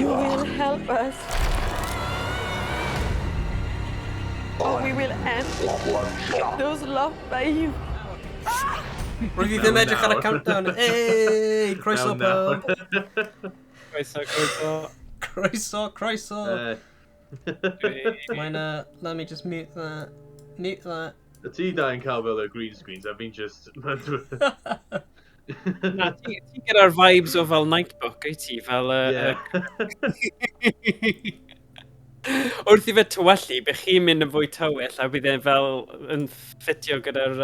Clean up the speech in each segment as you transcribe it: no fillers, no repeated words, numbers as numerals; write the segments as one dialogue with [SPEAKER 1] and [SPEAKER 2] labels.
[SPEAKER 1] You will help us, or we will end those loved by you.
[SPEAKER 2] Rwyf i ddim edrych ar y countdown. Hey, croeso
[SPEAKER 3] Mewn nawr.
[SPEAKER 2] pawb.
[SPEAKER 4] Croeso, croeso.
[SPEAKER 2] Croeso, croeso. Mae'n, let me just mute that. Mute that.
[SPEAKER 3] Y ti da yn cael fel y green screens, a fi'n just.
[SPEAKER 4] Na, ti gyda'r vibes o fel Nightbook, wyt ti? Fel, Wrth i fe tywellu, bych chi'n mynd yn fwy tywyll a bydd e'n fel yn ffitio gyda'r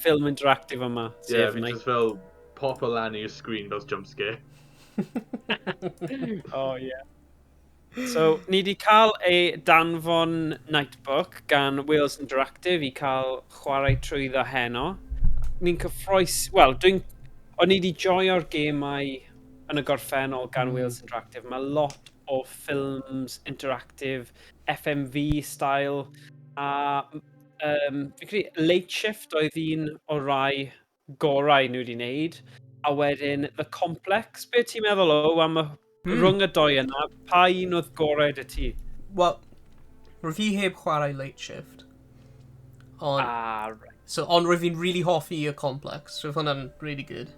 [SPEAKER 4] ffilm interactive yma.
[SPEAKER 3] Yeah,
[SPEAKER 4] Sef
[SPEAKER 3] fi'n
[SPEAKER 4] Night.
[SPEAKER 3] just fel pop o lan i'r screen fel jump scare.
[SPEAKER 4] Oh, yeah. So, ni wedi cael ei danfon Nightbook gan Wales Interactive i cael chwarae trwyddo heno. Ni'n cyffroes. Wel, dwi'n... O'n i wedi joio'r gemau yn y gorffennol gan Wales Interactive. Mae lot o ffilms interactive, FMV style, a fi'n credu Late Shift oedd un o'r rai gorau nhw wedi wneud. A wedyn The Complex, be ti'n meddwl o am y rhwng y doi yna, pa un oedd gorau dy ti?
[SPEAKER 2] Wel, rwyf fi heb chwarae Late Shift. Ond,
[SPEAKER 4] Ah, right.
[SPEAKER 2] so, ond rwyf fi'n really hoffi y Complex. So hwnna'n really good.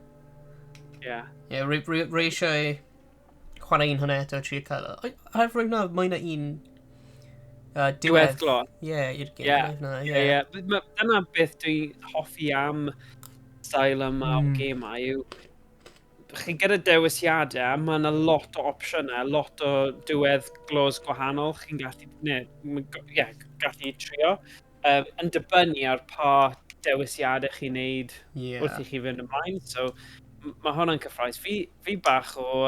[SPEAKER 2] Yeah, rwy eisiau chwarae un hwnna eto, trio cael o. A rwyf na, mwy na un diwedd.
[SPEAKER 4] Diweddglo.
[SPEAKER 2] Yeah, i'r gêm. Na,
[SPEAKER 4] Ie. Dyna beth dwi'n hoffi am style yma o gemau yw chi gyda dewisiadau, mae yna lot o opsiynau, lot o diweddglos gwahanol chi'n gallu, ne, ie, gallu trio. Yn dibynnu ar pa dewisiadau chi'n neud wrth i chi fynd ymlaen. So, mae hwnna'n cyffrous. Fi bach o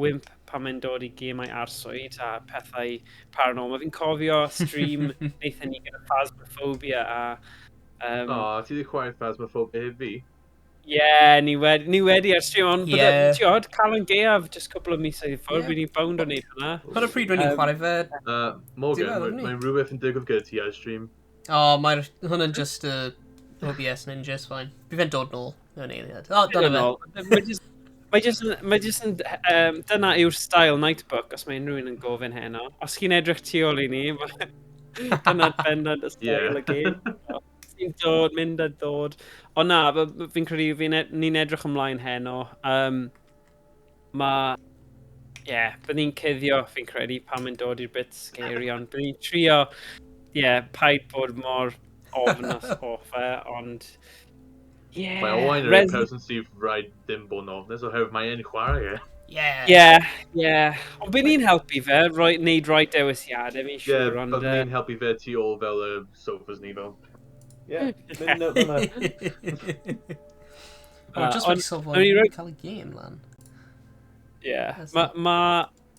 [SPEAKER 4] wimp pan mae'n dod i gemau arswyd a pethau paranormal. Fi'n cofio stream wnaethon ni gyda Phasmophobia a
[SPEAKER 3] O, ti wedi chwarae Phasmophobia heb fi?
[SPEAKER 4] Ie, ni wedi ar stream, ond yeah. Ti'n Calan Gaeaf, just cwpl o misoedd i ffwrdd, yeah. Ni'n bound o wneud hwnna.
[SPEAKER 2] Pan y pryd rwy'n ni'n chwarae fe?
[SPEAKER 3] Morgan,
[SPEAKER 2] Diwedd,
[SPEAKER 3] mae'n
[SPEAKER 2] isn't
[SPEAKER 3] mae rhywbeth yn digwydd gyda ti ar stream.
[SPEAKER 2] O, oh, mae'r hwnna'n just OBS Ninja, it's fine. Bydd fe'n dod nôl mewn eiliad. O, dyna fe.
[SPEAKER 4] Mae just yn, dyna yw'r style Nightbook, os mae unrhyw un yn gofyn heno. Os chi'n edrych tu ôl i ni, dyna'r bendant y style y gêm. Sy'n dod, mynd a dod. Ond na, fi'n credu ni'n edrych ymlaen heno. Mae, ie, yeah, bydd ni'n cuddio, fi'n credu, pan mae'n dod i'r bit scary, ond bydd ni'n trio, ie, yeah, paid bod mor ofnus o fe, ond ie.
[SPEAKER 3] Mae Owain yr un person sydd rhaid ddim bod yn ofnus oherwydd mae e'n chwarae e.
[SPEAKER 4] Ie. Ond bydd ni'n helpu fe, roi, neud rai dewisiadau, fi'n
[SPEAKER 3] Ie,
[SPEAKER 4] siŵr, ond
[SPEAKER 3] byddwn ni'n helpu fe tu ôl fel y sofas ni fel. Ie, mynd fel yna.
[SPEAKER 2] O, just wedi sylwi
[SPEAKER 4] o'n i
[SPEAKER 2] cael y gêm lan.
[SPEAKER 4] Ie.
[SPEAKER 2] That's
[SPEAKER 4] Ma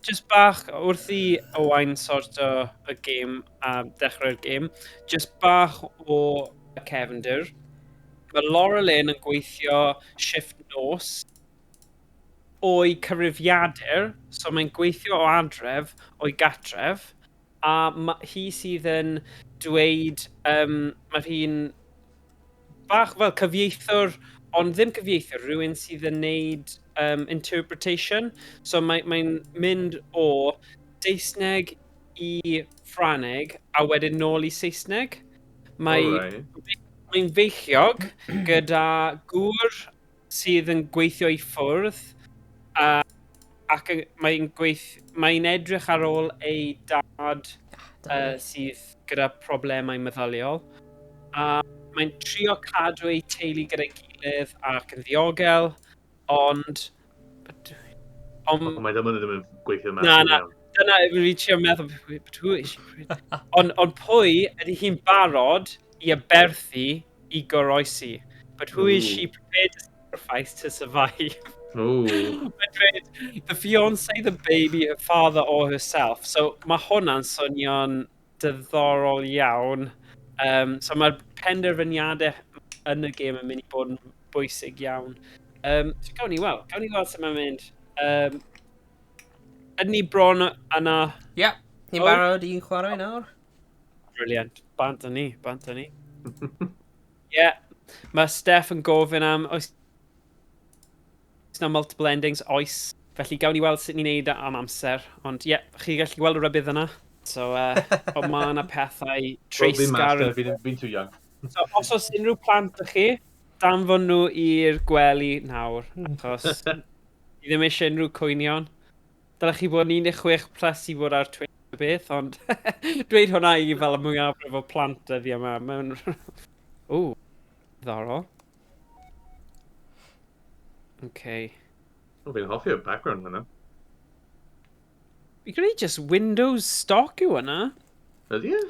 [SPEAKER 4] just bach, wrth i Owain sort o y gêm a dechrau'r gêm, just bach o y cefndir. Mae Laura Lynn yn gweithio shift nos o'i cyfrifiadur, so mae'n gweithio o adref, o'i gatref, a hi sydd yn dweud, mae hi'n bach fel cyfieithwr, ond ddim cyfieithwr, rhywun sydd yn neud interpretation. So mae'n mynd o Saesneg i Ffrangeg a wedyn nôl i Saesneg.
[SPEAKER 3] Alright.
[SPEAKER 4] Mae'n feichiog gyda gŵr sydd yn gweithio i ffwrdd ac mae'n edrych ar ôl ei dad sydd gyda problemau meddyliol. A mae'n trio cadw ei teulu gyda'i gilydd ac yn ddiogel, ond
[SPEAKER 3] Ond mae ddim yn gweithio mas
[SPEAKER 4] Na,
[SPEAKER 3] yn
[SPEAKER 4] na.
[SPEAKER 3] iawn.
[SPEAKER 4] Dyna fi'n trio meddwl, but who is she? Ond pwy ydy hi'n barod i aberthu i goroesi? But who is she
[SPEAKER 3] Ooh.
[SPEAKER 4] prepared to sacrifice to survive?
[SPEAKER 3] Ooh.
[SPEAKER 4] Mae'n dweud, the fiance, the baby, her father or herself. So mae hwnna'n swnio'n diddorol iawn. So mae'r penderfyniadau yn y gêm yn mynd i bod yn bwysig iawn. So gawn ni weld sut mae'n mynd. Ydyn ni bron yna?
[SPEAKER 2] Ie, ni'n
[SPEAKER 4] O.
[SPEAKER 2] barod i chwarae nawr.
[SPEAKER 4] Brilliant. Bant â ni, bant â ni. Ie, yeah. Mae Steph yn gofyn am, oes na multiple endings? Oes. Felly gawn ni weld sut ni'n neud am amser. Ond ie, yeah, chi gallu gweld y rybudd yna. So, ond mae yna pethau treisgar.
[SPEAKER 3] Well, fi'n master, fi'n too young.
[SPEAKER 4] So, os oes unrhyw plant ych chi, danfon nhw i'r gwely nawr, achos ni ddim eisiau unrhyw cwynion. Dylech chi bod yn 16 plus i fod ar Twitch o beth, ond dweud hwnna i fel y mwyafrif o plant dyddiau yma. Mae'n... O, ddiddorol. Okay.
[SPEAKER 3] O, fi'n hoffi o'r background hwnna.
[SPEAKER 4] Fi credu just Windows stock yw hwnna.
[SPEAKER 3] Ydy e?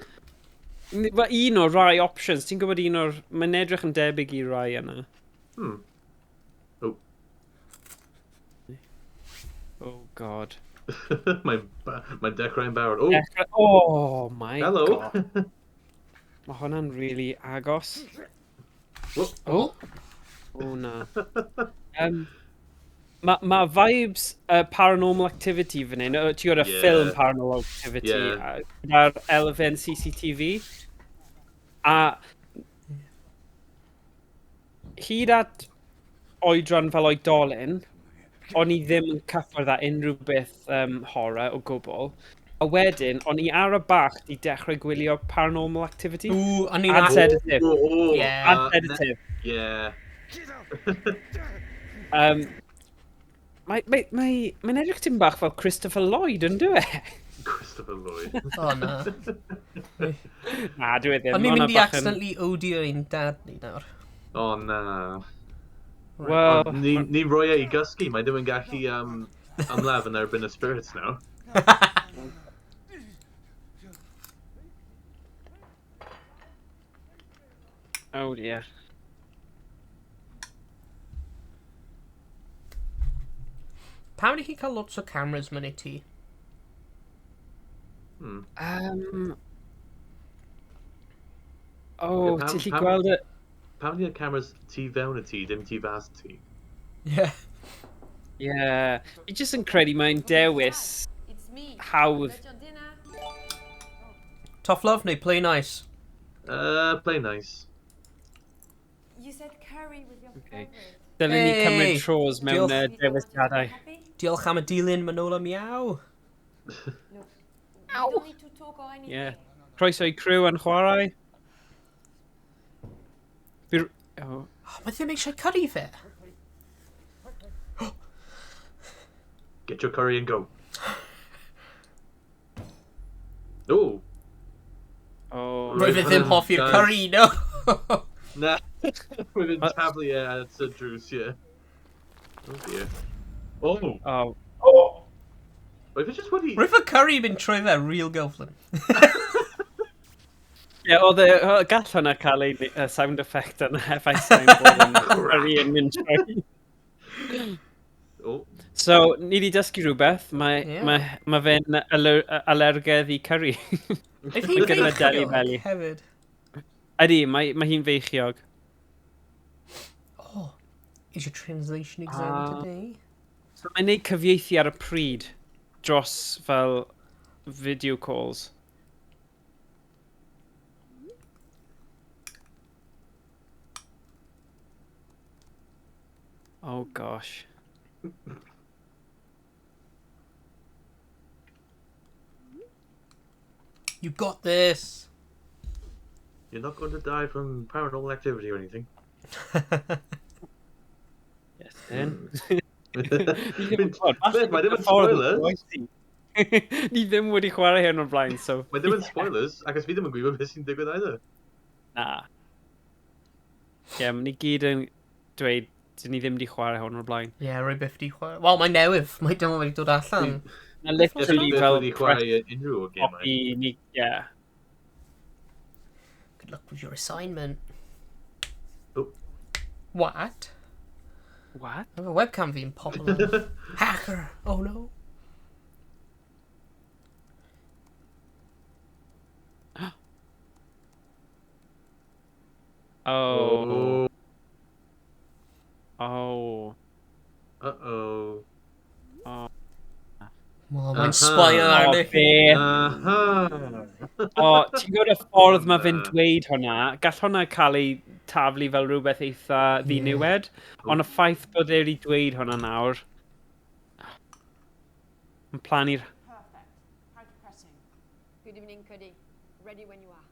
[SPEAKER 4] Wel, un o'r rai options. Ti'n gwybod un o'r... Mae'n edrych yn debyg i rai yna.
[SPEAKER 3] Oh.
[SPEAKER 4] Oh, God.
[SPEAKER 3] Mae'n dechrau'n barod. Oh!
[SPEAKER 4] Dechrau... Oh, my
[SPEAKER 3] Hello.
[SPEAKER 4] God. Mae hwnna'n really agos.
[SPEAKER 3] Oh.
[SPEAKER 4] Oh, na. Mae vibes Paranormal Activity fan hyn. Ti'n gwybod y ffilm Paranormal Activity gyda'r elfen CCTV. A hyd at oedran fel oedolyn, o'n i ddim yn cyffwrdd â unrhyw beth horror o gwbl. A wedyn, o'n i ar y bach di dechrau gwylio Paranormal Activity.
[SPEAKER 2] Ooh, o'n i'n
[SPEAKER 4] Ad sedative.
[SPEAKER 2] Yeah.
[SPEAKER 4] Ad sedative.
[SPEAKER 3] Yeah.
[SPEAKER 4] Mae'n edrych tipyn bach fel Christopher Lloyd, yn dyw e?
[SPEAKER 3] Christopher Lloyd.
[SPEAKER 2] O, na.
[SPEAKER 4] Na, dwi e ddim.
[SPEAKER 2] O'n i'n
[SPEAKER 4] Ma' hwnna
[SPEAKER 2] mynd i
[SPEAKER 4] bach yn-
[SPEAKER 2] accidentally odio ein dad ni nawr.
[SPEAKER 3] O, na.
[SPEAKER 4] Wel...
[SPEAKER 3] Ni roi e i gysgu, mae ddim yn gallu ymladd yn erbyn y spirits now.
[SPEAKER 4] Oh dear.
[SPEAKER 2] Pam ydych chi'n cael lots o cameras mewn i tŷ?
[SPEAKER 4] Oh,
[SPEAKER 3] Ie,
[SPEAKER 4] ti'n gallu gweld y...
[SPEAKER 3] Pam ydy'r cameras tu fewn y tŷ, dim tu fas y tŷ?
[SPEAKER 2] Yeah.
[SPEAKER 4] Yeah. Fi jyst yn credu mae'n dewis hawdd.
[SPEAKER 2] Tough love neu play nice?
[SPEAKER 3] Play nice.
[SPEAKER 1] You said curry was your
[SPEAKER 4] Okay.
[SPEAKER 1] favourite.
[SPEAKER 4] Dylen ni cymryd
[SPEAKER 2] Hey!
[SPEAKER 4] tros mewn
[SPEAKER 2] Diolch.
[SPEAKER 4] dewisiadau.
[SPEAKER 2] Diolch am y dilyn, Manola Miaw.
[SPEAKER 1] Look, we don't need to talk or anything.
[SPEAKER 4] Yeah. Croeso i crew yn chwarae. Oh.
[SPEAKER 2] Oh, mae ddim eisiau curry fe.
[SPEAKER 3] Get your curry and go. Oh.
[SPEAKER 4] Oh.
[SPEAKER 2] Roedd fe ddim hoffi'r curry, no.
[SPEAKER 3] Na. Roedd e'n taflu e at y drws, ie. Oh dear. Oh.
[SPEAKER 4] Oh. Oh.
[SPEAKER 3] Roedd fe just wedi...
[SPEAKER 2] Roedd y curry mynd trwy fe, real gyflym.
[SPEAKER 4] Ie, oedd e, gall hwnna cael ei sound effect yn FI soundboard yn curry yn mynd trwy.
[SPEAKER 3] Oh.
[SPEAKER 4] So, ni wedi dysgu rhywbeth, mae,
[SPEAKER 2] Yeah.
[SPEAKER 4] mae fe'n alergedd i curry.
[SPEAKER 2] Oedd hi'n
[SPEAKER 4] Mae gyda fe Delhi
[SPEAKER 2] feichiog
[SPEAKER 4] belly.
[SPEAKER 2] hefyd.
[SPEAKER 4] Ydy, mae hi'n feichiog.
[SPEAKER 2] Oh, is your translation exam today?
[SPEAKER 4] So mae'n neud cyfieithu ar y pryd dros fel video calls. Oh gosh.
[SPEAKER 2] You got this.
[SPEAKER 3] You're not going to die from paranormal activity or anything.
[SPEAKER 4] Yes, then. Ni ddim yn gwybod.
[SPEAKER 3] Beth, mae ddim yn spoilers.
[SPEAKER 4] Ni ddim wedi chwarae hyn o'r blaen, so...
[SPEAKER 3] Mae ddim yn spoilers, ac fi ddim yn gwybod beth sy'n digwydd either.
[SPEAKER 4] Na. Ie, yeah, ni gyd yn dweud, dyn ni ddim wedi chwarae hwn o'r blaen.
[SPEAKER 2] Ie, yeah, rwy byth di chwarae. Wel, mae newydd. Mae dim ond wedi dod allan.
[SPEAKER 4] Na literally
[SPEAKER 3] Byth
[SPEAKER 4] fel
[SPEAKER 3] wedi chwarae unrhyw o gemau.
[SPEAKER 4] copy ni, yeah.
[SPEAKER 2] Good luck with your assignment.
[SPEAKER 3] Oh.
[SPEAKER 2] What?
[SPEAKER 4] What?
[SPEAKER 2] I have a webcam fi'n pop along. Hacker! Oh no.
[SPEAKER 4] Oh. Oh.
[SPEAKER 3] Uh-oh.
[SPEAKER 4] Oh.
[SPEAKER 2] Wel, mae'n spy
[SPEAKER 4] Oh,
[SPEAKER 2] arni.
[SPEAKER 4] beth.
[SPEAKER 3] Aha.
[SPEAKER 4] O, ti'n gwybod y ffordd mae fe'n dweud hwnna? Gall hwnna cael ei taflu fel rhywbeth eitha ddiniwed, ond y ffaith bod e wedi dweud hwnna nawr. Yn plannu'r...
[SPEAKER 5] Perfect. How depressing.
[SPEAKER 1] Good evening, Cuddy. Ready when you are.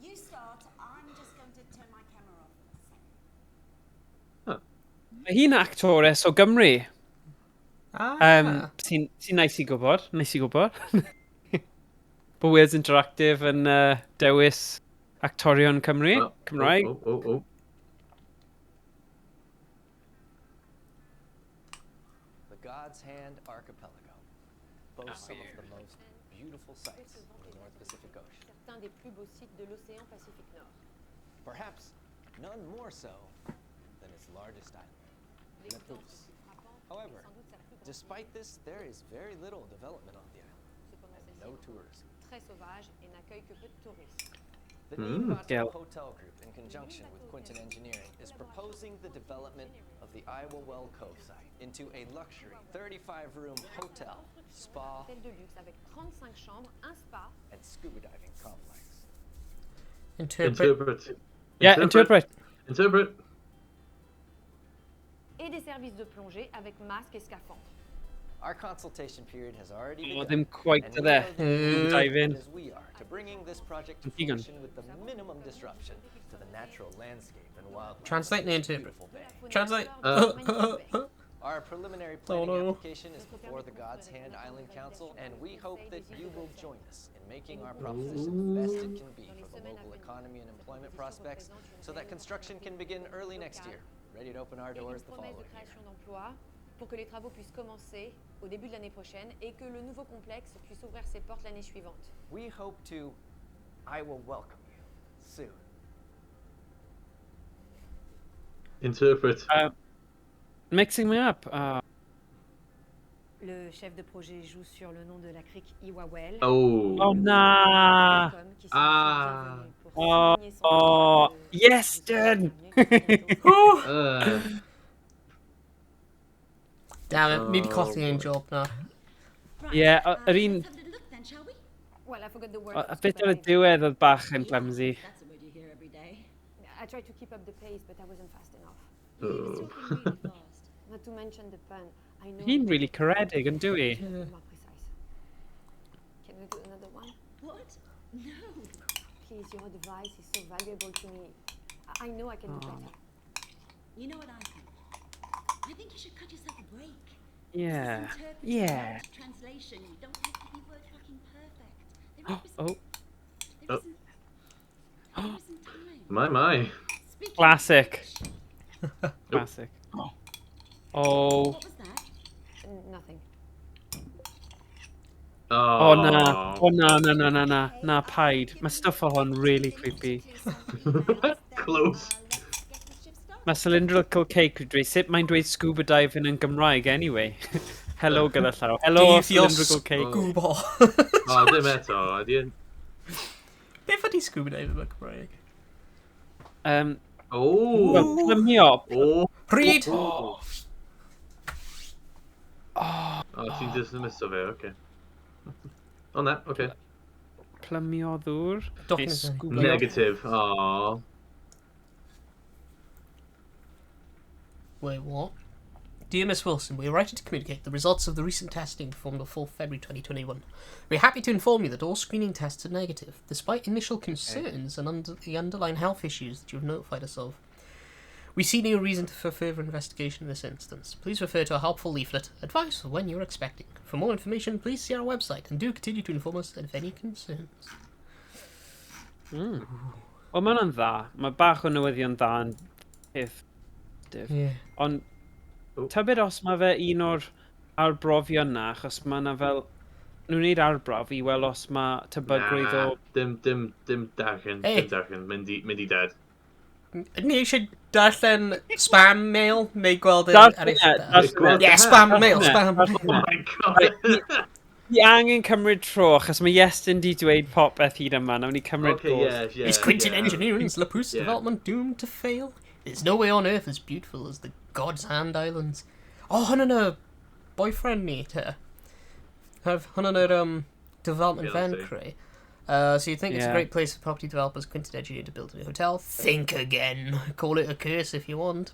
[SPEAKER 5] You start. I'm just going to turn my camera off for a second.
[SPEAKER 4] Mae hi'n actores o Gymru.
[SPEAKER 2] Ah.
[SPEAKER 4] Sy'n nice i gwybod. Nice i gwybod. Bod Wales Interactive yn dewis actorion Cymru,
[SPEAKER 3] Oh,
[SPEAKER 4] Cymraeg.
[SPEAKER 3] Oh.
[SPEAKER 6] The God's Hand Archipelago boasts some of the most beautiful sites in the North Pacific Ocean.
[SPEAKER 1] Certains des plus beaux sites de l'océan Pacifique Nord.
[SPEAKER 6] Perhaps none more so than its largest island,
[SPEAKER 1] L'exemple
[SPEAKER 6] Le
[SPEAKER 1] le
[SPEAKER 6] Pouce.
[SPEAKER 1] plus frappant
[SPEAKER 6] However,
[SPEAKER 1] est sans doute sa plus grande
[SPEAKER 6] despite this, there is very little development on the island
[SPEAKER 1] Cependant,
[SPEAKER 6] and
[SPEAKER 1] celle-ci
[SPEAKER 6] no
[SPEAKER 1] est
[SPEAKER 6] tourism.
[SPEAKER 1] très sauvage et n'accueille que peu de touristes.
[SPEAKER 6] The Neen Bateau
[SPEAKER 4] Gail.
[SPEAKER 6] Hotel Group, in conjunction with Quinton Engineering, is proposing the development of the Iowa Well Cove site into a luxury 35-room hotel, spa,
[SPEAKER 1] Hôtel de luxe avec 35 chambres, un spa
[SPEAKER 6] and scuba diving complex.
[SPEAKER 2] Interpret.
[SPEAKER 3] Interpret.
[SPEAKER 4] Yeah, interpret.
[SPEAKER 3] Interpret.
[SPEAKER 1] Et des services de plongée avec masque et scaphandre.
[SPEAKER 6] Our consultation period has already
[SPEAKER 4] Oh,
[SPEAKER 6] begun.
[SPEAKER 4] ddim quite
[SPEAKER 6] and
[SPEAKER 4] to
[SPEAKER 6] we
[SPEAKER 4] there.
[SPEAKER 6] know that you are
[SPEAKER 4] Dive in.
[SPEAKER 6] as we are to bringing this project to
[SPEAKER 4] Digon.
[SPEAKER 6] fruition with the minimum disruption to the natural landscape and wildlife.
[SPEAKER 2] Translate
[SPEAKER 6] of
[SPEAKER 2] neu
[SPEAKER 6] this
[SPEAKER 2] interpret.
[SPEAKER 6] beautiful bay.
[SPEAKER 2] Translate.
[SPEAKER 6] Our preliminary planning
[SPEAKER 2] no.
[SPEAKER 6] application is before the God's Hand Island Council, and we hope that you will join us in making our proposition the best it can be for the local economy and employment prospects, so that construction can begin early next year, ready to open our
[SPEAKER 1] Et une
[SPEAKER 6] doors the
[SPEAKER 1] promesse
[SPEAKER 6] following
[SPEAKER 1] de
[SPEAKER 6] year.
[SPEAKER 1] création d'emplois pour que les travaux puissent commencer au début de l'année prochaine et que le nouveau complexe puisse ouvrir ses portes l'année suivante.
[SPEAKER 6] We hope to, I will welcome you soon.
[SPEAKER 3] Interpret.
[SPEAKER 4] Mixing me up.
[SPEAKER 1] Le chef de projet joue sur le nom de la crique Iwawel.
[SPEAKER 3] Oh.
[SPEAKER 4] Oh, na.
[SPEAKER 3] Ah.
[SPEAKER 4] Oh, oh, yes, done.
[SPEAKER 2] Damn it, ni wedi colli ein
[SPEAKER 3] Oh,
[SPEAKER 2] job na.
[SPEAKER 5] Right.
[SPEAKER 4] Yeah, yr un-
[SPEAKER 5] Let's have a little look then, shall we?
[SPEAKER 1] Well, I forgot the word.
[SPEAKER 4] A
[SPEAKER 1] for
[SPEAKER 4] bit
[SPEAKER 1] scuba
[SPEAKER 4] ar y
[SPEAKER 1] diving.
[SPEAKER 4] diwedd oedd bach yn
[SPEAKER 5] Yeah,
[SPEAKER 4] clumsy.
[SPEAKER 5] That's a word you hear every day.
[SPEAKER 1] I tried to keep up the pace, but I wasn't fast enough.
[SPEAKER 5] He was
[SPEAKER 3] Oh.
[SPEAKER 5] talking really fast.
[SPEAKER 1] Not to mention the pun. I know.
[SPEAKER 4] Hi'n really caredig yn dwi?
[SPEAKER 1] More precise. Can we do another one?
[SPEAKER 5] What? No.
[SPEAKER 1] Please, your advice is so valuable to me. I know I can do better.
[SPEAKER 5] You know what I think? I think you should cut yourself a break.
[SPEAKER 4] Yeah.
[SPEAKER 5] This is interpreting,
[SPEAKER 4] Yeah.
[SPEAKER 5] not Translation. You don't have to be word fucking perfect. There isn't,
[SPEAKER 4] Oh,
[SPEAKER 5] there isn't, there isn't time.
[SPEAKER 3] My.
[SPEAKER 5] Speaking of
[SPEAKER 4] Classic.
[SPEAKER 5] which,
[SPEAKER 4] Classic. Oh.
[SPEAKER 5] What was that?
[SPEAKER 1] Nothing.
[SPEAKER 3] Oh,
[SPEAKER 4] Oh na. Oh na na na na na. Na paid. Mae stuff o hon really creepy.
[SPEAKER 3] Close.
[SPEAKER 4] Mae cylindrical cake yn dweud sut mae'n dweud scuba diving yn Gymraeg anyway. Hello gyda llaw. Hello
[SPEAKER 2] Deifio
[SPEAKER 4] cylindrical cake.
[SPEAKER 2] scuba.
[SPEAKER 3] Oh, dim eto. Ydy yn...
[SPEAKER 2] Beth ydi scuba diving mewn Cymraeg?
[SPEAKER 3] Oh.
[SPEAKER 4] Wel, plymio.
[SPEAKER 3] Oh.
[SPEAKER 2] Pryd!
[SPEAKER 3] Oh, ti'n just yn miso fe, oce. O na, oce.
[SPEAKER 4] Plymio ddŵr. Neu
[SPEAKER 2] Document.
[SPEAKER 4] scuba.
[SPEAKER 3] Negative. Oh.
[SPEAKER 2] Wait, what? Dear Miss Wilson, we are writing to communicate the results of the recent testing performed on 4th February 2021. We are happy to inform you that all screening tests are negative, despite initial concerns and the underlying health issues that you have notified us of. We see no reason for further investigation in this instance. Please refer to our helpful leaflet, Advice for when you're expecting. For more information, please see our website and do continue to inform us of any concerns.
[SPEAKER 4] Wel, mae hwnna'n dda. Mae bach o newyddion dda yn peth. positif.
[SPEAKER 2] Yeah.
[SPEAKER 4] Ond
[SPEAKER 3] Oh.
[SPEAKER 4] tybed os mae fe un o'r arbrofion na, achos mae yna fel... Nhw'n neud arbrof i weld os mae tebygrwydd o...
[SPEAKER 3] Dim darllen,
[SPEAKER 2] Hey.
[SPEAKER 3] dim darllen, mynd i dead.
[SPEAKER 2] Ni eisiau darllen spam mail neu gweld
[SPEAKER 4] Darllen
[SPEAKER 2] ar eich...
[SPEAKER 4] e, darllen e.
[SPEAKER 2] Yeah, spam mail,
[SPEAKER 4] Darllen e,
[SPEAKER 2] spam
[SPEAKER 4] darllen
[SPEAKER 2] mail.
[SPEAKER 3] Oh my god.
[SPEAKER 4] Ni angen cymryd tro, achos mae Iestyn di dweud popeth hyd yma, nawn ni cymryd
[SPEAKER 3] Okay,
[SPEAKER 4] pause.
[SPEAKER 3] yeah.
[SPEAKER 2] Is Quinton
[SPEAKER 3] yeah.
[SPEAKER 2] Engineering's Le Pouce
[SPEAKER 3] Yeah.
[SPEAKER 2] development doomed to fail? There's no way on earth as beautiful as the God's Hand Islands. Oh, hwnna'n y boyfriend ni, te. Hwnna'n yr development fan
[SPEAKER 3] Fiancé.
[SPEAKER 2] creu. So you think it's a
[SPEAKER 4] Yeah.
[SPEAKER 2] great place for property developers Quinton Engineering to build a new hotel? Think again. Call it a curse if you want.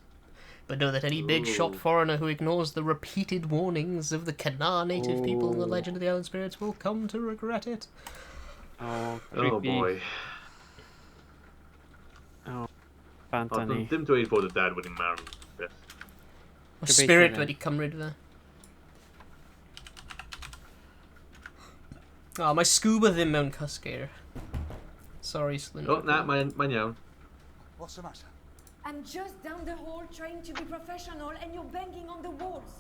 [SPEAKER 2] But know that any big shot
[SPEAKER 3] Ooh.
[SPEAKER 2] foreigner who ignores the repeated warnings of the Kanar native people and the
[SPEAKER 4] Ooh.
[SPEAKER 2] legend of the island spirits will come to regret it.
[SPEAKER 4] Oh,
[SPEAKER 3] Oh
[SPEAKER 4] creepy.
[SPEAKER 3] boy.
[SPEAKER 4] Oh,
[SPEAKER 3] O,
[SPEAKER 4] bant ni.
[SPEAKER 3] dim dweud bod y dad wedi marw. Beth.
[SPEAKER 2] Mae
[SPEAKER 4] Gobeithio
[SPEAKER 2] spirit
[SPEAKER 4] ddim.
[SPEAKER 2] wedi cymryd fe. O, mae scuba ddim mewn cysgu. Sorry, Slim.
[SPEAKER 3] O, na, mae'n mae iawn.
[SPEAKER 7] What's the matter?
[SPEAKER 1] I'm just down the hall trying to be professional and you're banging on the walls.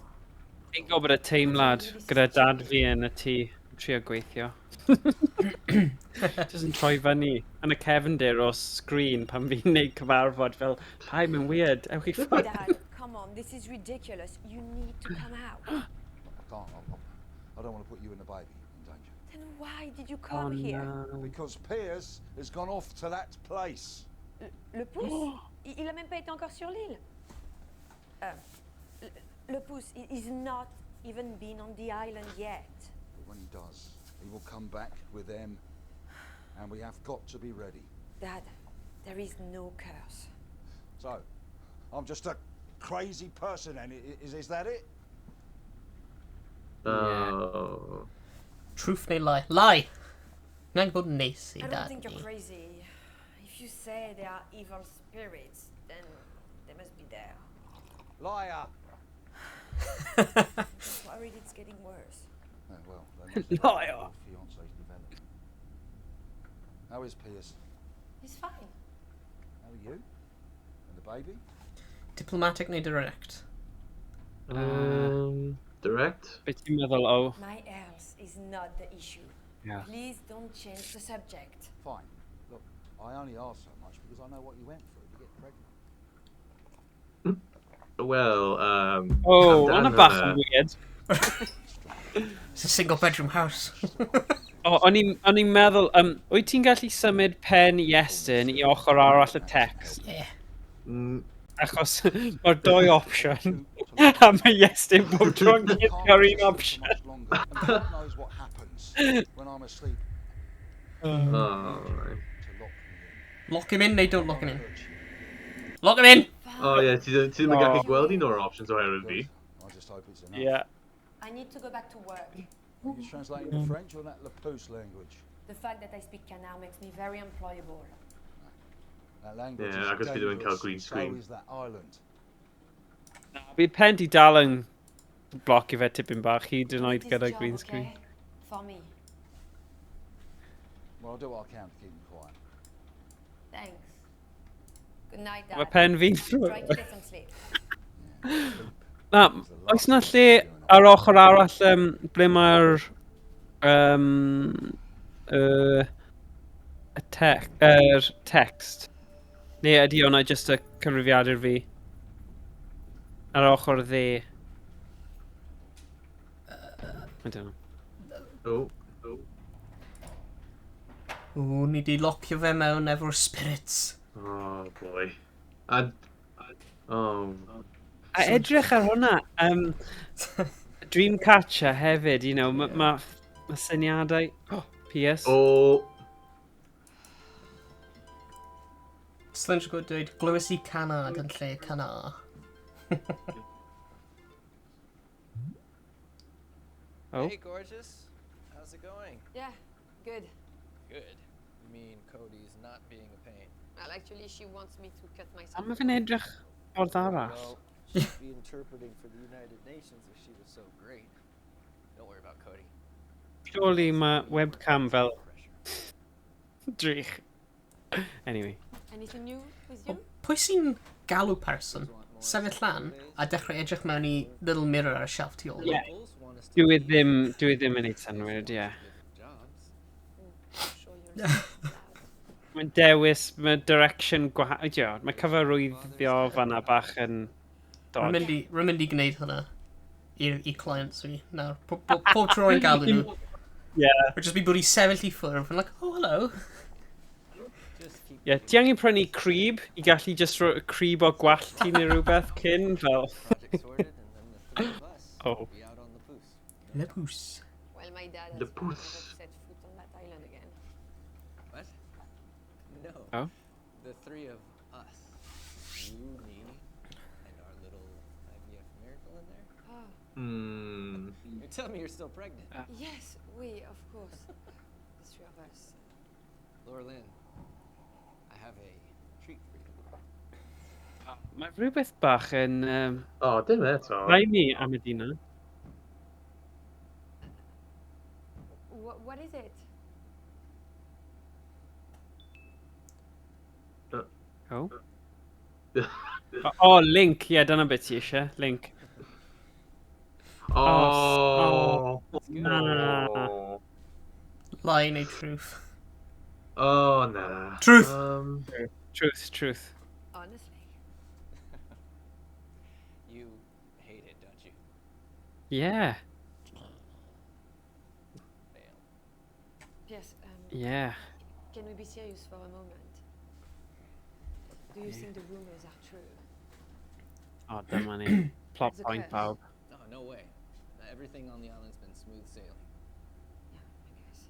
[SPEAKER 4] Fi'n gwybod y teimlad gyda dad fi yn y tŷ, yn trio gweithio. Just yn troi fyny yn y cefndir o sgrin pan fi'n neud cyfarfod fel, pai, mae'n weird, ewch i ffwrdd.
[SPEAKER 1] Dad, come on, this is ridiculous. You need to come out.
[SPEAKER 7] I can't. I don't want to put you and the baby in danger.
[SPEAKER 1] Then why did you
[SPEAKER 4] Oh,
[SPEAKER 1] come here?
[SPEAKER 4] no.
[SPEAKER 7] Because Piers has gone off to that place.
[SPEAKER 1] Le pouce? Il a même pas été encore sur l'île. Le pouce, he's not even been on the island yet.
[SPEAKER 7] But when he does, he will come back with them, and we have got to be ready.
[SPEAKER 1] Dad, there is no curse.
[SPEAKER 7] So, I'm just a crazy person, and is that it?
[SPEAKER 3] Oh.
[SPEAKER 2] Truth neu lie? Lie! Na'n bod yn neis i
[SPEAKER 1] I don't
[SPEAKER 2] dad
[SPEAKER 1] think you're
[SPEAKER 2] ni.
[SPEAKER 1] crazy. If you say there are evil spirits, then they must be there.
[SPEAKER 7] Liar!
[SPEAKER 1] I'm worried it's getting worse.
[SPEAKER 7] Well, they must have
[SPEAKER 4] Liar.
[SPEAKER 7] your fiance's development. How is Piers?
[SPEAKER 1] He's fine.
[SPEAKER 7] How are you? And the baby?
[SPEAKER 2] Diplomatic neu direct?
[SPEAKER 3] Direct?
[SPEAKER 4] Be ti'n meddwl, o?
[SPEAKER 1] My health is not the issue.
[SPEAKER 4] Yeah.
[SPEAKER 1] Please don't change the subject.
[SPEAKER 7] Fine. Look, I only asked so much because I know what you went through to get pregnant.
[SPEAKER 3] Well,
[SPEAKER 4] Oh,
[SPEAKER 3] amdan
[SPEAKER 4] hwnna bach
[SPEAKER 3] hwnna.
[SPEAKER 4] yn weird.
[SPEAKER 2] It's a single bedroom house.
[SPEAKER 4] O, o'n i'n meddwl, wyt ti'n gallu symud pen Iestyn i ochr arall y text?
[SPEAKER 2] Yeah.
[SPEAKER 4] Achos mae'r doi opsiwn, a mae Iestyn bob tro'n
[SPEAKER 7] Can't
[SPEAKER 4] clicio ar
[SPEAKER 7] resist
[SPEAKER 4] un
[SPEAKER 7] it for
[SPEAKER 4] opsiwn.
[SPEAKER 7] much longer, and God knows what happens when I'm asleep.
[SPEAKER 3] Oh, right.
[SPEAKER 7] To lock me in.
[SPEAKER 2] Lock him in neu don't lock him in?
[SPEAKER 7] Hurt you.
[SPEAKER 2] Lock him in!
[SPEAKER 3] Oh, ie, ti ddim yn gallu
[SPEAKER 4] Oh.
[SPEAKER 3] gweld un o'r options oherwydd fi.
[SPEAKER 7] I just hope it's enough.
[SPEAKER 4] Yeah.
[SPEAKER 1] I need to go back to work.
[SPEAKER 7] Are you translating to French or that Lapousse language?
[SPEAKER 1] The fact that I speak Kanar makes me very employable.
[SPEAKER 7] That language
[SPEAKER 3] Yeah,
[SPEAKER 7] is
[SPEAKER 3] achos fi ddim yn cael
[SPEAKER 7] dangerous,
[SPEAKER 3] green
[SPEAKER 7] and
[SPEAKER 3] screen.
[SPEAKER 7] So is that island.
[SPEAKER 4] Na, bydd pen ti dal yn blocio fe tipyn bach, hyd yn oed
[SPEAKER 1] This
[SPEAKER 4] gyda
[SPEAKER 1] job,
[SPEAKER 4] green screen.
[SPEAKER 1] okay? For me.
[SPEAKER 7] Well, I'll do what I can to keep him quiet.
[SPEAKER 1] Thanks. Good night, Dad.
[SPEAKER 4] Mae pen fi'n...
[SPEAKER 1] Try to get some sleep.
[SPEAKER 4] Na, oes na lle ar ochr arall ble mae'r y text? Neu ydy hwnna jyst y cyfrifiadur fi? Ar ochr dde. I don't know.
[SPEAKER 3] Oh. Oh.
[SPEAKER 2] Ww, ni di locio fe mewn efo'r spirits.
[SPEAKER 3] Oh, boy. A... Oh.
[SPEAKER 4] A edrych ar hwnna, Dreamcatcher hefyd, you know, mae ma syniadau... Oh, PS.
[SPEAKER 3] Oh.
[SPEAKER 2] Slim gwybod dweud, glywys i Canad yn lle Canar.
[SPEAKER 4] Oh.
[SPEAKER 6] Hey, gorgeous. How's it going?
[SPEAKER 1] Yeah, good.
[SPEAKER 6] Good. You mean Cody's not being a pain?
[SPEAKER 1] Well, actually, she wants me to cut myself.
[SPEAKER 4] Am mae fe'n edrych ffordd arall?
[SPEAKER 6] Well, she'd be interpreting for the United Nations if she was so great. Don't worry about Cody.
[SPEAKER 4] Surely mae webcam fel
[SPEAKER 6] Pressure.
[SPEAKER 4] drych. Anyway.
[SPEAKER 1] Anything new with you?
[SPEAKER 2] Pwy sy'n galw person, sefyll lan, a dechrau edrych mewn i little mirror ar y shelf tu ôl?
[SPEAKER 4] Yeah.
[SPEAKER 6] Locals want us to
[SPEAKER 4] Dwi ddim yn neud synwyr, ie.
[SPEAKER 6] jobs.
[SPEAKER 1] Sure you're loud.
[SPEAKER 4] Mae'n dewis, mae direction gwahanol, mae cyfarwyddio fanna bach yn
[SPEAKER 2] Rwy'n
[SPEAKER 4] dod.
[SPEAKER 2] mynd i gwneud hwnna i clients fi nawr. Pob tro i'n galw nhw.
[SPEAKER 4] Yeah.
[SPEAKER 2] Rwy'n just be bod i sefyll i ffwrdd and like, oh, hello.
[SPEAKER 6] Just keep
[SPEAKER 4] Yeah, ti angen prynu crib i gallu just rhoi crib o gwallt ti neu rhywbeth cyn, fel...
[SPEAKER 6] project sorted, and then the three of us
[SPEAKER 4] Oh.
[SPEAKER 6] will be out on the Pouce.
[SPEAKER 2] Le pouce.
[SPEAKER 1] Well, my dad
[SPEAKER 3] The
[SPEAKER 1] has never
[SPEAKER 3] puss.
[SPEAKER 1] set foot on that island again.
[SPEAKER 6] What? No.
[SPEAKER 4] Oh?
[SPEAKER 6] The three of us. You, me, and our little You tell me you're still pregnant.
[SPEAKER 1] Yes, we, of course. The three of us.
[SPEAKER 6] Laura Lynn, I have a treat for you.
[SPEAKER 4] Mae rhywbeth bach yn
[SPEAKER 3] O, dim eto.
[SPEAKER 4] Rai mi am y dyn.
[SPEAKER 1] What is it?
[SPEAKER 4] Oh. Oh, Link. Ie, yeah, dyna beth ti eisiau. Link.
[SPEAKER 3] Oh.
[SPEAKER 4] Na.
[SPEAKER 3] Oh.
[SPEAKER 2] Lie neu truth.
[SPEAKER 3] Oh, na.
[SPEAKER 2] Truth.
[SPEAKER 4] Truth, truth.
[SPEAKER 1] Honestly.
[SPEAKER 6] You hate it, don't you?
[SPEAKER 4] Yeah.
[SPEAKER 6] Fail.
[SPEAKER 1] Yes,
[SPEAKER 4] Yeah.
[SPEAKER 1] can we be serious for a moment? Do you think the rumors are true?
[SPEAKER 4] Oh, dyma ni. Plot
[SPEAKER 1] The
[SPEAKER 4] point
[SPEAKER 1] curse.
[SPEAKER 4] pawb.
[SPEAKER 6] Oh, no way. Everything on the island's been smooth sailing.
[SPEAKER 1] Yeah, I guess.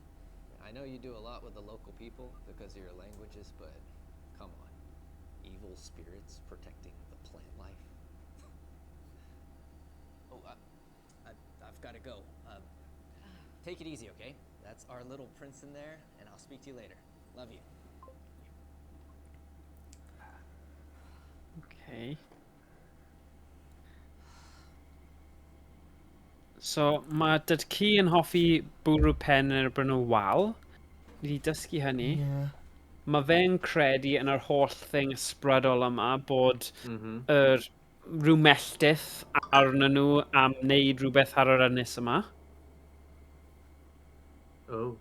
[SPEAKER 6] I know you do a lot with the local people because of your languages, but come on. Evil spirits protecting the plant life. Oh, I've got to go. Take it easy, okay? That's our little prince in there, and I'll speak to you later. Love you.
[SPEAKER 4] Okay. So, mae dad-cu yn hoffi bwrw pen yn erbyn y wal. Ni wedi dysgu hynny.
[SPEAKER 2] Yeah.
[SPEAKER 4] Mae fe'n credu yn yr holl thing ysbrydol yma bod yr rhyw melltith arnyn nhw am wneud rhywbeth ar yr ynys yma.
[SPEAKER 3] Oh.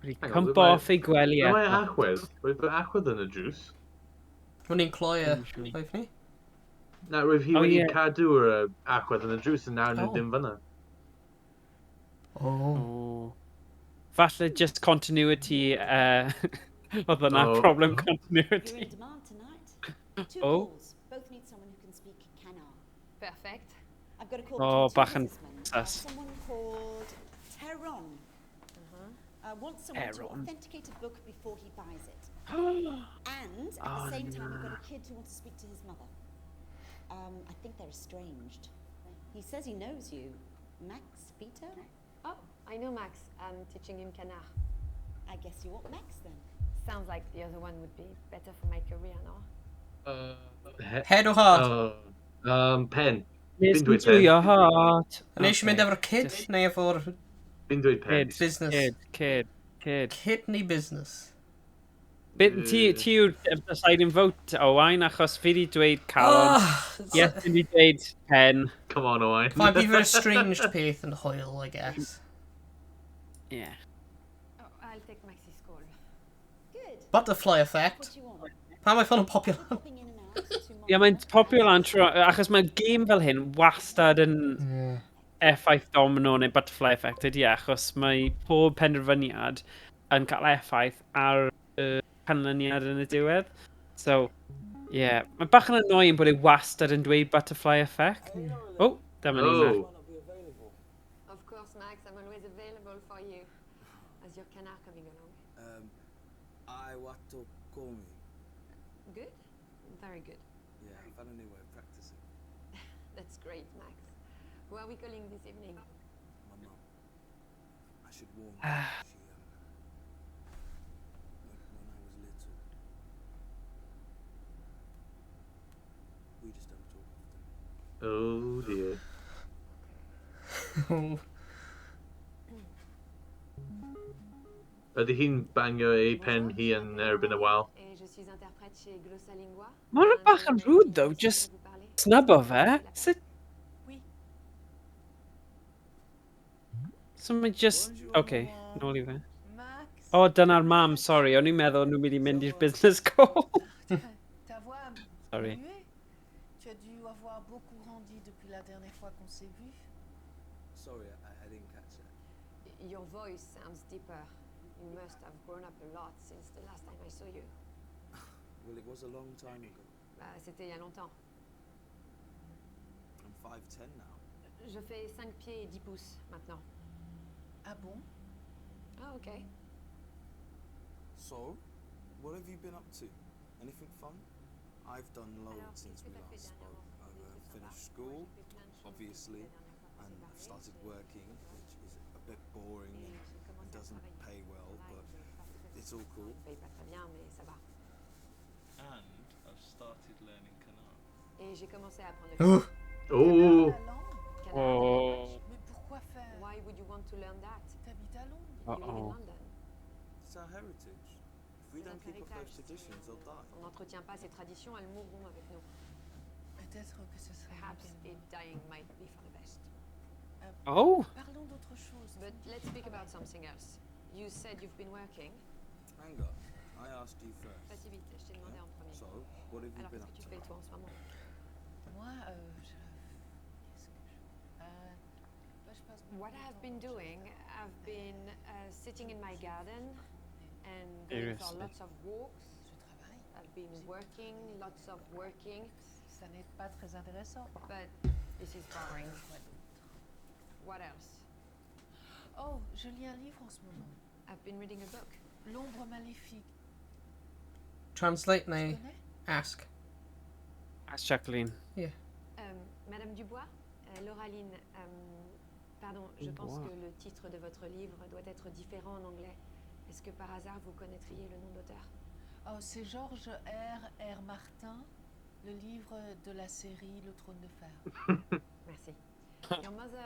[SPEAKER 4] Wedi
[SPEAKER 3] Hang on,
[SPEAKER 4] cwmpo off ei gwely
[SPEAKER 3] Ble mae
[SPEAKER 4] eto.
[SPEAKER 3] achwedd? Roedd fy achwedd yn y drws.
[SPEAKER 2] O'n i'n cloi e,
[SPEAKER 4] Ddim
[SPEAKER 2] oedd ni?
[SPEAKER 3] Na, roedd hi
[SPEAKER 4] Oh,
[SPEAKER 3] wedi
[SPEAKER 4] ie.
[SPEAKER 3] cadw'r achwedd yn y drws yn nawr nhw
[SPEAKER 2] Oh.
[SPEAKER 3] ddim fyna.
[SPEAKER 2] Oh.
[SPEAKER 4] Oh. Falle just continuity, oedd yna
[SPEAKER 3] Oh.
[SPEAKER 4] problem
[SPEAKER 5] You're
[SPEAKER 4] continuity.
[SPEAKER 5] in demand tonight. Two
[SPEAKER 4] Oh.
[SPEAKER 5] calls. Both need someone who can speak Kannar.
[SPEAKER 1] Perfect.
[SPEAKER 5] I've got a call
[SPEAKER 4] Oh,
[SPEAKER 5] between two
[SPEAKER 4] bach yn
[SPEAKER 5] businessmen.
[SPEAKER 4] sus.
[SPEAKER 5] Someone called Teron. Wants someone to
[SPEAKER 4] Teron.
[SPEAKER 5] authenticate a book before he buys it. And at
[SPEAKER 4] Oh,
[SPEAKER 5] the same time, I've got a kid who wants to speak to his mother. I think they're estranged. He says he knows you. Max Vito?
[SPEAKER 1] Oh, I know Max. I'm teaching him Kannar.
[SPEAKER 5] I guess you want Max then.
[SPEAKER 1] Sounds like the other one would be better for my career, no?
[SPEAKER 2] Head or heart?
[SPEAKER 3] Oh, pen.
[SPEAKER 4] Listen
[SPEAKER 3] dweud
[SPEAKER 4] to
[SPEAKER 3] pen.
[SPEAKER 4] your heart.
[SPEAKER 2] Yn eisiau mynd
[SPEAKER 4] Okay.
[SPEAKER 2] efo'r kid
[SPEAKER 4] Just
[SPEAKER 2] neu efo'r
[SPEAKER 3] Fi'n dweud pen.
[SPEAKER 4] Kid,
[SPEAKER 2] business?
[SPEAKER 4] kid, kid, kid.
[SPEAKER 2] Kid neu business?
[SPEAKER 4] Bit, ti yw'r deciding vote, Owain, achos fi di dweud calon.
[SPEAKER 2] Ah,
[SPEAKER 4] Yes, fi di dweud pen.
[SPEAKER 3] Come on, Owain.
[SPEAKER 2] Might be very strange peth yn hwyl, I guess.
[SPEAKER 4] Yeah.
[SPEAKER 1] Oh, I'll take Max's call.
[SPEAKER 5] Good.
[SPEAKER 2] Butterfly effect.
[SPEAKER 5] What do you want?
[SPEAKER 2] Pam mae ffôn yn popular?
[SPEAKER 5] Popping in and out to
[SPEAKER 4] Ie, mae'n popio lan trwy... Achos mae gêm fel hyn wastad yn effaith domino neu butterfly effect ydy e, achos mae pob penderfyniad yn cael effaith ar y canlyniad yn y diwedd. So, yeah. Mae bach yn annoying bod e wastad yn dweud butterfly effect. Oh, dyma ni.
[SPEAKER 3] Oh.
[SPEAKER 1] Of course, Max, I'm always available for you. How's your Kannar coming along?
[SPEAKER 8] I wato komi.
[SPEAKER 1] Good? Very good.
[SPEAKER 8] Yeah, I found a new way of practicing.
[SPEAKER 1] That's great, Max. Who are we calling this evening?
[SPEAKER 8] My mum. I should warn you. She, when I was little, we just don't talk often.
[SPEAKER 3] Oh dear.
[SPEAKER 2] Oh.
[SPEAKER 3] Ydy hi'n bangio ei pen hi yn erbyn y wal?
[SPEAKER 1] Et je suis interprète chez Glossalingua.
[SPEAKER 4] Mae hwnna bach yn rude though, just snubo fe. Sut... So mae just... Okay, nôl i fe.
[SPEAKER 9] Max,
[SPEAKER 4] O, oh, dyna'r mam, sorry. O'n i'n meddwl nhw'n mynd i mynd i'r business call.
[SPEAKER 9] ta voix a
[SPEAKER 4] Sorry.
[SPEAKER 9] mué. Tu as dû avoir beaucoup grandi depuis la dernière fois qu'on s'est vu.
[SPEAKER 8] Sorry, I didn't catch that.
[SPEAKER 1] Your voice sounds deeper. You must have grown up a lot since the last time I saw you.
[SPEAKER 8] Well, it was a long time ago.
[SPEAKER 1] Bah, c'était il y a longtemps.
[SPEAKER 8] I'm 5'10 now.
[SPEAKER 1] Je fais 5 pieds et 10 pouces maintenant.
[SPEAKER 9] Ah bon?
[SPEAKER 1] Ah, ok.
[SPEAKER 8] So, what have you been up to? Anything fun? I've done loads since we last spoke. I've finished school, obviously, and I've started working, which is a bit boring and doesn't pay well, but it's all cool.
[SPEAKER 1] Paye pas très bien, mais ça va.
[SPEAKER 10] And I've started learning Kannar.
[SPEAKER 1] Et j'ai commencé à apprendre le
[SPEAKER 3] Oh.
[SPEAKER 1] Canard.
[SPEAKER 4] Oh.
[SPEAKER 9] Mais pourquoi faire?
[SPEAKER 1] Why would you want to learn that?
[SPEAKER 9] T'habites à Londres.
[SPEAKER 1] You live in
[SPEAKER 4] Uh-oh.
[SPEAKER 1] London.
[SPEAKER 8] It's our heritage. If we
[SPEAKER 1] C'est
[SPEAKER 8] don't
[SPEAKER 1] notre
[SPEAKER 8] keep up
[SPEAKER 1] héritage.
[SPEAKER 8] those traditions, they'll die.
[SPEAKER 1] On n'entretient pas ces traditions, elles mourront avec nous.
[SPEAKER 9] Peut-être que ce serait
[SPEAKER 1] Perhaps
[SPEAKER 9] mieux
[SPEAKER 1] it dying might be for the best.
[SPEAKER 4] Oh!
[SPEAKER 9] Parlons d'autre chose.
[SPEAKER 1] But let's speak about something else. You said you've been working.
[SPEAKER 8] Hang on, I asked you first.
[SPEAKER 1] Pas si vite, je t'ai demandé en premier.
[SPEAKER 8] So, what have you
[SPEAKER 1] Alors
[SPEAKER 8] been
[SPEAKER 1] qu'est-ce
[SPEAKER 8] up
[SPEAKER 1] que tu
[SPEAKER 8] to?
[SPEAKER 1] fais toi en ce moment?
[SPEAKER 9] Moi, je... Qu'est-ce que je... Bah, je passe beaucoup
[SPEAKER 1] What
[SPEAKER 9] de
[SPEAKER 1] I've
[SPEAKER 9] temps
[SPEAKER 1] been
[SPEAKER 9] au
[SPEAKER 1] doing, I've been sitting in my garden and going for
[SPEAKER 4] Seriously.
[SPEAKER 1] lots of walks.
[SPEAKER 9] Je travaille.
[SPEAKER 1] I've been working, lots of working,
[SPEAKER 9] Ça n'est pas très intéressant.
[SPEAKER 1] but this is boring.
[SPEAKER 9] Quoi d'autre?
[SPEAKER 1] What else?
[SPEAKER 9] Oh, je lis un livre en ce moment.
[SPEAKER 1] I've been reading a book.
[SPEAKER 9] L'ombre maléfique.
[SPEAKER 2] Translate
[SPEAKER 9] Tu
[SPEAKER 2] neu
[SPEAKER 9] connais?
[SPEAKER 2] ask.
[SPEAKER 4] Ask Jacqueline.
[SPEAKER 2] Yeah.
[SPEAKER 1] Madame Dubois, Lauraline, pardon, je pense
[SPEAKER 4] Dubois.
[SPEAKER 1] que le titre de votre livre doit être différent en anglais. Est-ce que par hasard vous connaîtriez le nom d'auteur?
[SPEAKER 9] Oh, c'est George R. R. Martin, le livre de la série Le Trône de Fer.
[SPEAKER 1] Merci. Your mother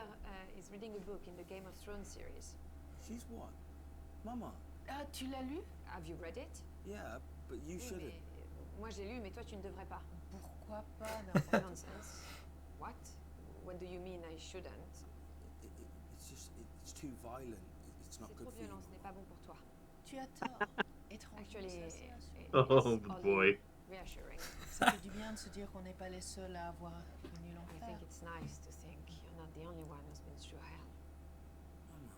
[SPEAKER 1] is reading a book in the Game of Thrones series.
[SPEAKER 8] She's what? Mama.
[SPEAKER 9] Ah, tu l'as lu?
[SPEAKER 1] Have you read it?
[SPEAKER 8] Yeah, but you
[SPEAKER 1] Oui,
[SPEAKER 8] shouldn't.
[SPEAKER 1] mais, moi j'ai lu, mais toi tu ne devrais pas.
[SPEAKER 9] Pourquoi pas? N'importe
[SPEAKER 1] Nonsense. What? What do you mean I shouldn't?
[SPEAKER 8] It's just, it's too violent. It's not
[SPEAKER 1] C'est
[SPEAKER 8] good
[SPEAKER 1] trop
[SPEAKER 8] for you.
[SPEAKER 1] violent, ce n'est pas bon pour toi.
[SPEAKER 9] Tu as tort. Étrangement,
[SPEAKER 1] Actually,
[SPEAKER 9] c'est assez rassurant.
[SPEAKER 3] Oh
[SPEAKER 1] it's oddly
[SPEAKER 3] boy.
[SPEAKER 1] reassuring.
[SPEAKER 9] Ça fait du bien de se dire qu'on n'est pas les seuls à avoir connu
[SPEAKER 1] I
[SPEAKER 9] l'enfer.
[SPEAKER 1] think it's nice to think you're not the only one who's been through hell.
[SPEAKER 8] Mama.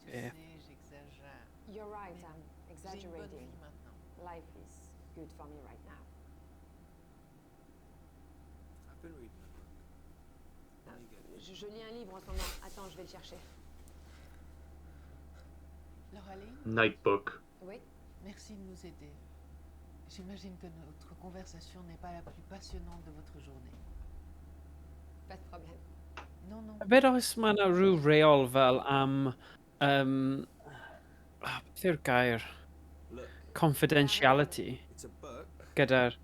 [SPEAKER 9] Tu
[SPEAKER 4] Yeah.
[SPEAKER 9] sais, j'exagère.
[SPEAKER 1] You're right,
[SPEAKER 9] Mais
[SPEAKER 1] I'm
[SPEAKER 9] J'ai une bonne
[SPEAKER 1] exaggerating.
[SPEAKER 9] vie maintenant.
[SPEAKER 1] Life is good for me right now.
[SPEAKER 8] I've been reading a book.
[SPEAKER 1] Ah,
[SPEAKER 8] Let me get it.
[SPEAKER 1] Je lis un livre en ce moment. Attends, je vais le chercher.
[SPEAKER 9] Lauraline,
[SPEAKER 3] Night book.
[SPEAKER 1] Oui?
[SPEAKER 9] merci de nous aider. J'imagine que notre conversation n'est pas la plus passionnante de votre journée.
[SPEAKER 1] Pas de problème.
[SPEAKER 9] Non, non.
[SPEAKER 4] Hefyd oes mae yna rhyw reol fel am... beth yw'r gair?
[SPEAKER 8] Look,
[SPEAKER 4] Confidentiality.
[SPEAKER 8] it's a book.
[SPEAKER 4] Gyda'r...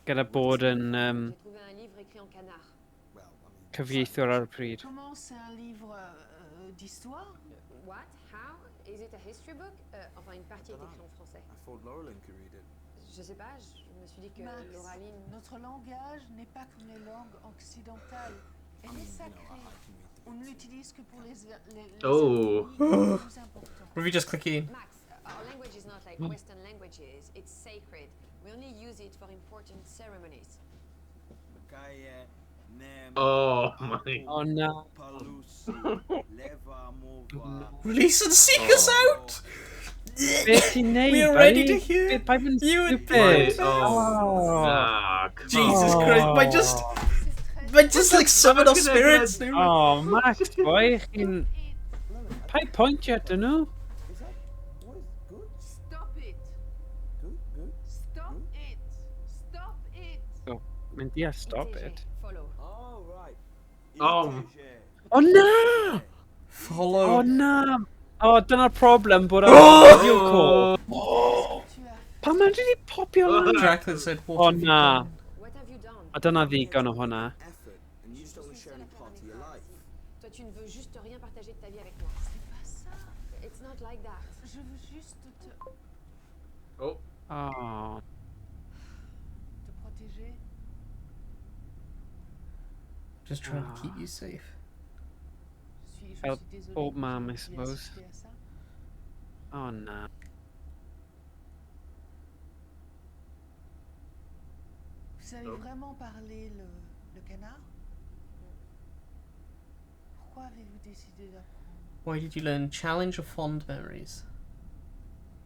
[SPEAKER 4] Gyda bod yn
[SPEAKER 1] J'ai trouvé un livre écrit en canard.
[SPEAKER 8] Well, I mean,
[SPEAKER 4] cyfieithwr ar y pryd.
[SPEAKER 9] Comment c'est un livre d'histoire?
[SPEAKER 1] What? How? Is it a history book? Enfin, une partie est
[SPEAKER 8] dunno.
[SPEAKER 1] écrite en français.
[SPEAKER 8] I thought Laurelyn could read it.
[SPEAKER 1] Je sais pas, je me suis dit que
[SPEAKER 9] Max,
[SPEAKER 1] Lauraline.
[SPEAKER 9] notre langage n'est pas comme les langues occidentales. Elle
[SPEAKER 8] I mean,
[SPEAKER 9] est
[SPEAKER 8] you know,
[SPEAKER 9] sacrée.
[SPEAKER 8] I can read the
[SPEAKER 9] On ne
[SPEAKER 8] bits.
[SPEAKER 9] l'utilise que pour les
[SPEAKER 3] Oh.
[SPEAKER 9] cérémonies les plus importantes.
[SPEAKER 2] Ruby just clicking.
[SPEAKER 1] Max, our language is not like Western languages. It's sacred. We only use it for important ceremonies.
[SPEAKER 8] Gaia nem
[SPEAKER 3] Oh my.
[SPEAKER 4] Oh no.
[SPEAKER 8] palusi leva mova.
[SPEAKER 2] Release and seek us out!
[SPEAKER 4] Be ti'n neud,
[SPEAKER 2] We are ready
[SPEAKER 4] buddy?
[SPEAKER 2] to hear
[SPEAKER 4] Be paid yn
[SPEAKER 2] you and
[SPEAKER 4] stupid.
[SPEAKER 3] My, oh. Nah, come
[SPEAKER 2] Jesus
[SPEAKER 3] on.
[SPEAKER 2] Christ, by just like summon our
[SPEAKER 3] Fucking
[SPEAKER 2] spirits.
[SPEAKER 3] head.
[SPEAKER 4] Oh, Max, boy, chi'n... Paid pwyntio atyn nhw.
[SPEAKER 8] Is that what is good?
[SPEAKER 9] Stop it!
[SPEAKER 8] Good, good.
[SPEAKER 9] Stop it! Stop it!
[SPEAKER 4] Oh, Mae'n deall, stop
[SPEAKER 1] ITG,
[SPEAKER 4] it.
[SPEAKER 1] Follow.
[SPEAKER 8] Oh right.
[SPEAKER 3] Oh.
[SPEAKER 8] ITG.
[SPEAKER 4] Oh na!
[SPEAKER 2] Follow.
[SPEAKER 4] Oh na! Oh, dyna'r problem bod ar video call.
[SPEAKER 9] Tu as
[SPEAKER 4] Pam mae'n wedi popio lan?
[SPEAKER 2] Jacqueline said, what
[SPEAKER 4] Oh
[SPEAKER 2] have you
[SPEAKER 4] na.
[SPEAKER 2] done?
[SPEAKER 1] What have you done?
[SPEAKER 4] A dyna ddigon o hwnna.
[SPEAKER 8] Effort, and you just
[SPEAKER 1] Je
[SPEAKER 8] don't want to
[SPEAKER 1] suis
[SPEAKER 8] share
[SPEAKER 1] seule
[SPEAKER 8] any
[SPEAKER 1] à faire
[SPEAKER 8] part
[SPEAKER 1] un
[SPEAKER 8] of your
[SPEAKER 1] effort
[SPEAKER 8] life.
[SPEAKER 1] ici. Toi, tu ne veux juste rien partager de ta vie avec moi.
[SPEAKER 9] C'est pas ça.
[SPEAKER 1] It's not like that.
[SPEAKER 9] Je veux juste te,
[SPEAKER 3] Oh.
[SPEAKER 4] Oh.
[SPEAKER 9] te protéger.
[SPEAKER 2] Just trying to keep you safe.
[SPEAKER 9] Je
[SPEAKER 4] Help
[SPEAKER 9] suis désolée.
[SPEAKER 4] old
[SPEAKER 9] que
[SPEAKER 4] mum,
[SPEAKER 9] j'ai
[SPEAKER 4] I
[SPEAKER 9] dû
[SPEAKER 4] suppose.
[SPEAKER 9] assister à ça.
[SPEAKER 4] Oh na.
[SPEAKER 9] Vous savez
[SPEAKER 3] Oh.
[SPEAKER 9] vraiment parler le canard? Pourquoi avez-vous décidé d'apprendre?
[SPEAKER 2] Why did you learn Challenge of Fond Memories?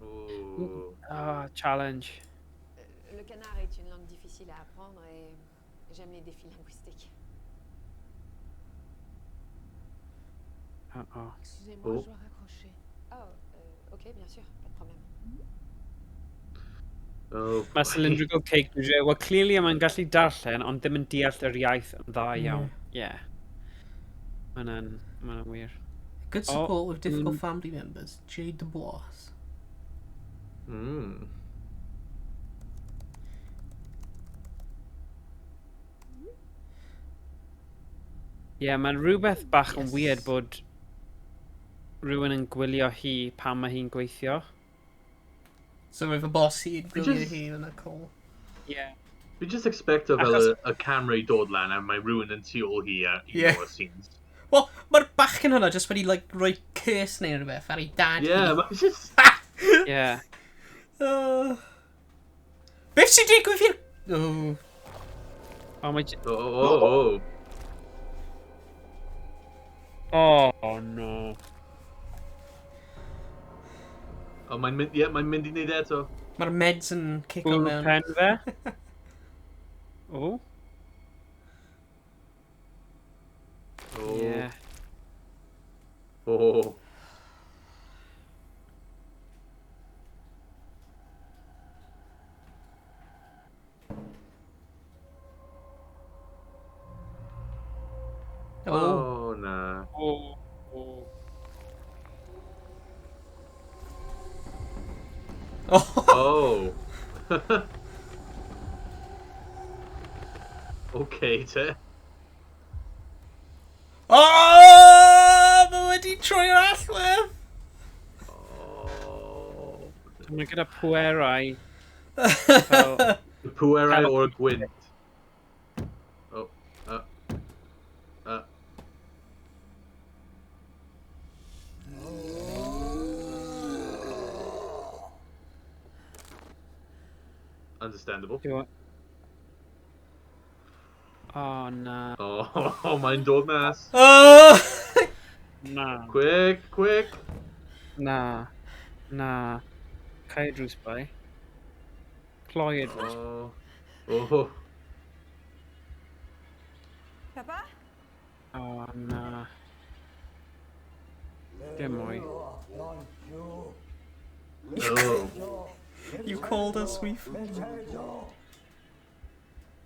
[SPEAKER 3] Ooh.
[SPEAKER 4] Ah, challenge.
[SPEAKER 1] Le canard est une langue difficile à apprendre et j'aime les défis linguistiques.
[SPEAKER 4] Uh-oh.
[SPEAKER 9] Excusez-moi,
[SPEAKER 3] Oh.
[SPEAKER 9] je dois raccrocher.
[SPEAKER 1] Oh, ok, bien sûr, pas de problème.
[SPEAKER 3] Oh,
[SPEAKER 4] Mae cylindrical cake dwi eisiau. Wel, clearly mae'n gallu darllen, ond ddim yn deall yr iaith yn dda iawn. Ie. Yeah. Mae'n ma wir.
[SPEAKER 2] Good support with difficult family members. Jade Dubois.
[SPEAKER 4] Ie, yeah, mae'n rhywbeth bach yn weird bod rhywun yn gwylio hi pan mae hi'n gweithio.
[SPEAKER 2] So with y boss hi'n gwylio hi yn y call.
[SPEAKER 4] Ie. Yeah.
[SPEAKER 3] Fi just expecto fel y camera i dod lan a mae rhywun yn tu ôl hi a un o'r scenes.
[SPEAKER 2] Wel, mae'r bachgen hwnna just wedi like, rhoi curse neu rhywbeth ar ei dad.
[SPEAKER 3] Yeah, mae'n just...
[SPEAKER 4] Yeah.
[SPEAKER 2] Beth sy'n digwydd i'r... Oh.
[SPEAKER 4] Oh, my...
[SPEAKER 3] Oh.
[SPEAKER 4] Oh, no.
[SPEAKER 3] Oh, mae'n mynd, yeah, mae'n mynd i wneud eto.
[SPEAKER 2] Mae'r meds yn cico mewn.
[SPEAKER 4] Pen fe. Oh.
[SPEAKER 3] Oh.
[SPEAKER 4] Yeah.
[SPEAKER 3] Oh.
[SPEAKER 2] Oh.
[SPEAKER 3] Oh, na.
[SPEAKER 4] Oh. Oh.
[SPEAKER 3] Oh. Okay, te.
[SPEAKER 2] Oh! Mae wedi troi'r allwedd!
[SPEAKER 3] Oh.
[SPEAKER 4] Mae gyda pwerau.
[SPEAKER 3] Pwerau o'r gwynt. Oh. Understandable.
[SPEAKER 4] Oh, na.
[SPEAKER 3] Oh, mae'n dod mas.
[SPEAKER 2] Oh!
[SPEAKER 4] Na.
[SPEAKER 3] Quick, quick.
[SPEAKER 4] Na. Na. Cael drws bai. Cloi y drws.
[SPEAKER 3] Oh. Oh.
[SPEAKER 1] Papa?
[SPEAKER 4] Oh, na. Dim mwy.
[SPEAKER 3] Oh.
[SPEAKER 2] You called us, we...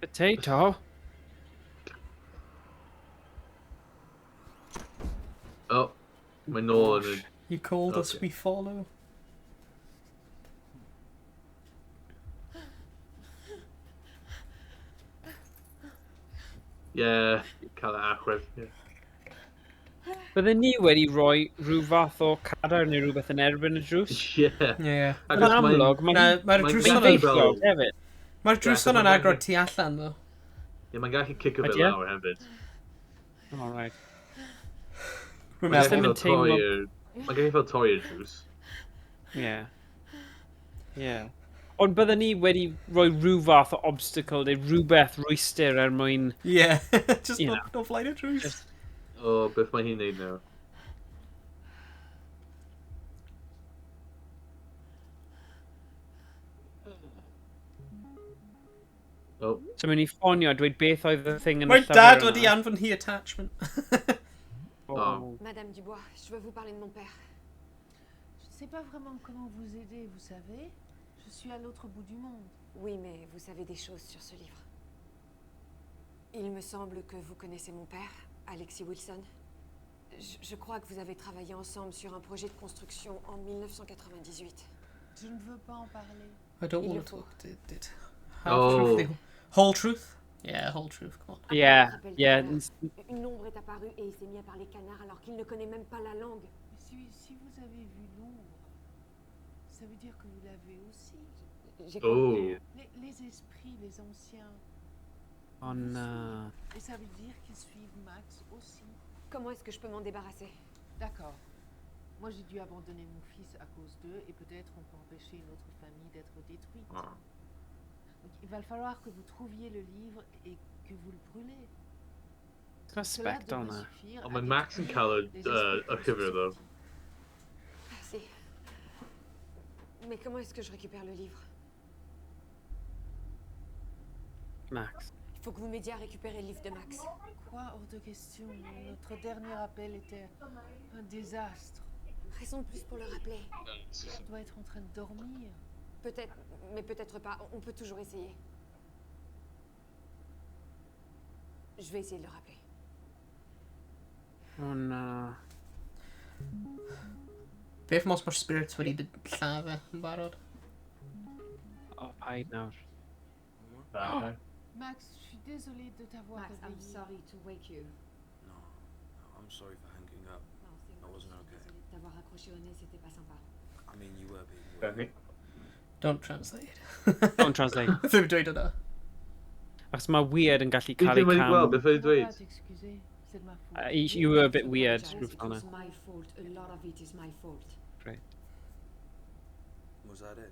[SPEAKER 4] Potato?
[SPEAKER 3] Oh, mae'n nôl yn y...
[SPEAKER 2] You called us,
[SPEAKER 3] Okay.
[SPEAKER 2] we follow.
[SPEAKER 3] Yeah, cael y achwedd. Yeah.
[SPEAKER 4] Bydden ni wedi rhoi rhyw fath o cadair neu rhywbeth yn erbyn y drws.
[SPEAKER 3] Yeah.
[SPEAKER 2] Yeah.
[SPEAKER 4] Yn amlwg,
[SPEAKER 2] Na, mae'r
[SPEAKER 3] mae'n
[SPEAKER 2] drws
[SPEAKER 3] gallu
[SPEAKER 2] yna'n...
[SPEAKER 4] beichiog hefyd.
[SPEAKER 2] Mae'r drws
[SPEAKER 3] Yeah,
[SPEAKER 2] yna'n
[SPEAKER 3] mae'n
[SPEAKER 2] agor
[SPEAKER 3] gallu-
[SPEAKER 2] tu allan, ddo.
[SPEAKER 3] Yeah, mae'n gallu cicio fe
[SPEAKER 4] Ydy e?
[SPEAKER 3] lawr hefyd.
[SPEAKER 4] All right.
[SPEAKER 2] Rwy'n
[SPEAKER 3] Mae'n
[SPEAKER 4] Ddim
[SPEAKER 2] meddwl.
[SPEAKER 4] yn
[SPEAKER 3] gallu fel
[SPEAKER 4] teimlo-
[SPEAKER 3] torri'r... Mae'n gallu fel torri'r drws.
[SPEAKER 4] Yeah. Yeah. Ond bydden ni wedi rhoi rhyw fath o obstacle neu rhywbeth rwystr er mwyn...
[SPEAKER 2] Yeah. Just
[SPEAKER 4] You
[SPEAKER 2] not, not flaen y drws.
[SPEAKER 4] Just-
[SPEAKER 3] Oh, beth mae hi'n neud nawr? Oh,
[SPEAKER 4] So mynd i ffonio a dweud beth oedd y thing yn y
[SPEAKER 2] Mae'r
[SPEAKER 4] llyfr
[SPEAKER 2] dad
[SPEAKER 4] yna.
[SPEAKER 2] wedi anfon hi attachment.
[SPEAKER 4] Oh.
[SPEAKER 1] Madame Dubois, je veux vous parler de mon père.
[SPEAKER 9] Je ne sais pas vraiment comment vous aider, vous savez. Je suis à l'autre bout du monde.
[SPEAKER 1] Oui, mais vous savez des choses sur ce livre. Il me semble que vous connaissez mon père, Alexis Wilson. Je crois que vous avez travaillé ensemble sur un projet de construction en 1998.
[SPEAKER 9] Je ne veux pas en parler.
[SPEAKER 2] I don't
[SPEAKER 1] Il
[SPEAKER 2] want
[SPEAKER 1] le
[SPEAKER 2] to
[SPEAKER 1] faut.
[SPEAKER 2] talk to it. Half
[SPEAKER 3] Oh.
[SPEAKER 2] truth. Whole truth? Yeah, whole truth. Come on.
[SPEAKER 4] Yeah,
[SPEAKER 1] Rappelle-toi,
[SPEAKER 4] yeah.
[SPEAKER 1] Une ombre est apparue et il s'est mis à parler canard alors qu'il ne connaît même pas la langue.
[SPEAKER 9] Mais si vous avez vu l'ombre, ça veut dire que vous l'avez aussi.
[SPEAKER 1] J'ai quoi
[SPEAKER 3] oh.
[SPEAKER 9] Les esprits, les anciens.
[SPEAKER 4] Oh na.
[SPEAKER 9] Et ça veut dire qu'ils suivent Max aussi.
[SPEAKER 1] Comment est-ce que je peux m'en débarrasser?
[SPEAKER 9] D'accord. Moi, j'ai dû abandonner mon fils à cause d'eux et peut-être on peut empêcher une autre famille d'être détruite. Donc, il va falloir que vous trouviez le livre et que vous le brûlez.
[SPEAKER 4] Mae
[SPEAKER 9] Cela
[SPEAKER 4] sbectol
[SPEAKER 9] devrait
[SPEAKER 4] na.
[SPEAKER 9] suffire
[SPEAKER 3] Oh,
[SPEAKER 9] à
[SPEAKER 3] mae Max yn
[SPEAKER 9] détruire
[SPEAKER 3] cael y,
[SPEAKER 9] les esprits
[SPEAKER 3] y
[SPEAKER 9] qui sont
[SPEAKER 3] llyfr, ddo.
[SPEAKER 9] sortis.
[SPEAKER 1] Merci. Mais comment est-ce que je récupère le livre?
[SPEAKER 4] Max.
[SPEAKER 1] Il faut que vous m'aidiez à récupérer le livre de Max.
[SPEAKER 9] Quoi, hors de question. Notre dernier appel était un désastre.
[SPEAKER 1] Raison de plus pour le rappeler.
[SPEAKER 9] Il doit être en train de dormir.
[SPEAKER 1] Peut-être, mais peut-être pas. On peut toujours essayer. Je vais essayer de le rappeler.
[SPEAKER 4] Oh na.
[SPEAKER 2] Beth mos mae'r spirits wedi lladd e yn barod?
[SPEAKER 4] O, paid nawr.
[SPEAKER 9] Max, je suis désolée de t'avoir
[SPEAKER 1] Max, I'm
[SPEAKER 9] réveillé.
[SPEAKER 1] sorry to wake you.
[SPEAKER 8] No, no, I'm sorry for hanging up.
[SPEAKER 1] Non, c'est
[SPEAKER 8] That
[SPEAKER 1] moi qui
[SPEAKER 8] wasn't
[SPEAKER 1] suis
[SPEAKER 8] okay.
[SPEAKER 1] désolée de t'avoir raccroché au nez, c'était pas sympa.
[SPEAKER 8] I mean, you were being weird.
[SPEAKER 3] Okay.
[SPEAKER 2] Don't translate.
[SPEAKER 4] Don't translate.
[SPEAKER 2] Ddim dweud hwnna.
[SPEAKER 4] Achos mae weird yn gallu
[SPEAKER 3] Fi
[SPEAKER 4] cael ei
[SPEAKER 3] ddim wedi
[SPEAKER 4] cam.
[SPEAKER 3] gweld beth oedd
[SPEAKER 9] Je dois
[SPEAKER 3] dweud.
[SPEAKER 9] t'excuser, c'est de ma faute.
[SPEAKER 4] You were a bit weird,
[SPEAKER 1] Apologize,
[SPEAKER 4] rhywbeth
[SPEAKER 1] It
[SPEAKER 4] fel 'na.
[SPEAKER 1] was my fault. A lot of it is my fault.
[SPEAKER 4] Right.
[SPEAKER 8] Was that it?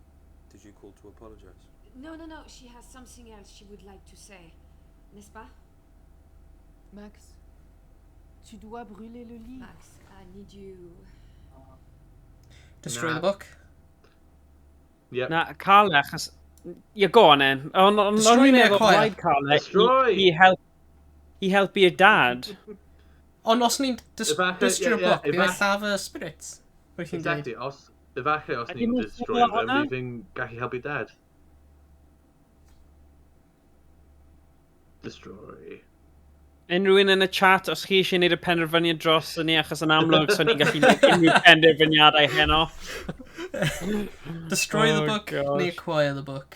[SPEAKER 8] Did you call to apologize?
[SPEAKER 1] No, no, no. She has something else she would like to say. N'est-ce pas?
[SPEAKER 9] Max, tu dois brûler le livre.
[SPEAKER 1] Max, I need you.
[SPEAKER 2] Destroy
[SPEAKER 3] Na.
[SPEAKER 2] the book.
[SPEAKER 3] Yep.
[SPEAKER 4] Na, cael e, achos... Ie, go on then. Ond on,
[SPEAKER 2] Destroy
[SPEAKER 4] o'n i'n
[SPEAKER 2] neu
[SPEAKER 4] meddwl
[SPEAKER 2] acquire?
[SPEAKER 4] rhaid cael e.
[SPEAKER 3] Destroy!
[SPEAKER 4] I helpu'r dad.
[SPEAKER 2] Ond os ni'n
[SPEAKER 3] Efallai-
[SPEAKER 2] destroy
[SPEAKER 3] ie,
[SPEAKER 2] y
[SPEAKER 3] ie,
[SPEAKER 2] book, bydd e'n
[SPEAKER 3] efall-
[SPEAKER 2] lladd y spirits. Wyt ti'n dweud?
[SPEAKER 3] Exactly. Os, efallai os
[SPEAKER 4] Ydy
[SPEAKER 3] ni'n
[SPEAKER 4] nhw'n
[SPEAKER 3] destroy
[SPEAKER 4] teimlo
[SPEAKER 3] them,
[SPEAKER 4] hwnna?
[SPEAKER 3] bydd yn gallu helpu dad. Destroy.
[SPEAKER 4] Unrhyw un yn y chat, os chi eisiau gwneud y penderfyniad dros ni, achos yn amlwg, so ni'n gallu gwneud unrhyw penderfyniadau heno.
[SPEAKER 2] Destroy the
[SPEAKER 4] Oh,
[SPEAKER 2] book
[SPEAKER 4] gosh.
[SPEAKER 2] neu acquire the book.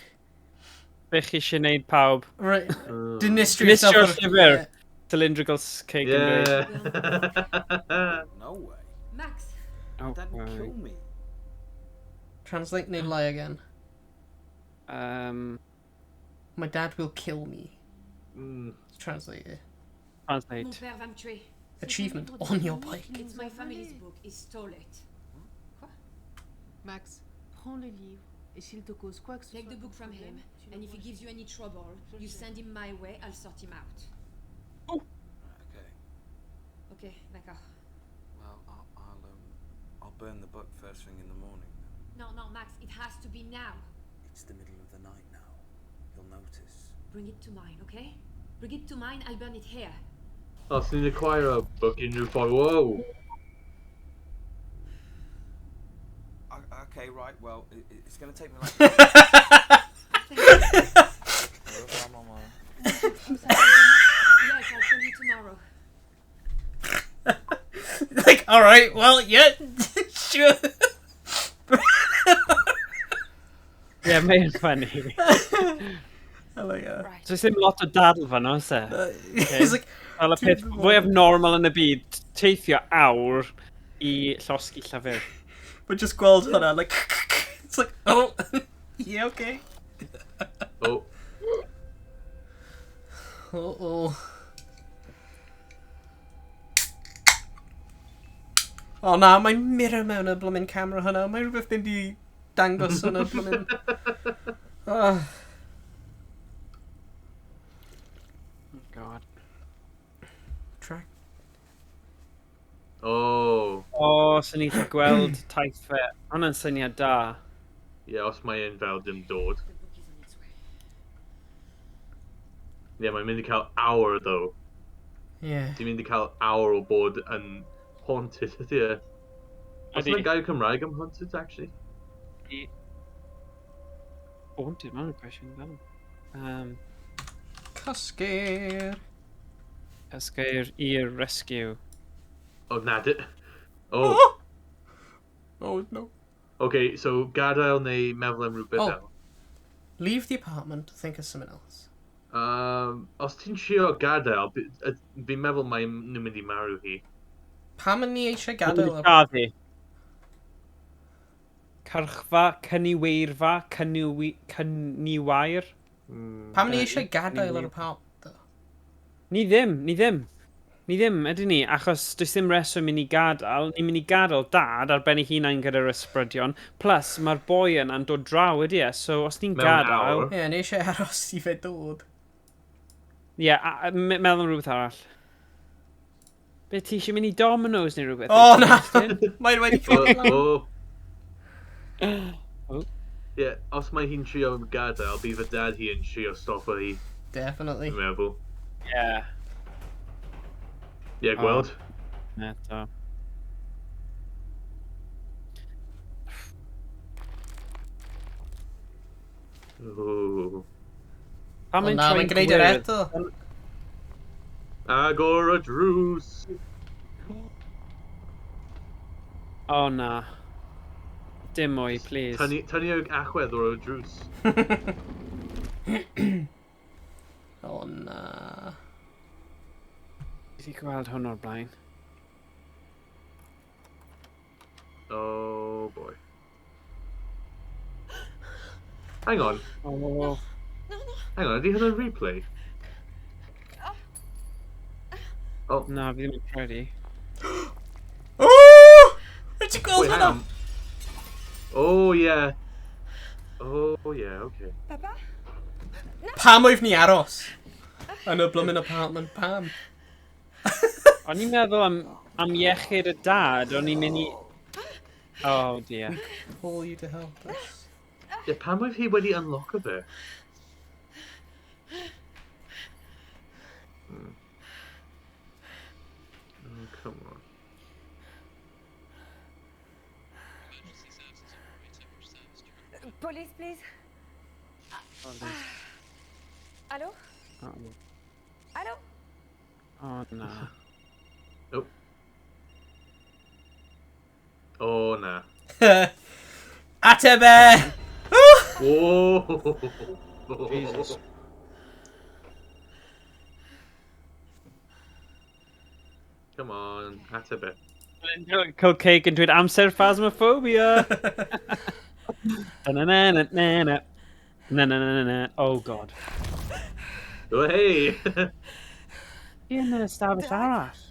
[SPEAKER 4] Be chi eisiau gwneud pawb?
[SPEAKER 2] Right.
[SPEAKER 3] Oh.
[SPEAKER 2] Dinistrio yourself.
[SPEAKER 4] Dinistrio'r llyfr. Cylindrical cake yn dweud.
[SPEAKER 3] Yeah.
[SPEAKER 8] No way.
[SPEAKER 1] Max,
[SPEAKER 4] Oh,
[SPEAKER 8] Dad will
[SPEAKER 4] right.
[SPEAKER 8] kill me.
[SPEAKER 2] Translate neu lie again. My dad will kill me. Translate it.
[SPEAKER 1] mon
[SPEAKER 4] Translate.
[SPEAKER 1] père va me tuer.
[SPEAKER 2] Achievement on your bike.
[SPEAKER 1] It's my family's book. He stole it. Quoi?
[SPEAKER 9] Max, prends le livre et s'il te cause quoi que ce
[SPEAKER 1] Take
[SPEAKER 9] soit,
[SPEAKER 1] the book from
[SPEAKER 9] comme
[SPEAKER 1] him,
[SPEAKER 9] problème, tu
[SPEAKER 1] and if he
[SPEAKER 9] l'envoies
[SPEAKER 1] gives you any trouble,
[SPEAKER 9] Je le
[SPEAKER 1] you
[SPEAKER 9] sais.
[SPEAKER 1] send him my way, I'll sort him out.
[SPEAKER 8] Right, okay.
[SPEAKER 1] Ok, d'accord.
[SPEAKER 8] Well, I'll burn the book first thing in the morning.
[SPEAKER 1] No, no, Max, it has to be now.
[SPEAKER 8] It's the middle of the night now. He'll notice.
[SPEAKER 1] Bring it to mine, okay? Bring it to mine, I'll burn it here.
[SPEAKER 3] Os ni'n acquire a book unrhyw ffordd, whoa!
[SPEAKER 8] Okay, right. Well, it's going to take me like. Au revoir, maman.
[SPEAKER 1] Yes, I'll call you tomorrow.
[SPEAKER 2] Like, alright, well, yeah, sure.
[SPEAKER 4] Ie, mae'n funny.
[SPEAKER 2] I like that.
[SPEAKER 1] Right.
[SPEAKER 4] So ddim lot o dadl fan oes e?
[SPEAKER 2] He's like,
[SPEAKER 4] Fel y peth fwyaf normal yn y byd, teithio awr i llosgi llyfr.
[SPEAKER 2] But just gweld hwnna, like, it's like, oh, yeah, okay.
[SPEAKER 3] Oh.
[SPEAKER 2] Oh, oh. O na, mae'n mirror mewn y blymyn camera hwnna. Mae rhywbeth mynd i dangos hwnna blymyn. Oh.
[SPEAKER 4] Oh God.
[SPEAKER 2] Track.
[SPEAKER 3] Oh.
[SPEAKER 4] O, swn i'n gallu gweld taith fe. Hwna'n syniad da.
[SPEAKER 3] Ie, yeah, os mae e'n fel dim dod.
[SPEAKER 1] The book is on its way.
[SPEAKER 3] Ie, yeah, mae'n mynd i cael awr, though.
[SPEAKER 2] Yeah.
[SPEAKER 3] Ti'n mynd i cael awr o bod yn haunted, ydy e? Oes
[SPEAKER 4] Ydi.
[SPEAKER 3] yna gair Cymraeg am haunted, actually?
[SPEAKER 4] Haunted, mae'n cwestiwn da.
[SPEAKER 2] Cysgur.
[SPEAKER 4] Cysgeir i'r rescue.
[SPEAKER 3] Oh, na, di... Oh.
[SPEAKER 2] Oh, no.
[SPEAKER 3] Okay, so gadael neu meddwl am rhywbeth
[SPEAKER 2] Oh.
[SPEAKER 3] oh.
[SPEAKER 2] Leave the apartment, think of someone else.
[SPEAKER 3] Os ti'n trio gadael, fi'n meddwl mae nhw'n mynd i marw hi.
[SPEAKER 2] Pam yn ni eisiau gadael y...
[SPEAKER 4] Gaddi. Cyrchfa, cyniweirfa, cyniwair.
[SPEAKER 2] Pam ni eisiau gadael yr apartment, though?
[SPEAKER 4] Ni ddim, ni ddim. Ni ddim, ydyn ni, achos does ddim reswm i ni gadael. Ni'n mynd i gadael dad ar ben ei hunain gyda'r ysbrydion. Plus, mae'r boi yna'n dod draw ydy e, so os ni'n
[SPEAKER 3] Mewn
[SPEAKER 4] gadael...
[SPEAKER 3] awr.
[SPEAKER 2] Ie, yeah, ni eisiau aros i fe dod.
[SPEAKER 4] Ie, yeah, meddwl am rhywbeth arall. Be, ti eisiau mynd i Domino's neu rhywbeth?
[SPEAKER 2] O, na! Mae'n wedi
[SPEAKER 3] Oh,
[SPEAKER 2] cael lan.
[SPEAKER 3] oh.
[SPEAKER 4] Oh.
[SPEAKER 3] Yeah, os mae hi'n trio gadael, bydd y dad hi yn trio stopo hi,
[SPEAKER 2] Definitely.
[SPEAKER 3] dwi'n meddwl.
[SPEAKER 4] Ie.
[SPEAKER 3] Ie, yeah, gweld.
[SPEAKER 4] Eto.
[SPEAKER 3] Oh.
[SPEAKER 4] Pam
[SPEAKER 2] O
[SPEAKER 4] mae'n
[SPEAKER 2] na,
[SPEAKER 4] troi'n
[SPEAKER 2] mae'n gwneud yr
[SPEAKER 4] gwyrdd?
[SPEAKER 2] eto.
[SPEAKER 3] Agor y drws.
[SPEAKER 4] O na. Dim mwy, please.
[SPEAKER 3] Tynnu ag achwedd o'r drws.
[SPEAKER 2] O na.
[SPEAKER 4] Fi 'di gweld hwn o'r blaen.
[SPEAKER 3] Oh boy. Hang on.
[SPEAKER 4] Oh.
[SPEAKER 3] Hang on, ydy hwnna'n replay? Oh.
[SPEAKER 4] Na, fi ddim yn credu.
[SPEAKER 2] Oh! Wyt ti'n gweld
[SPEAKER 3] Wait, hang
[SPEAKER 2] hwnna?
[SPEAKER 3] on. Oh yeah. Oh yeah, okay.
[SPEAKER 1] Papa?
[SPEAKER 2] Pam oedd ni aros? Yn y bloomin' apartment, pam?
[SPEAKER 4] O'n i'n meddwl am iechyd y dad, o'n i'n mynd i... Oh dear.
[SPEAKER 2] Call you to help us.
[SPEAKER 3] Yeah, pam oedd hi wedi unlock o fe? Oh, come on.
[SPEAKER 1] Police, please. Allô?
[SPEAKER 4] Oh,
[SPEAKER 1] Allô?
[SPEAKER 4] oh na.
[SPEAKER 3] Oh. Oh, na.
[SPEAKER 2] Ateb e!
[SPEAKER 3] Whoa!
[SPEAKER 4] Jesus.
[SPEAKER 3] Come on, ateb e.
[SPEAKER 4] Cael cake yn dweud amser phasmophobia. Na-na-na-na-na. Na-na-na-na-na. Oh god.
[SPEAKER 3] Oh, hey!
[SPEAKER 4] Fi yn yr ystafell arall.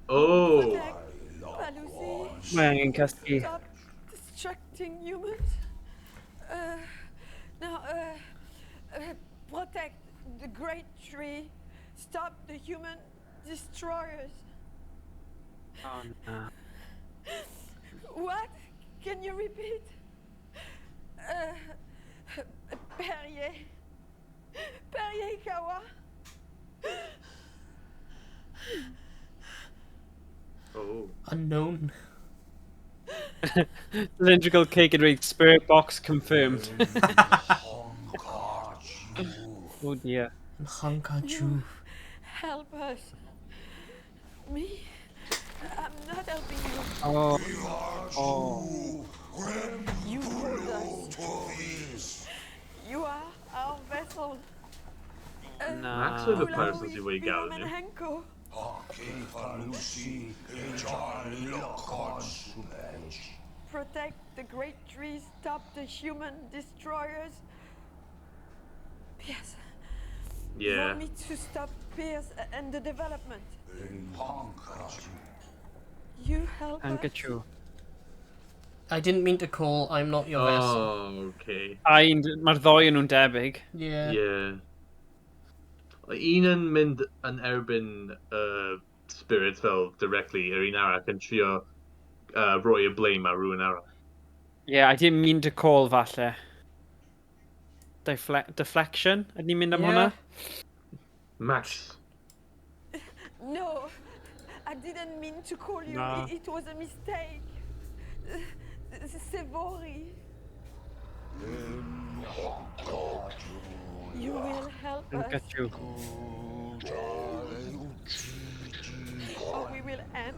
[SPEAKER 3] Oh!
[SPEAKER 1] Palusi.
[SPEAKER 4] Mae angen cysgu.
[SPEAKER 1] Stop destructing humans. No, protect the great tree. Stop the human destroyers.
[SPEAKER 4] Oh na.
[SPEAKER 1] What? Can you repeat? Perrier. Perrier Kawa.
[SPEAKER 3] Oh.
[SPEAKER 2] Unknown.
[SPEAKER 4] Cylindrical cake yn dweud spirit box confirmed. Oh dear.
[SPEAKER 2] Yn Hankachu.
[SPEAKER 1] Help us. Me? I'm not helping you.
[SPEAKER 4] Oh. Oh.
[SPEAKER 1] You hold us. You are our vessel.
[SPEAKER 4] Na.
[SPEAKER 3] Max oedd y person sydd wedi gael nhw.
[SPEAKER 1] Hanko. Protect the great trees, stop the human destroyers. Pierce. You
[SPEAKER 3] Yeah.
[SPEAKER 1] want me to stop Pierce and the development. You help us.
[SPEAKER 4] Hankachu.
[SPEAKER 2] I didn't mean to call, I'm not your vessel.
[SPEAKER 3] Oh, okay.
[SPEAKER 4] A un, mae'r ddoi yn nhw'n debyg.
[SPEAKER 2] Yeah.
[SPEAKER 3] Yeah. Un yn mynd yn erbyn spirit fel directly, yr un arall yn trio rhoi y blame ar rhywun arall.
[SPEAKER 4] Yeah, I didn't mean to call falle. Deflection? Ydyn ni'n mynd am
[SPEAKER 2] Yeah.
[SPEAKER 4] hwnna?
[SPEAKER 3] Max.
[SPEAKER 1] No, I didn't mean to call you.
[SPEAKER 4] Nah.
[SPEAKER 1] It was a mistake. Sevori. You will help us,
[SPEAKER 4] Hankachu.
[SPEAKER 1] or we will end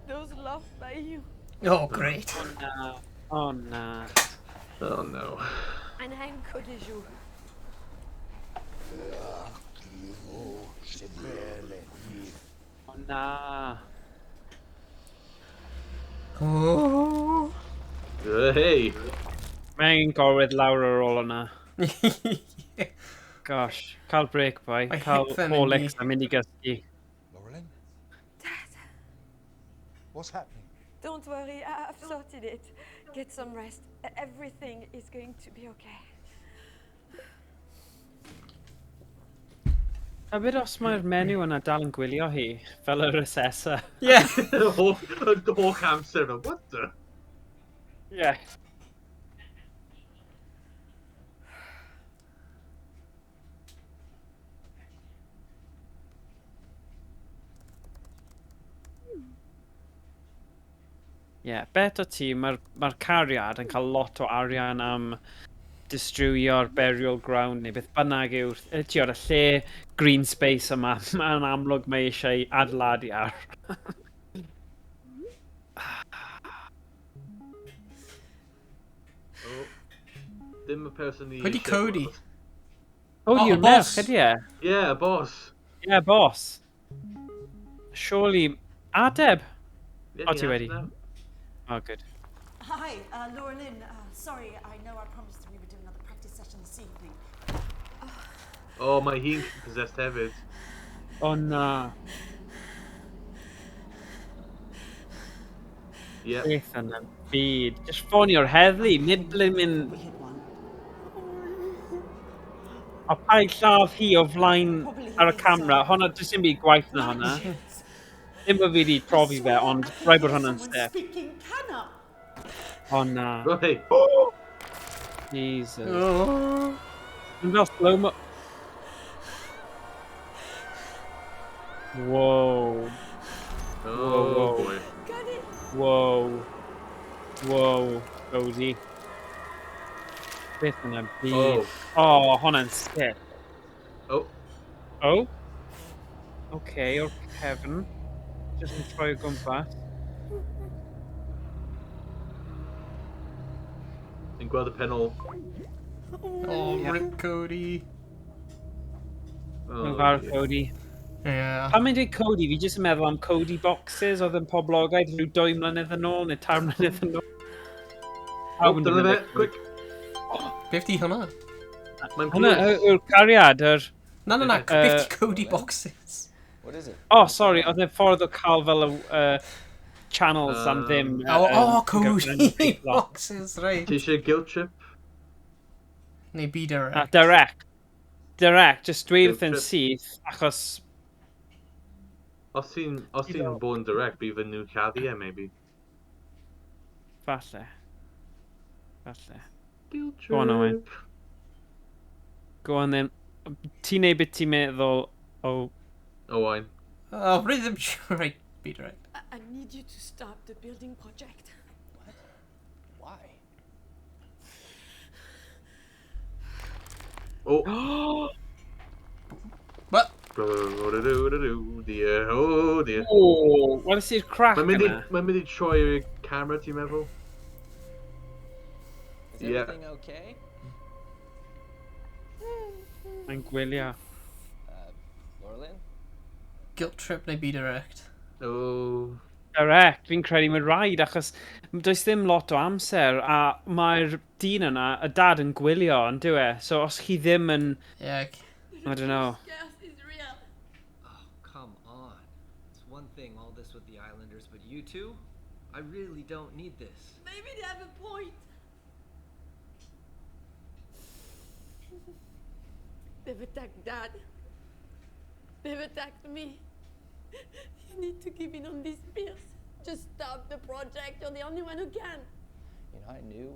[SPEAKER 1] those loved by you.
[SPEAKER 2] Oh, great.
[SPEAKER 4] Na. Oh na.
[SPEAKER 3] Oh no.
[SPEAKER 1] And Hanko Deju.
[SPEAKER 4] Oh na.
[SPEAKER 2] Oh.
[SPEAKER 3] Hey!
[SPEAKER 4] Mae angen gorwedd lawr ar ôl hwnna. Gosh, cael break boy.
[SPEAKER 2] Mae
[SPEAKER 4] Cael
[SPEAKER 2] hip yn mynd i-
[SPEAKER 4] Horlicks a mynd i gysgu.
[SPEAKER 7] Laurelyn? What's happening?
[SPEAKER 1] Don't worry, I've sorted it. Get some rest. Everything is going to be okay.
[SPEAKER 4] A bit os mae'r menyw yna dal yn gwylio hi, fel yr assessor.
[SPEAKER 2] Yeah.
[SPEAKER 3] Y holl amser fel, what the?
[SPEAKER 4] Yeah. Ie, bet o ti, mae'r ma cariad yn cael lot o arian am distrywio'r burial ground neu beth bynnag yw'r, ti o'r y lle green space yma, mae'n amlwg mae eisiau adeiladu ar.
[SPEAKER 3] Oh. Dim y person ni
[SPEAKER 2] Pwy di
[SPEAKER 3] eisiau
[SPEAKER 2] Cody?
[SPEAKER 3] gweld.
[SPEAKER 4] Cody
[SPEAKER 2] Oh,
[SPEAKER 4] yw'r
[SPEAKER 2] y boss.
[SPEAKER 4] merch, ydy e?
[SPEAKER 3] Yeah, y boss.
[SPEAKER 4] Ie, boss. Surely, ateb.
[SPEAKER 3] Yeah,
[SPEAKER 4] O, ti
[SPEAKER 3] ni
[SPEAKER 4] wedi.
[SPEAKER 3] ateb.
[SPEAKER 4] Oh, good.
[SPEAKER 5] Hi, Laura Lynn. Sorry, I know I promised we would do another practice session this evening.
[SPEAKER 3] Oh, mae hi'n possessed hefyd.
[SPEAKER 4] O na.
[SPEAKER 3] Yeah.
[SPEAKER 4] Beth yn y byd. Just ffonio'r heddlu, nid ble mynd. A paid lladd hi o flaen ar y camera. Honna, does dim byd gwaith na honna. Ddim bod fi wedi profi fe, ond rhaid bod hwnna'n step.
[SPEAKER 5] Speaking Kanna.
[SPEAKER 4] O na.
[SPEAKER 3] Right.
[SPEAKER 4] Jesus.
[SPEAKER 2] Oh.
[SPEAKER 4] Yn fel slow-mo. Whoa.
[SPEAKER 3] Oh,
[SPEAKER 4] Whoa, whoa.
[SPEAKER 3] boy.
[SPEAKER 4] Whoa. Whoa, Cody. Beth yn y byd.
[SPEAKER 3] Oh.
[SPEAKER 4] Oh, hwnna'n sick.
[SPEAKER 3] Oh.
[SPEAKER 4] Oh? Okay, o'r cefn. Just yn troi o gwmpas.
[SPEAKER 3] Ni'n gweld y penol.
[SPEAKER 2] Oh, rip Cody.
[SPEAKER 3] Oh,
[SPEAKER 4] Mae'n fawr
[SPEAKER 3] dear.
[SPEAKER 4] Cody.
[SPEAKER 2] Yeah.
[SPEAKER 4] Pan mae'n dweud Cody, fi jyst yn meddwl am Cody boxes oedd yn poblogaidd rhyw 2 mlynedd yn ôl neu 3 mlynedd yn ôl.
[SPEAKER 3] Oh,
[SPEAKER 4] Pawb yn
[SPEAKER 3] dyna fe,
[SPEAKER 4] defnyddio
[SPEAKER 3] quick.
[SPEAKER 2] Beth di hwnna?
[SPEAKER 3] Mae'n
[SPEAKER 4] Hwnna
[SPEAKER 3] pierce.
[SPEAKER 4] yw'r cariad, yr...
[SPEAKER 2] Na, na, na, beth di Cody boxes?
[SPEAKER 6] What is it?
[SPEAKER 4] Oh, sorry, oedd e'n ffordd o cael fel y channels am ddim.
[SPEAKER 2] Oh, oh,
[SPEAKER 4] yn
[SPEAKER 2] Cody
[SPEAKER 4] gyfrif.
[SPEAKER 2] boxes, right.
[SPEAKER 3] Ti eisiau guilt trip?
[SPEAKER 2] Neu be direct.
[SPEAKER 4] Na, direct. Direct, just dweud
[SPEAKER 3] Guilt
[SPEAKER 4] wrth yn
[SPEAKER 3] trip.
[SPEAKER 4] syth, achos.
[SPEAKER 3] Os ti'n os ti'n bod yn direct, bydd yn nhw cadw e, maybe.
[SPEAKER 4] Falle. Falle.
[SPEAKER 3] Guilt trip.
[SPEAKER 4] Go on, Owen. Go on then. Ti'n neud beth ti'n meddwl o.
[SPEAKER 3] Owain.
[SPEAKER 2] Oh, rhythm, right, be direct.
[SPEAKER 1] I need you to stop the building project.
[SPEAKER 6] Why?
[SPEAKER 3] Oh.
[SPEAKER 2] What?
[SPEAKER 3] Dear, oh dear.
[SPEAKER 4] Oh, weles i'r crack
[SPEAKER 3] Mae'n mynd i,
[SPEAKER 4] yna?
[SPEAKER 3] mae'n mynd i troi i'r camera, ti'n meddwl?
[SPEAKER 6] Is
[SPEAKER 3] Yeah.
[SPEAKER 6] everything okay?
[SPEAKER 4] Mae'n gwylio.
[SPEAKER 6] Laura Lynn?
[SPEAKER 2] Guilt trip neu be direct.
[SPEAKER 3] Oh.
[SPEAKER 4] Direct, fi'n credu mae'n rhaid, achos does ddim lot o amser, a mae'r dyn yna, y dad yn gwylio, yn dyw e? So os chi ddim yn.
[SPEAKER 2] Yeah.
[SPEAKER 4] I don't know.
[SPEAKER 1] Curse is real.
[SPEAKER 6] Oh, come on. It's one thing all this with the Islanders, but you two? I really don't need this.
[SPEAKER 1] Maybe they have a point. They've attacked Dad. They've attacked me. You need to give in on this, Pierce. Just stop the project. You're the only one who can.
[SPEAKER 6] You know, I knew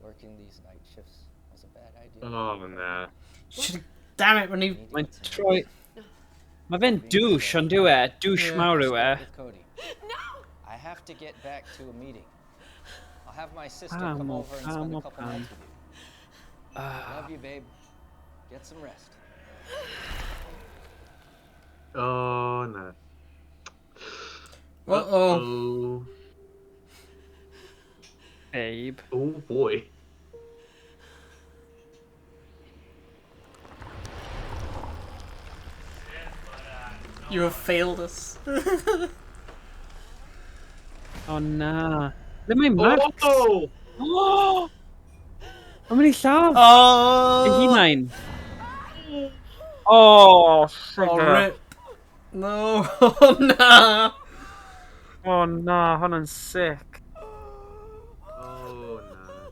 [SPEAKER 6] working these night shifts was a bad idea.
[SPEAKER 3] Oh, na.
[SPEAKER 2] Should, damn it, when he.
[SPEAKER 4] Mae'n troi. Mae fe'n douche, ond dyw e? Douche
[SPEAKER 2] Yeah.
[SPEAKER 4] mawr yw e.
[SPEAKER 6] With Cody. No! I have to get back to a meeting. I'll have my sister
[SPEAKER 4] Pam,
[SPEAKER 6] come
[SPEAKER 4] oh,
[SPEAKER 6] over and
[SPEAKER 4] Pam,
[SPEAKER 6] spend
[SPEAKER 4] oh,
[SPEAKER 6] a couple
[SPEAKER 4] Pam.
[SPEAKER 6] nights with you. Love you, babe. Get some rest.
[SPEAKER 3] Oh, na.
[SPEAKER 2] Uh-oh.
[SPEAKER 3] Uh-oh.
[SPEAKER 4] Babe.
[SPEAKER 3] Oh, boy.
[SPEAKER 2] You have failed us.
[SPEAKER 4] O na. Le mae Max?
[SPEAKER 3] Oh!
[SPEAKER 4] Oh! Mae'n mynd i lladd.
[SPEAKER 2] Oh!
[SPEAKER 4] Ei hunain. Oh,
[SPEAKER 2] Oh,
[SPEAKER 4] sugar.
[SPEAKER 2] rip. No, na.
[SPEAKER 4] Oh na, hwnna'n sick.
[SPEAKER 3] Oh, na.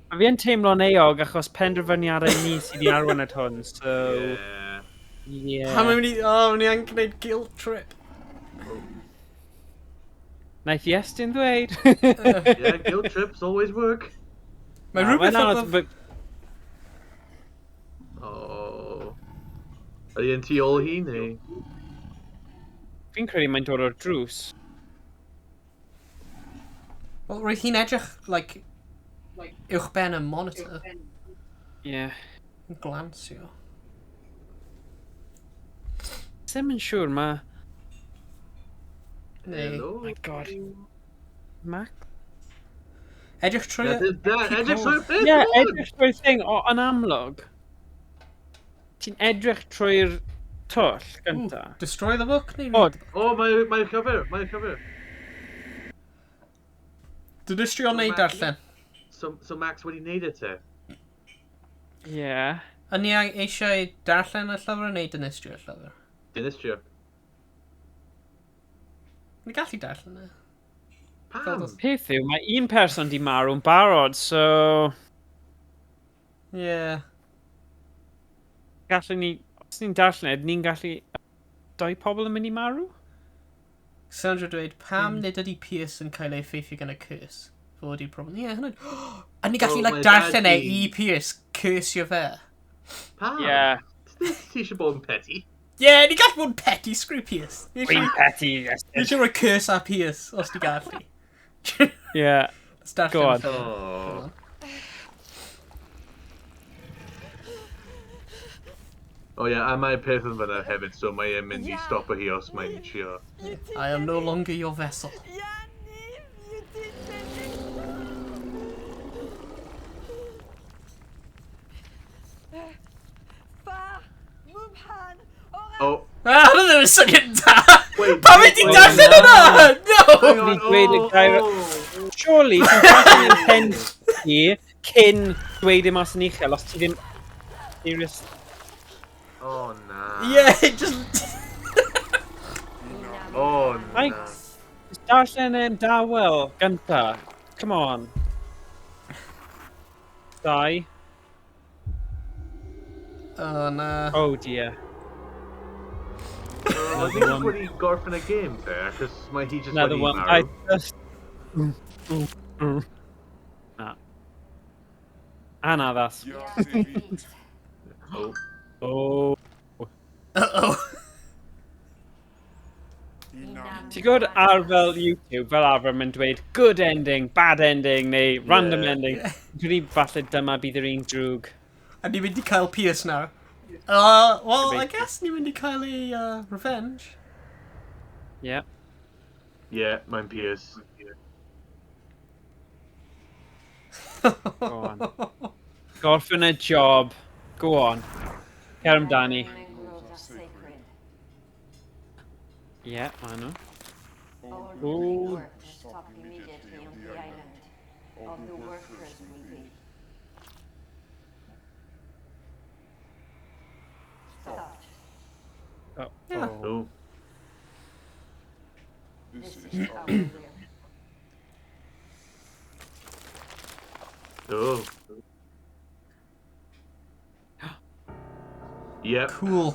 [SPEAKER 4] A fi yn teimlo'n euog achos penderfyniadau ni sydd wedi arwain at hwn, so.
[SPEAKER 3] Yeah.
[SPEAKER 4] Yeah.
[SPEAKER 2] Pam mae'n mynd i. Oh, mae'n angen gwneud guilt trip.
[SPEAKER 4] Naeth Iestyn ddweud.
[SPEAKER 3] Yeah, guilt trips always work.
[SPEAKER 2] Mae
[SPEAKER 4] Na,
[SPEAKER 2] rhywbeth
[SPEAKER 4] mae'n anodd,
[SPEAKER 2] oedd.
[SPEAKER 4] but
[SPEAKER 3] Oh. Ydy yn tu ôl hi, neu?
[SPEAKER 4] Fi'n credu mae'n dod o'r drws.
[SPEAKER 2] Wel, roedd hi'n edrych, like, uwch ben y monitor.
[SPEAKER 4] Yeah.
[SPEAKER 2] Yn glansio.
[SPEAKER 4] Ddim yn siŵr, mae...
[SPEAKER 2] Neu...
[SPEAKER 3] Hello?
[SPEAKER 4] My God. Mac?
[SPEAKER 2] Edrych trwy...
[SPEAKER 3] Edrych trwy'r peth!
[SPEAKER 4] Ie, edrych trwy'r thing, o, yn amlwg. Ti'n edrych trwy'r twll gynta.
[SPEAKER 2] Destroy the book, neu...
[SPEAKER 4] O,
[SPEAKER 3] O, mae'r llyfr, mae'r llyfr.
[SPEAKER 2] Dinistrio neu darllen.
[SPEAKER 3] So Max wedi wneud e te?
[SPEAKER 4] Ie.
[SPEAKER 2] A ni eisiau darllen y llyfr neu dinistrio y llyfr?
[SPEAKER 3] Dinistrio.
[SPEAKER 2] Ni gallu darllen e.
[SPEAKER 3] Pam?
[SPEAKER 4] Peth yw, mae un person di marw'n barod, so...
[SPEAKER 2] Yeah.
[SPEAKER 4] Gallwn ni... Os ni'n darllen e, ni'n gallu... Doi pobl yn mynd i marw?
[SPEAKER 2] Sandra dweud, pam nid ydy Pierce yn cael ei effeithio gan y curse? Fo ydy'r problem. Ie, yeah, hynny. A ni gallu,
[SPEAKER 3] Well,
[SPEAKER 2] like,
[SPEAKER 3] mae
[SPEAKER 2] darllen e
[SPEAKER 3] dad
[SPEAKER 2] i Pierce, curseio fe.
[SPEAKER 3] Pam?
[SPEAKER 4] Ie.
[SPEAKER 3] Ti eisiau bod yn petty?
[SPEAKER 2] Ie, yeah, ni gallu bod yn petty, screw Pierce. Ni
[SPEAKER 4] Dwi'n petty, yes.
[SPEAKER 2] Ni eisiau rhoi curse ar Pierce, os ti gallu.
[SPEAKER 4] Ie.
[SPEAKER 2] Let's darllen
[SPEAKER 4] Go on.
[SPEAKER 2] y llyfr.
[SPEAKER 3] Oh. O ie, a mae peth yn fyna hefyd, so mae e'n mynd i stopo hi os mae'n trio.
[SPEAKER 2] I am no longer your vessel.
[SPEAKER 3] Oh.
[SPEAKER 2] Ah, hwnna ddim yn syniad da!
[SPEAKER 3] Wait,
[SPEAKER 2] Pam wedi
[SPEAKER 3] wait,
[SPEAKER 2] darllen
[SPEAKER 3] no.
[SPEAKER 2] yna? No!
[SPEAKER 3] Hang on,
[SPEAKER 4] Fi dweud y
[SPEAKER 3] oh,
[SPEAKER 4] gair...
[SPEAKER 3] oh.
[SPEAKER 4] Surely, ti'n darllen yn pen ti cyn dweud e mas yn uchel, os ti ddim... Serious.
[SPEAKER 3] Oh, na.
[SPEAKER 2] Yeah, just...
[SPEAKER 3] Oh,
[SPEAKER 4] Right.
[SPEAKER 3] na.
[SPEAKER 4] Just darllen e'n dawel, gynta. Come on. Dau.
[SPEAKER 2] Oh, na.
[SPEAKER 4] Oh dear.
[SPEAKER 3] I think it's wedi gorffen y game te, achos mae hi just
[SPEAKER 4] Another
[SPEAKER 3] wedi
[SPEAKER 4] one. I
[SPEAKER 3] marw.
[SPEAKER 4] just... Na. Anaddas.
[SPEAKER 3] Oh.
[SPEAKER 4] Oh.
[SPEAKER 2] Uh-oh.
[SPEAKER 4] Ti'n gwybod ar fel YouTube, fel arfer mae'n dweud good ending, bad ending, neu random
[SPEAKER 3] Yeah.
[SPEAKER 4] ending. Dwi'n credu falle dyma bydd yr un drwg.
[SPEAKER 2] A ni'n mynd i cael Pierce nawr. Well, I
[SPEAKER 4] Gobeithio.
[SPEAKER 2] guess ni'n mynd i cael ei revenge.
[SPEAKER 4] Yeah.
[SPEAKER 3] Yeah, mae'n Pierce.
[SPEAKER 4] Go on. Gorffen y job. Go on. Cer amdani.
[SPEAKER 5] Mangroves are sacred.
[SPEAKER 4] Yeah, I know.
[SPEAKER 5] All
[SPEAKER 4] Ooh.
[SPEAKER 5] marine work to stop immediately on the island, or the workers will be stopped.
[SPEAKER 4] Oh.
[SPEAKER 2] Yeah.
[SPEAKER 3] Oh.
[SPEAKER 5] This is our will.
[SPEAKER 3] Oh. Yep.
[SPEAKER 2] Cool.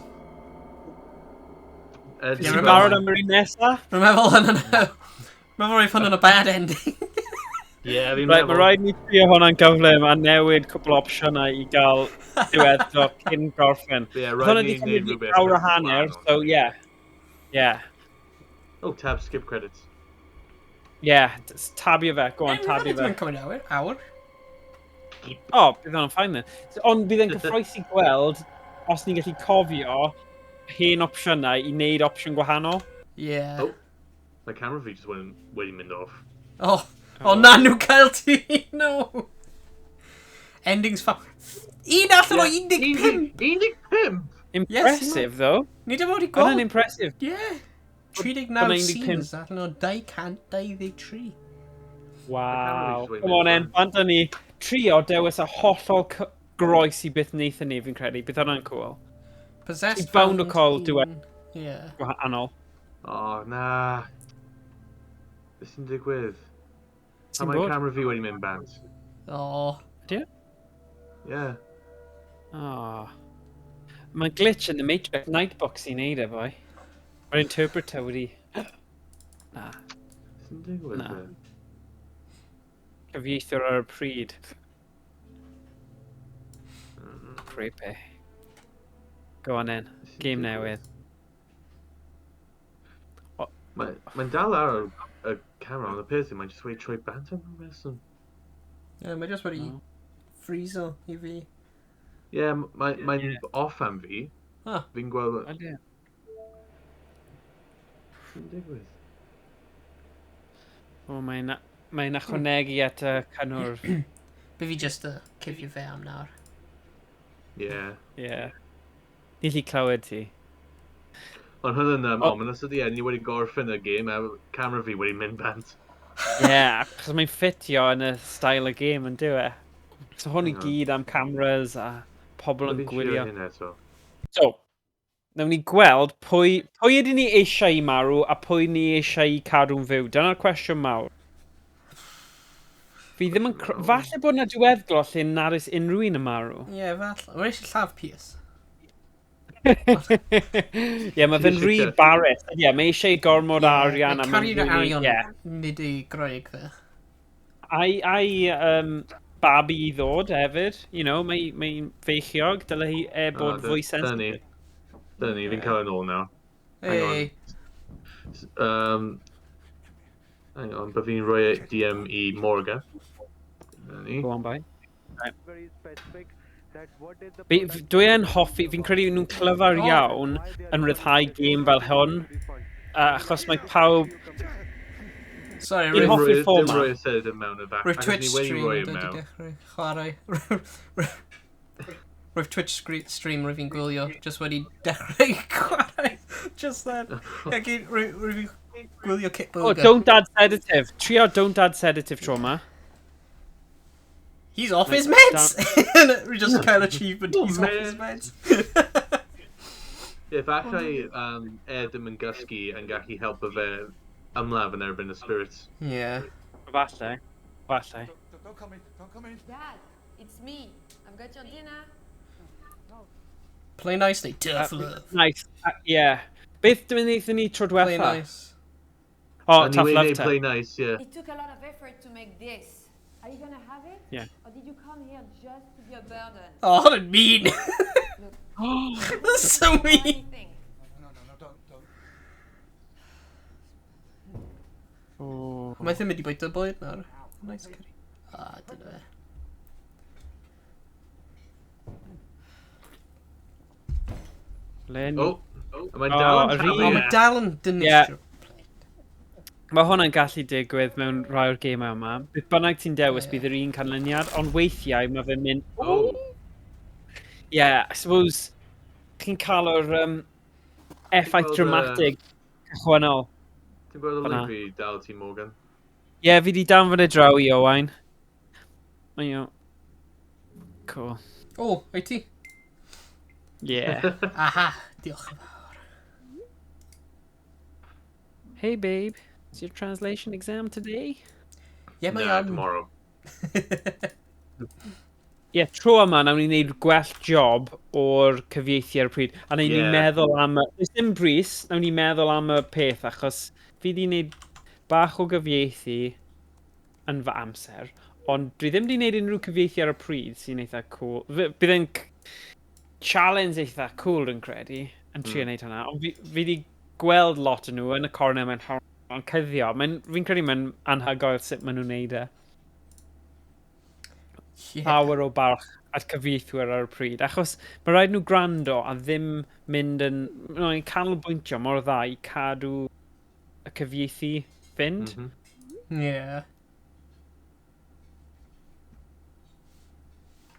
[SPEAKER 3] Edrych
[SPEAKER 2] Yeah,
[SPEAKER 4] Ti'n
[SPEAKER 2] remember-
[SPEAKER 4] barod am yr un nesa?
[SPEAKER 2] Rwy'n meddwl hwnna'n... Rwy'n meddwl hwnna'n a bad ending.
[SPEAKER 3] Yeah, fi'n
[SPEAKER 4] Right, mae
[SPEAKER 3] meddwl.
[SPEAKER 4] rhaid ni trio hwnna'n gyflym a newid cwpl o opsiynau i gael diweddglo cyn gorffen.
[SPEAKER 3] Yeah,
[SPEAKER 4] Oedd
[SPEAKER 3] rhaid
[SPEAKER 4] hwnna
[SPEAKER 3] ni
[SPEAKER 4] di
[SPEAKER 3] neud
[SPEAKER 4] cymryd fi
[SPEAKER 3] rhywbeth
[SPEAKER 4] awr a hanner,
[SPEAKER 3] gwahanol.
[SPEAKER 4] so yeah. Yeah.
[SPEAKER 3] Oh, tab, skip credits.
[SPEAKER 4] Yeah, tabio fe, go on, tabio fe.
[SPEAKER 2] Mae'n cymryd awr. Awr.
[SPEAKER 4] O, bydd hwnna'n fine then. Ond bydd e'n cyffroes i gweld os ni'n gallu cofio hen opsiynau i wneud opsiwn gwahanol.
[SPEAKER 2] Yeah.
[SPEAKER 3] Oh. My camera feed just went wedi mynd off.
[SPEAKER 2] Oh. Oh, na nhw cael ti. No. Endings fa... Un allan o 15!
[SPEAKER 3] 15?
[SPEAKER 4] Impressive, though.
[SPEAKER 2] Ni ddim wedi gweld.
[SPEAKER 4] Hwnna'n impressive.
[SPEAKER 2] Yeah. 39
[SPEAKER 4] Hwnna'n 15.
[SPEAKER 2] scenes allan o 223.
[SPEAKER 4] Wow. Come on, en, bant â ni. Trio dewis a hollol groes i beth wnaethon ni, fi'n credu. Bydd hwnna'n cool.
[SPEAKER 2] Possessed
[SPEAKER 4] Ti bound o
[SPEAKER 2] found
[SPEAKER 4] cael diwedd
[SPEAKER 2] Yeah.
[SPEAKER 4] gwahanol.
[SPEAKER 3] Oh, na. Beth sy'n digwydd? A
[SPEAKER 4] Sy'n
[SPEAKER 3] mae
[SPEAKER 4] bod?
[SPEAKER 3] camera fi wedi mynd bant.
[SPEAKER 2] Oh.
[SPEAKER 4] Ydy e?
[SPEAKER 3] Yeah.
[SPEAKER 4] Oh. Mae glitch in the Matrix Nightbox sy'n neud e, boi. Mae'r interpreter wedi... Na.
[SPEAKER 3] Beth sy'n digwydd?
[SPEAKER 4] Na.
[SPEAKER 3] then?
[SPEAKER 4] Cyfieithiwr ar y pryd. Creepy. Go on then.
[SPEAKER 3] Beth sy'n
[SPEAKER 4] Game
[SPEAKER 3] digwydd?
[SPEAKER 4] newydd.
[SPEAKER 3] Mae'n dal ar y camera, ond y peth yw, mae'n jyst wedi troi bant am ryw reswm.
[SPEAKER 2] Ie, mae jyst wedi freezo i fi.
[SPEAKER 3] Ie, yeah, mae'n mae off am fi.
[SPEAKER 2] Ah.
[SPEAKER 3] Fi'n gweld...
[SPEAKER 4] Ydy.
[SPEAKER 3] Sy'n digwydd?
[SPEAKER 4] O, mae'n mae ychwanegu at y cynnwrf.
[SPEAKER 2] By fi just cuddio fe am nawr.
[SPEAKER 3] Ie. Yeah.
[SPEAKER 4] Ie. Yeah. Ni lli clywed ti.
[SPEAKER 3] Ond hwn yn ominous ydy e, ni wedi gorffen y gêm a camera fi wedi mynd bant.
[SPEAKER 4] Ie, yeah, achos mae'n ffitio yn y style y gêm yn dyw e. So hwn i gyd am cameras a pobl yn gwylio.
[SPEAKER 3] Hyn eto.
[SPEAKER 4] So, nawn ni gweld pwy ydyn ni eisiau i marw a pwy ni eisiau i cadw'n fyw. Dyna'r cwestiwn mawr. Fi ddim yn... Falle bod yna diweddglo lle nad oes unrhyw un yn marw.
[SPEAKER 2] Ie, yeah, falle. Mae'n eisiau lladd Pierce.
[SPEAKER 4] Ie, yeah, mae fe'n rhy barus. Ie, yeah, mae eisiau gormod yeah, arian.
[SPEAKER 2] Mae caru'r arian yeah. Nid ei groeg fe.
[SPEAKER 4] Ai babi i ddod hefyd, you know, mae'n mae feichiog, dyle hi bod fwy sensitif.
[SPEAKER 3] Dyna ni, fi'n cael yn ôl nawr.
[SPEAKER 2] Hey.
[SPEAKER 3] Hang on, bydd fi'n rhoi DM i Morgan. Dyna ni.
[SPEAKER 4] Go on, bye. Right. Dwi yn hoffi, fi'n credu nhw'n clyfar iawn yn rhyddhau gêm fel hwn, achos mae pawb...
[SPEAKER 2] Sorry,
[SPEAKER 4] fi'n hoffi'r fformat.
[SPEAKER 3] Dim rhoi y sedative mewn y back.
[SPEAKER 2] Rwyf Twitch stream wedi dechrau chwarae. Rwyf Twitch stream rwyf fi'n gwylio, just wedi dechrau chwarae. Just then. Rwyf fi'n gwylio Kit Burger.
[SPEAKER 4] Oh, don't add sedative. Trio don't add sedative tro ma.
[SPEAKER 2] He's off his meds! We just cael achievement, he's off his meds.
[SPEAKER 3] Ie, falle Ed ddim yn gysgu yn gallu helpu fe ymladd yn erbyn y spirits.
[SPEAKER 2] Yeah.
[SPEAKER 4] Falle. Falle.
[SPEAKER 7] Don't come in, don't come in.
[SPEAKER 1] Dad, it's me. I've got your dinner.
[SPEAKER 2] Play nicely, tough love.
[SPEAKER 4] Nice, yeah. Beth dwi'n wnaethon ni tro diwetha?
[SPEAKER 2] Play nice.
[SPEAKER 4] Oh, tough love te.
[SPEAKER 3] Play nice, yeah.
[SPEAKER 1] It took a lot of effort to make this. Are you gonna have it?
[SPEAKER 4] Yeah.
[SPEAKER 1] Or did you come here just to be a burden?
[SPEAKER 2] Oh, what a mean! That's so mean!
[SPEAKER 7] No, no, no, don't, don't.
[SPEAKER 4] Oh.
[SPEAKER 2] Mae ddim wedi bwyta bwyd nawr. Nice curry. Ah, dyna fe.
[SPEAKER 4] Len.
[SPEAKER 3] Oh, mae'n dal yn
[SPEAKER 2] Oh, mae dal yn dinistrio.
[SPEAKER 4] Mae hwnna'n gallu digwydd mewn rhai o'r gemau yma. Beth bynnag ti'n dewis bydd yr un canlyniad, ond weithiau mae fe'n mynd...
[SPEAKER 3] Oh!
[SPEAKER 4] Yeah, I suppose chi'n cael yr effaith dramatig cychwynnol.
[SPEAKER 3] Ti'n gweld y link fi dal ti, Morgan?
[SPEAKER 4] Ie, yeah, fi di danfon e draw i Owain. Mae o... Cool.
[SPEAKER 2] O, wyt ti?
[SPEAKER 4] Yeah.
[SPEAKER 2] Aha, diolch yn fawr.
[SPEAKER 4] Hey babe. Is your translation exam today?
[SPEAKER 2] Yeah, mae
[SPEAKER 3] no, tomorrow.
[SPEAKER 4] Ie, yeah, tro yma, nawn ni wneud gwell job o'r cyfieithu ar y pryd. A nawn ni meddwl am... Does dim brys, nawn ni meddwl am y peth, achos fi di wneud bach o gyfieithu yn fy amser, ond dwi ddim di wneud unrhyw cyfieithu ar y pryd sy'n eitha cool. Bydd e'n challenge eitha cool, dwi'n credu, yn trio wneud hwnna. Ond fi di gweld lot o nhw yn y cornel mewn Mae'n cyddio. Fi'n credu mae'n anhygoel sut maen nhw'n neud e.
[SPEAKER 2] Yeah.
[SPEAKER 4] Llawer o barch at cyfieithwyr ar y pryd. Achos mae rhaid nhw gwrando a ddim mynd yn... Mae'n canolbwyntio mor dda i cadw y cyfieithu fynd.
[SPEAKER 3] Mm
[SPEAKER 2] -hmm. Yeah.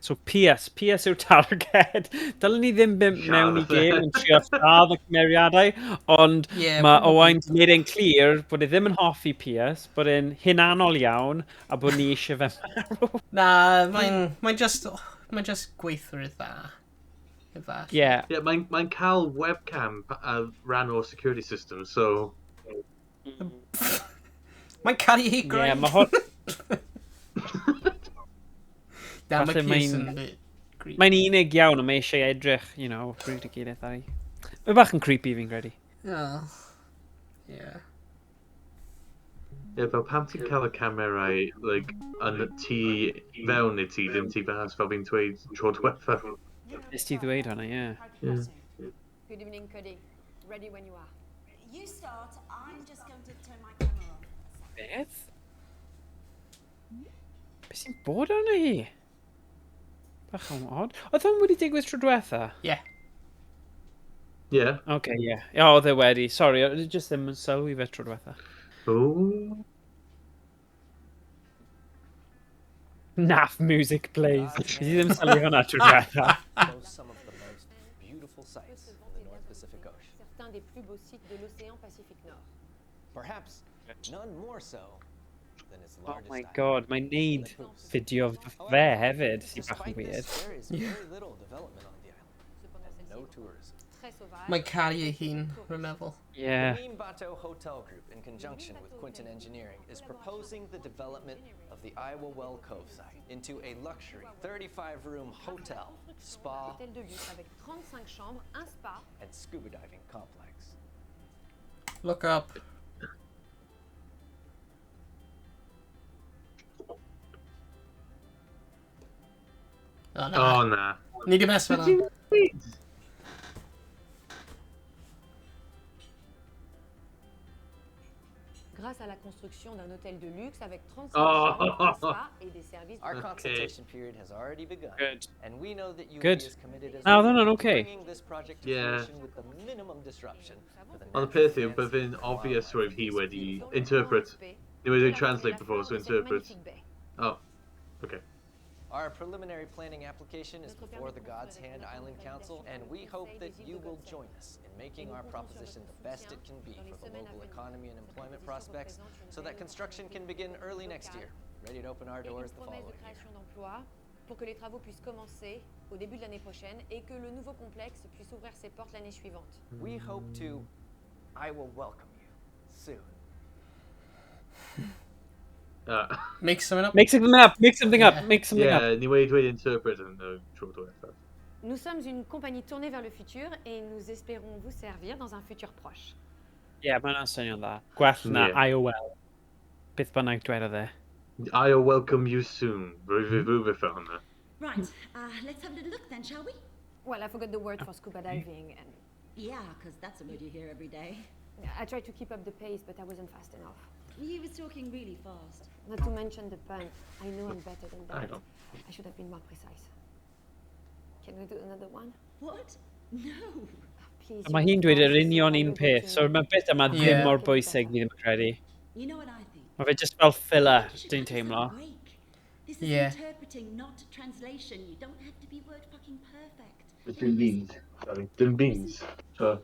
[SPEAKER 4] So PS yw'r targed. Dylen ni ddim mynd mewn i gêm yn trio lladd y cymeriadau, ond yeah, mae Owain wedi gwneud e'n clir bod e ddim yn hoffi PS, bod e'n hunanol iawn, a bod ni eisiau fe marw.
[SPEAKER 2] Na, mae'n just, mae just gweithwyr dda.
[SPEAKER 4] Yeah.
[SPEAKER 3] Yeah, mae'n cael webcam a rhan o'r security system, so...
[SPEAKER 2] Mae'n caru hi graig.
[SPEAKER 4] Yeah, mae hwn...
[SPEAKER 2] Na, mae Pierce yn bit creepy.
[SPEAKER 4] Mae'n unig iawn, ond mae eisiau edrych, you know, bryd y gilydd ar ei. Mae bach yn creepy fi'n credu.
[SPEAKER 2] Oh. Yeah.
[SPEAKER 3] Yeah, fel pam ti'n cael y camerau, like, yn tŷ fewn i ti, ddim tŷ fas, fel fi'n dweud tro diwetha.
[SPEAKER 4] Nes ti ddweud hwnna, ie.
[SPEAKER 3] Yeah.
[SPEAKER 1] Good evening, Cody. Ready when you are.
[SPEAKER 5] You start, I'm just going to turn my camera on.
[SPEAKER 4] Beth? Beth sy'n bod arno hi? Bach yn odd. Oedd hwn wedi digwydd tro diwetha?
[SPEAKER 2] Yeah.
[SPEAKER 3] Yeah.
[SPEAKER 4] Okay, yeah. O, oedd e wedi. Sorry, oedd e just ddim yn sylwi fe tro diwetha.
[SPEAKER 3] Oh.
[SPEAKER 4] Naff music plays. Nes i ddim sylwi hwnna tro diwetha.
[SPEAKER 6] Boasts some of the most beautiful sites in the North Pacific Ocean.
[SPEAKER 1] Certains des plus beaux sites de l'océan Pacifique Nord.
[SPEAKER 6] Perhaps none more so than its
[SPEAKER 4] Oh
[SPEAKER 6] largest
[SPEAKER 4] my
[SPEAKER 6] island.
[SPEAKER 4] God, mae'n neud fideo fe hefyd, sy'n bach yn
[SPEAKER 6] Despite
[SPEAKER 4] weird.
[SPEAKER 6] this, there is very little development on the island and no tourism.
[SPEAKER 1] Très sauvage.
[SPEAKER 2] Mae'n caru ei hun, rwy'n meddwl.
[SPEAKER 4] Yeah.
[SPEAKER 6] The Bato Hotel Group, in conjunction with Quinton Engineering, is proposing the development of the Iowa Well Cove site into a luxury 35-room hotel, spa,
[SPEAKER 1] Hôtel de luxe avec 35 chambres, un spa.
[SPEAKER 6] and scuba diving complex.
[SPEAKER 2] Look up. Oh, na.
[SPEAKER 3] Oh, na.
[SPEAKER 2] Ni di mess fel yna.
[SPEAKER 1] Grâce à la construction d'un hôtel de luxe avec 35
[SPEAKER 3] Oh.
[SPEAKER 1] chambres, un spa et des services.
[SPEAKER 6] Our
[SPEAKER 3] Okay.
[SPEAKER 6] consultation period has already begun,
[SPEAKER 4] Good.
[SPEAKER 6] and we know that you will
[SPEAKER 4] Good.
[SPEAKER 6] be as committed as
[SPEAKER 4] Na,
[SPEAKER 6] we
[SPEAKER 4] oedd
[SPEAKER 6] are
[SPEAKER 4] hwnna'n
[SPEAKER 6] to
[SPEAKER 4] okay.
[SPEAKER 6] bringing this project to
[SPEAKER 3] Yeah.
[SPEAKER 6] fruition with the minimum disruption for the
[SPEAKER 3] Ond y
[SPEAKER 6] natural
[SPEAKER 3] peth yw,
[SPEAKER 6] landscape
[SPEAKER 3] bydd fe'n
[SPEAKER 6] and
[SPEAKER 3] obvious
[SPEAKER 6] wildlife
[SPEAKER 3] roedd hi
[SPEAKER 6] of this
[SPEAKER 3] wedi
[SPEAKER 6] beautiful
[SPEAKER 3] interpret. Ni wedi translate before, so interpret. Oh, okay.
[SPEAKER 6] Our preliminary planning application is before the God's Hand Island Council, and we hope that you will join us in making our proposition the best it can be for the local economy and employment prospects so that construction can begin early next year, ready to open our
[SPEAKER 1] Et une
[SPEAKER 6] doors the
[SPEAKER 1] promesse
[SPEAKER 6] following
[SPEAKER 1] de
[SPEAKER 6] year.
[SPEAKER 1] création d'emplois pour que les travaux puissent commencer au début de l'année prochaine et que le nouveau complexe puisse ouvrir ses portes l'année suivante.
[SPEAKER 6] We hope to, I will welcome you soon.
[SPEAKER 2] Make something up.
[SPEAKER 4] Make something up, make something up,
[SPEAKER 2] Yeah.
[SPEAKER 4] make something up.
[SPEAKER 3] Yeah, ni wedi dweud interpret yn y tro diwethaf.
[SPEAKER 1] Nous sommes une compagnie tournée vers le futur et nous espérons vous servir dans un futur proche.
[SPEAKER 4] Yeah, mae'n swnio'n dda. Gwell na
[SPEAKER 3] Yeah.
[SPEAKER 4] IOL. Beth bynnag dwedodd e.
[SPEAKER 3] I'll welcome you soon. Rwy fi fwy fe hwnna.
[SPEAKER 5] Right, let's have a little look then, shall we?
[SPEAKER 1] Well, I forgot the word for scuba diving and
[SPEAKER 5] Yeah, because that's a word you hear every day.
[SPEAKER 1] I tried to keep up the pace, but I wasn't fast enough.
[SPEAKER 5] He was talking really fast.
[SPEAKER 1] Not to mention the pun. I know I'm better than
[SPEAKER 3] I
[SPEAKER 1] that.
[SPEAKER 3] don't.
[SPEAKER 1] I should have been more precise. Can we do another one?
[SPEAKER 5] What? No.
[SPEAKER 1] Please.
[SPEAKER 4] A mae hi'n dweud yr union un peth, so mae'r bit yma ddim
[SPEAKER 2] Yeah.
[SPEAKER 4] mor bwysig fi ddim yn credu.
[SPEAKER 5] You know what I think?
[SPEAKER 4] Mae fe just fel filler,
[SPEAKER 5] You should
[SPEAKER 4] dwi'n
[SPEAKER 5] have us a
[SPEAKER 4] teimlo.
[SPEAKER 5] break. This is
[SPEAKER 2] Yeah.
[SPEAKER 5] interpreting, not translation. You don't have to be word fucking perfect.
[SPEAKER 11] Dim beans. Sorry, dim beans. So,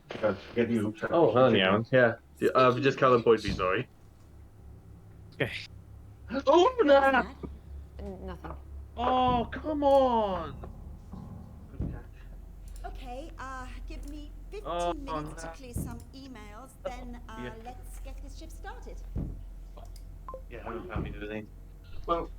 [SPEAKER 11] get you.
[SPEAKER 3] Oh, hwnna'n iawn, yeah. Fi just cael yn bwyd fi, sorry.
[SPEAKER 4] Okay.
[SPEAKER 3] Oh, na!
[SPEAKER 1] Nothing.
[SPEAKER 3] Oh, come on!
[SPEAKER 5] Okay, give me 15
[SPEAKER 3] Oh,
[SPEAKER 5] minutes to
[SPEAKER 3] no.
[SPEAKER 5] clear some emails, then
[SPEAKER 3] Yeah.
[SPEAKER 5] let's get this ship started.
[SPEAKER 3] Yeah, haven't found me the name. Well...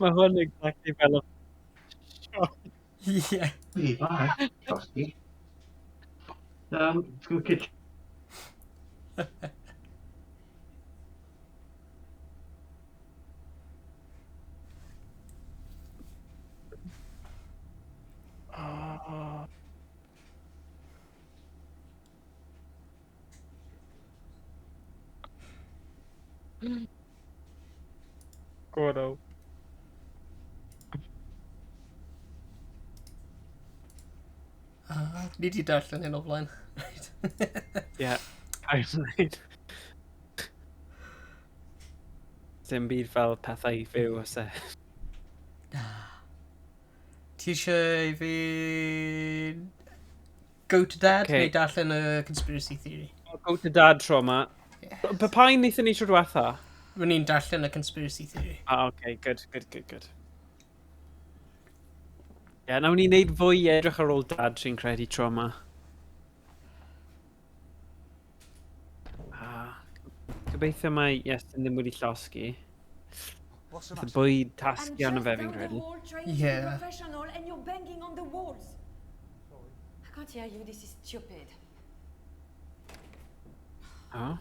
[SPEAKER 4] Mae hwn exactly fel y...
[SPEAKER 2] Yeah.
[SPEAKER 11] Bye. Trusty.
[SPEAKER 3] It's gonna kitchen.
[SPEAKER 4] Gordo.
[SPEAKER 2] Ni di darllen hyn o blaen. Right.
[SPEAKER 4] Yeah, I'm right. Dim byd fel pethau i fyw os e.
[SPEAKER 2] Ti eisiau i fi... Go to Dad
[SPEAKER 4] Okay.
[SPEAKER 2] neu darllen y conspiracy theory?
[SPEAKER 4] Go to Dad tro yma. Pa pa un wnaethon ni tro diwetha?
[SPEAKER 2] Rwy'n ni'n darllen y conspiracy theory.
[SPEAKER 4] Ah, okay, good, good, good, good. Ie, yeah, nawn ni wneud fwy i edrych ar ôl Dad sy'n credu tro yma. Ah, gobeithio mae Iestyn ddim wedi llosgi.
[SPEAKER 7] What's the
[SPEAKER 4] Nath y
[SPEAKER 7] matter?
[SPEAKER 4] bwyd
[SPEAKER 1] I'm
[SPEAKER 4] tasgu arno
[SPEAKER 1] just
[SPEAKER 4] fe fi'n
[SPEAKER 1] down the
[SPEAKER 4] credu.
[SPEAKER 1] hall trying to be
[SPEAKER 2] Yeah.
[SPEAKER 1] professional and you're banging on the walls. I can't hear you. This is stupid.
[SPEAKER 4] Oh.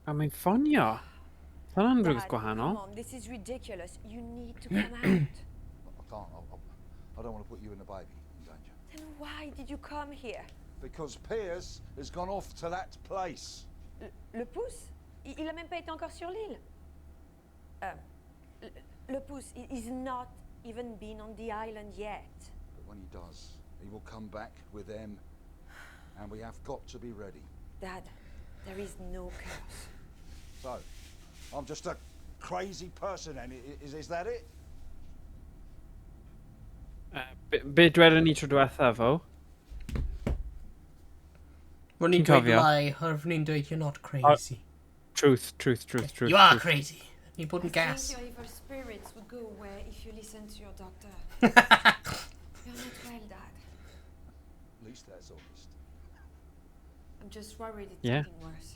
[SPEAKER 4] A mae'n ffonio. Hwna'n rhywbeth
[SPEAKER 1] Dad,
[SPEAKER 4] gwahanol.
[SPEAKER 1] Come on, this is ridiculous. You need to come out.
[SPEAKER 7] I can't. I don't want to put you and the baby in danger.
[SPEAKER 1] Then why did you come here?
[SPEAKER 7] Because Pierce has gone off to that place.
[SPEAKER 1] Le Pouce? Il a même pas été encore sur l'île. Le Pouce, he's not even been on the island yet.
[SPEAKER 7] But when he does, he will come back with them, and we have got to be ready.
[SPEAKER 1] Dad, there is no curse.
[SPEAKER 7] So, I'm just a crazy person, and is that it?
[SPEAKER 4] Be dwedon ni tro diwetha fo?
[SPEAKER 2] Ro'n ni'n
[SPEAKER 4] Ti'n
[SPEAKER 2] dweud
[SPEAKER 4] cofio?
[SPEAKER 2] lie, oherwydd ni'n dweud you're not crazy.
[SPEAKER 4] Truth, truth, truth, truth.
[SPEAKER 2] You are
[SPEAKER 4] truth.
[SPEAKER 2] crazy. Ni'n bod yn
[SPEAKER 1] I
[SPEAKER 2] gas.
[SPEAKER 1] think your evil spirits would go away if you listen to your doctor. You're not well, Dad.
[SPEAKER 7] At least that's honest.
[SPEAKER 1] I'm just worried it's
[SPEAKER 4] Yeah.
[SPEAKER 1] getting worse.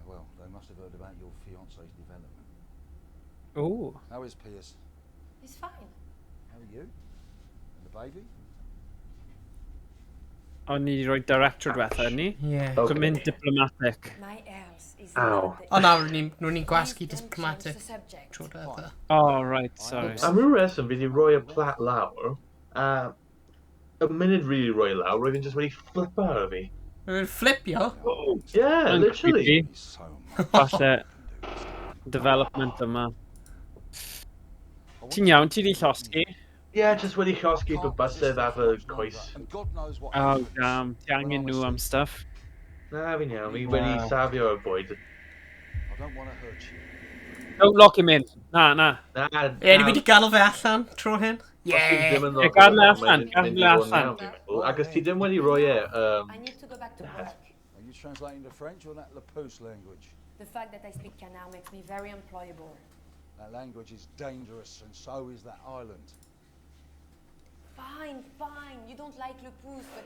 [SPEAKER 7] Well, they must have heard about your fiance's development.
[SPEAKER 4] Ooh.
[SPEAKER 7] How is Pierce?
[SPEAKER 1] He's fine.
[SPEAKER 7] How are you? And the baby?
[SPEAKER 4] O'n ni wedi rhoi director diwetha, ni?
[SPEAKER 2] Yeah.
[SPEAKER 4] So mynd diplomatic.
[SPEAKER 1] My else is
[SPEAKER 3] Ow.
[SPEAKER 1] not the
[SPEAKER 2] O na, ro'n ni'n gwasgu
[SPEAKER 1] Please don't change
[SPEAKER 2] diplomatic
[SPEAKER 1] the subject.
[SPEAKER 2] tro diwetha.
[SPEAKER 4] Oh, right, sorry.
[SPEAKER 3] Am ryw reswm, fi wedi rhoi y plat lawr, a y munud rili rhoi lawr, roedd fi'n just wedi flipo ar fi.
[SPEAKER 2] Ro'n flipio.
[SPEAKER 3] Yeah,
[SPEAKER 4] Mae'n
[SPEAKER 3] literally.
[SPEAKER 4] creepy.
[SPEAKER 7] So much.
[SPEAKER 4] Falle development yma. Ti'n iawn, ti di llosgi?
[SPEAKER 3] Yeah, just wedi llosgi fy bysedd a fy coes.
[SPEAKER 7] And God knows what
[SPEAKER 4] Oh,
[SPEAKER 7] happens
[SPEAKER 4] damn. Ti
[SPEAKER 7] when
[SPEAKER 4] angen
[SPEAKER 7] I'm
[SPEAKER 4] nhw am
[SPEAKER 7] asleep.
[SPEAKER 4] stuff.
[SPEAKER 3] Na, fi'n iawn, fi wedi
[SPEAKER 4] Wow.
[SPEAKER 3] safio y bwyd.
[SPEAKER 7] I don't want to hurt you.
[SPEAKER 4] Don't lock him in. Na, na.
[SPEAKER 3] Na,
[SPEAKER 2] Ie, ni wedi gadw fe allan tro hyn.
[SPEAKER 3] Yeah. Ddim yn
[SPEAKER 4] Ie,
[SPEAKER 3] lock
[SPEAKER 4] gadael
[SPEAKER 3] him
[SPEAKER 4] e
[SPEAKER 3] in,
[SPEAKER 4] allan,
[SPEAKER 3] mae'n
[SPEAKER 4] gadael
[SPEAKER 3] mynd
[SPEAKER 4] e
[SPEAKER 3] i fod yn
[SPEAKER 4] allan.
[SPEAKER 3] iawn, fi'n meddwl. Ac os ti ddim wedi rhoi e,
[SPEAKER 1] I need to go back to work.
[SPEAKER 7] Are you translating to French or that Lapousse language?
[SPEAKER 1] The fact that I speak Kannar makes me very employable.
[SPEAKER 7] That language is dangerous, and so is that island.
[SPEAKER 1] Fine, fine. You don't like Le Pouce, but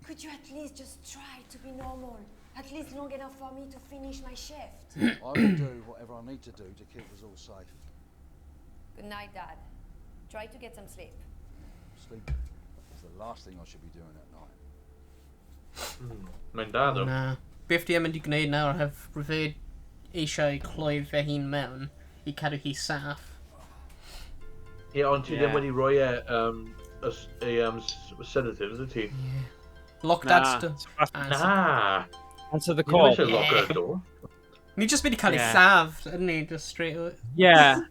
[SPEAKER 1] could you at least just try to be normal? At least long enough for me to finish my shift.
[SPEAKER 7] I will do whatever I need to do to keep us all safe.
[SPEAKER 1] Good night, Dad. Try to get some sleep.
[SPEAKER 7] Sleep is the last thing I should be doing at night.
[SPEAKER 3] Mae'n da, ddo.
[SPEAKER 2] Na. Beth di yn mynd i gwneud nawr, hef rhyfed eisiau cloi fe hun mewn i cadw hi saff.
[SPEAKER 3] Ie, ond ti ddim
[SPEAKER 4] Ie.
[SPEAKER 3] wedi rhoi e, sedatives, ydy ti?
[SPEAKER 2] Lock
[SPEAKER 4] Na.
[SPEAKER 2] dad's door.
[SPEAKER 3] Na.
[SPEAKER 4] Answer the
[SPEAKER 3] Ni ddim
[SPEAKER 4] call.
[SPEAKER 3] eisiau lock y door.
[SPEAKER 2] Ni just mynd i cael ei
[SPEAKER 4] Yeah.
[SPEAKER 2] lladd, ydyn ni, just straight away.
[SPEAKER 4] Yeah.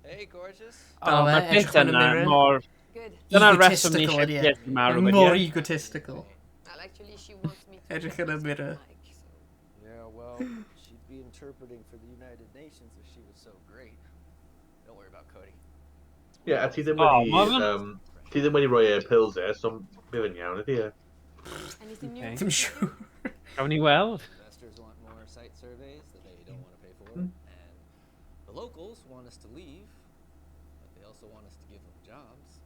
[SPEAKER 6] Hey, gorgeous.
[SPEAKER 4] Oh,
[SPEAKER 2] fe,
[SPEAKER 4] mae'r bit
[SPEAKER 2] edrych yn y
[SPEAKER 4] yna
[SPEAKER 2] mirror.
[SPEAKER 4] mor...
[SPEAKER 1] Good.
[SPEAKER 4] Dyna'r reswm ni
[SPEAKER 2] Egotistical,
[SPEAKER 4] eisiau
[SPEAKER 2] ydi e.
[SPEAKER 4] Pierce i marw wedi.
[SPEAKER 2] Mor egotistical.
[SPEAKER 1] Well, actually, she wants me to.
[SPEAKER 2] Edrych yn y mirror.
[SPEAKER 1] Mike, so.
[SPEAKER 6] Yeah, well, she'd be interpreting for the United Nations if she was so great. Don't worry about Cody.
[SPEAKER 3] Ie, a ti ddim
[SPEAKER 4] Oh,
[SPEAKER 3] wedi...
[SPEAKER 4] ma' fe'n-
[SPEAKER 3] Ti ddim wedi rhoi e pills e, so bydd yn iawn, ydy e?
[SPEAKER 1] Anything new?
[SPEAKER 4] Okay.
[SPEAKER 2] Ddim siŵr.
[SPEAKER 4] Gawn ni weld.
[SPEAKER 6] Investors want more site surveys that they don't want to pay for, and the locals want us to leave, but they also want us to give them jobs.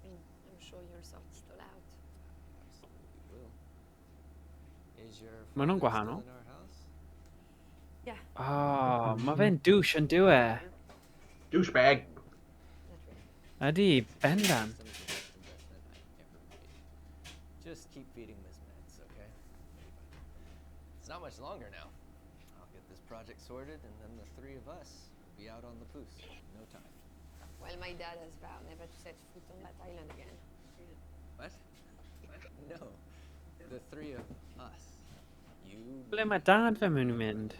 [SPEAKER 1] I'm sure you'll sort it all out.
[SPEAKER 6] Absolutely will. Is your
[SPEAKER 4] Ma' nhw'n
[SPEAKER 6] father still
[SPEAKER 4] gwahanol.
[SPEAKER 6] in our house?
[SPEAKER 1] Yeah,
[SPEAKER 4] Oh, mae fe'n douche yn dyw e.
[SPEAKER 3] Douchebag.
[SPEAKER 1] not really.
[SPEAKER 4] Ydy, bendant.
[SPEAKER 6] Some of the best investment I ever made. Just keep feeding him his meds, okay? It's not much longer now. I'll get this project sorted, and then the three of us will be out on the Poos in no time.
[SPEAKER 1] Well, my dad has vowed never to set foot on that island again.
[SPEAKER 6] What? No. The three of us. You.
[SPEAKER 4] Ble mae dad fe mewn i mynd?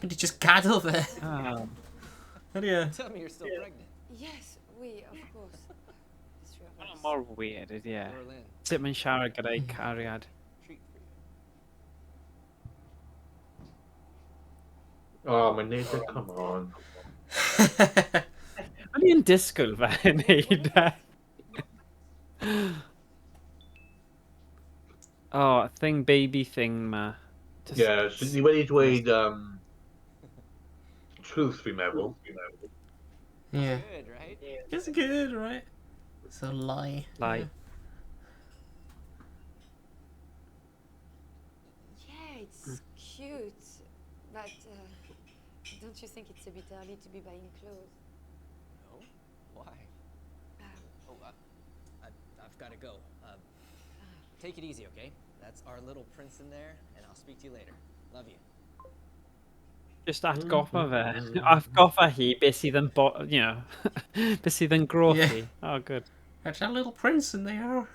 [SPEAKER 2] Mynd i just gadael fe.
[SPEAKER 4] Ah.
[SPEAKER 2] Ydy e?
[SPEAKER 6] Tell me you're still pregnant.
[SPEAKER 1] Yes, we, of course. The three of
[SPEAKER 4] Mae'n
[SPEAKER 1] us.
[SPEAKER 4] mor weird, ydy e.
[SPEAKER 6] Berlin.
[SPEAKER 4] Sut mae'n siarad gyda'i cariad.
[SPEAKER 6] Treat for you.
[SPEAKER 3] Oh, mae'n neud e, come on.
[SPEAKER 4] O'n i'n disgwyl fe yn neud e. Oh, thing baby thing ma. Just-
[SPEAKER 3] Ie, so ni wedi dweud, truth, fi'n meddwl.
[SPEAKER 2] Yeah.
[SPEAKER 6] Good, right?
[SPEAKER 2] It's good, right? It's a lie.
[SPEAKER 4] Lie.
[SPEAKER 1] Yeah, it's cute, but don't you think it's a bit early to be buying clothes?
[SPEAKER 6] No. Why? Oh, I've got to go. Take it easy, okay? That's our little prince in there, and I'll speak to you later. Love you.
[SPEAKER 4] Just atgoffa fe. Atgoffa hi beth sydd yn, bo, you know, beth sydd yn groth
[SPEAKER 2] Yeah.
[SPEAKER 4] hi. Oh, good.
[SPEAKER 2] That's a little prince in there.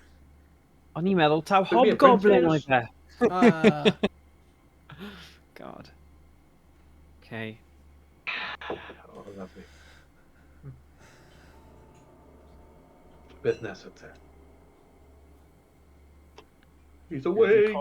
[SPEAKER 4] O'n i'n meddwl taw
[SPEAKER 3] Could be a
[SPEAKER 4] hobgoblin
[SPEAKER 3] princess.
[SPEAKER 4] oedd e.
[SPEAKER 2] Ah.
[SPEAKER 4] God. Okay.
[SPEAKER 3] Oh, lovely. Beth nesaf te? He's awake!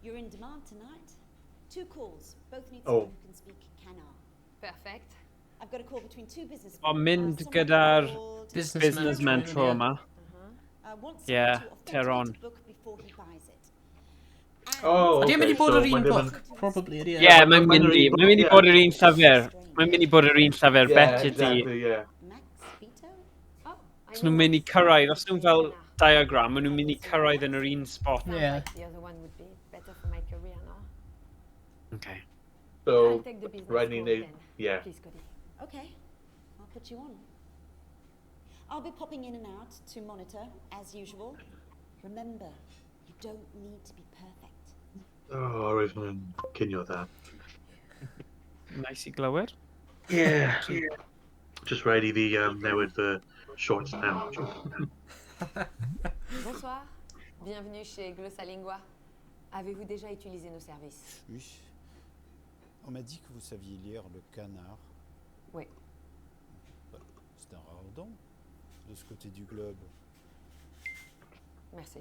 [SPEAKER 5] You're in demand tonight. Two calls. Both need
[SPEAKER 3] Oh.
[SPEAKER 5] someone who can speak Canard.
[SPEAKER 1] Perfect.
[SPEAKER 5] I've got a call between two businessmen.
[SPEAKER 4] O'n mynd
[SPEAKER 5] someone
[SPEAKER 4] gyda'r
[SPEAKER 5] called-
[SPEAKER 2] Businessman
[SPEAKER 4] businessman
[SPEAKER 2] tro
[SPEAKER 4] tro
[SPEAKER 2] yma.
[SPEAKER 4] yma.
[SPEAKER 5] Wants
[SPEAKER 4] Yeah,
[SPEAKER 5] someone to authenticate
[SPEAKER 4] Teron.
[SPEAKER 5] a book before he buys it. And
[SPEAKER 3] Oh,
[SPEAKER 2] Ydy e'n mynd i
[SPEAKER 3] okay,
[SPEAKER 2] bod
[SPEAKER 3] so
[SPEAKER 2] yr un
[SPEAKER 3] mae ddim yn-
[SPEAKER 2] book? Probably, ydy e?
[SPEAKER 4] Ie, mae'n
[SPEAKER 3] Mae'n
[SPEAKER 4] mynd
[SPEAKER 3] yr
[SPEAKER 4] i.
[SPEAKER 3] un
[SPEAKER 4] Mae'n mynd i
[SPEAKER 3] book,
[SPEAKER 4] bod yr un llyfr. Mae'n mynd i bod yr un llyfr,
[SPEAKER 3] Yeah,
[SPEAKER 4] bet ydi.
[SPEAKER 3] exactly, yeah.
[SPEAKER 5] Max Vito?
[SPEAKER 1] Oh, I
[SPEAKER 4] Os
[SPEAKER 1] know
[SPEAKER 4] nhw'n mynd i
[SPEAKER 1] Max.
[SPEAKER 4] cyrraedd, os nhw'n fel diagram, maen nhw'n mynd i cyrraedd yn yr un spot.
[SPEAKER 1] Sounds
[SPEAKER 2] Yeah.
[SPEAKER 1] like the other one would be better for my career, no?
[SPEAKER 4] Okay.
[SPEAKER 3] So,
[SPEAKER 1] I'll take the business
[SPEAKER 3] rhaid ni
[SPEAKER 1] call
[SPEAKER 3] wneud...
[SPEAKER 1] then.
[SPEAKER 3] Yeah.
[SPEAKER 1] Please, Cody.
[SPEAKER 5] Okay, I'll put you on. I'll be popping in and out to monitor, as usual. Remember, you don't need to be perfect.
[SPEAKER 3] Oh, roedd hwnna'n cinio dda.
[SPEAKER 4] Nice i glywed.
[SPEAKER 3] Yeah. Just rhaid i fi newid fy shorts now.
[SPEAKER 1] Bonsoir. Bienvenue chez Glossalingua. Avez-vous déjà utilisé nos services?
[SPEAKER 12] Oui. On m'a dit que vous saviez lire le canard.
[SPEAKER 1] Oui.
[SPEAKER 12] Bah, c'est un rare don de ce côté du globe.
[SPEAKER 1] Merci.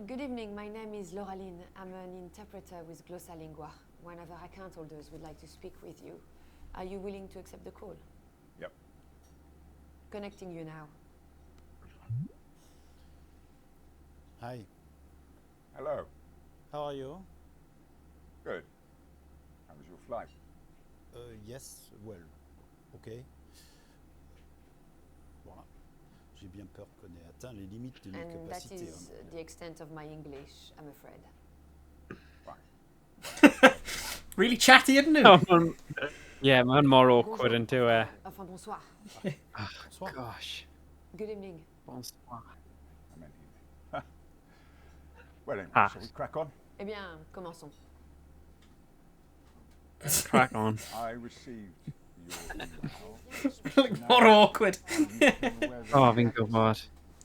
[SPEAKER 1] Good evening. My name is Lauraline. I'm an interpreter with Glossalingua. One of our account holders would like to speak with you. Are you willing to accept the call?
[SPEAKER 7] Yep.
[SPEAKER 1] Connecting you now.
[SPEAKER 12] Hi,
[SPEAKER 7] Hello.
[SPEAKER 12] how are you?
[SPEAKER 7] Good. How was your flight?
[SPEAKER 12] Yes, well, ok. Voilà. J'ai bien peur qu'on ait atteint les limites de mes
[SPEAKER 1] And that
[SPEAKER 12] capacités.
[SPEAKER 1] is
[SPEAKER 12] hein.
[SPEAKER 1] the extent of my English, I'm afraid.
[SPEAKER 2] Really chatty, isn't it?
[SPEAKER 4] Oh, mae'n... Ie, mae'n mor awkward yn dyw e.
[SPEAKER 1] Enfin, bonsoir.
[SPEAKER 12] Bonsoir.
[SPEAKER 4] Gosh.
[SPEAKER 1] Good evening.
[SPEAKER 4] Bonsoir.
[SPEAKER 7] I meant evening. Well, anyway,
[SPEAKER 4] Ah.
[SPEAKER 7] shall we crack on?
[SPEAKER 1] Eh bien, commençons.
[SPEAKER 4] Crack on.
[SPEAKER 7] I received your email.
[SPEAKER 2] Like, more awkward.
[SPEAKER 4] Oh, fi'n gwybod.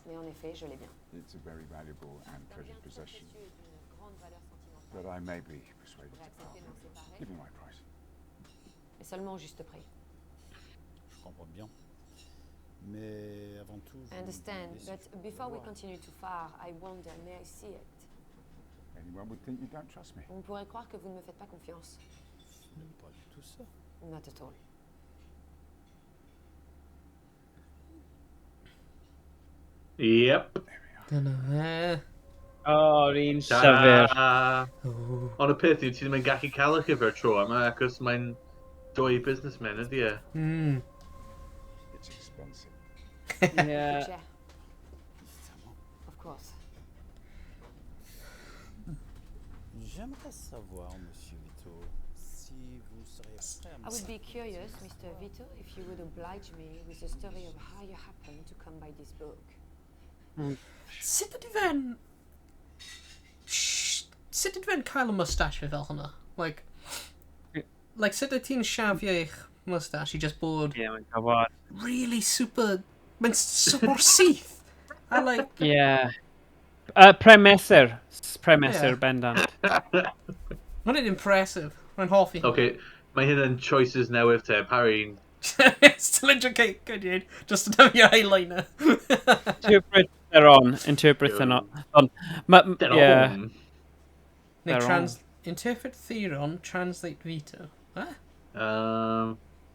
[SPEAKER 1] Mais en effet, je l'ai bien.
[SPEAKER 7] It's a very valuable and treasured possession, but I may be persuaded to part. Give me my price.
[SPEAKER 1] Mais seulement au juste prix.
[SPEAKER 12] Je comprends bien. Mais avant tout, je
[SPEAKER 1] I
[SPEAKER 12] me
[SPEAKER 1] understand,
[SPEAKER 12] demandais si je
[SPEAKER 1] but
[SPEAKER 12] pouvais
[SPEAKER 1] before we
[SPEAKER 12] voir.
[SPEAKER 1] continue too far, I wonder, may I see it?
[SPEAKER 7] Anyone would think you don't trust me.
[SPEAKER 1] On pourrait croire que vous ne me faites pas confiance.
[SPEAKER 12] Ce n'est pas du tout ça.
[SPEAKER 1] Not at all.
[SPEAKER 3] Yep.
[SPEAKER 2] Dyna fe.
[SPEAKER 4] O, yr un llyfr.
[SPEAKER 3] Ta. Ond y peth yw, ti ddim yn gallu cael y llyfr tro yma, achos mae'n doi businessmen ydy e.
[SPEAKER 7] It's expensive.
[SPEAKER 4] Ie.
[SPEAKER 1] Cher. Of course.
[SPEAKER 12] J'aimerais savoir, monsieur Vito, si vous seriez prêt à me
[SPEAKER 1] I would be
[SPEAKER 12] raconter
[SPEAKER 1] curious,
[SPEAKER 12] une
[SPEAKER 1] Mr.
[SPEAKER 12] histoire.
[SPEAKER 1] Vito, if you would oblige me with the story of how you happened to come by this book.
[SPEAKER 2] Sut ydy fe'n... Sut ydy fe'n cael y mustache fe fel hwnna? Like... Like, sut ydy ti'n siafio eich mustache i just bod
[SPEAKER 4] Ie, mae'n gwybod.
[SPEAKER 2] really super... Mae'n super syth! I like...
[SPEAKER 4] Ie. Premesur. Premesur
[SPEAKER 2] Ie.
[SPEAKER 4] bendant.
[SPEAKER 2] Mae'n impressive. Mae'n hoffi.
[SPEAKER 3] Okay, mae hyn yn choices newydd te, pa un?
[SPEAKER 2] Still intricate, good dude. Just to have your eyeliner.
[SPEAKER 4] Interpret theron. Interpret theron. On. Ma,
[SPEAKER 3] Theron.
[SPEAKER 4] yeah.
[SPEAKER 2] Neu
[SPEAKER 4] Theron.
[SPEAKER 2] trans... Interpret Theron, translate Vito. Huh?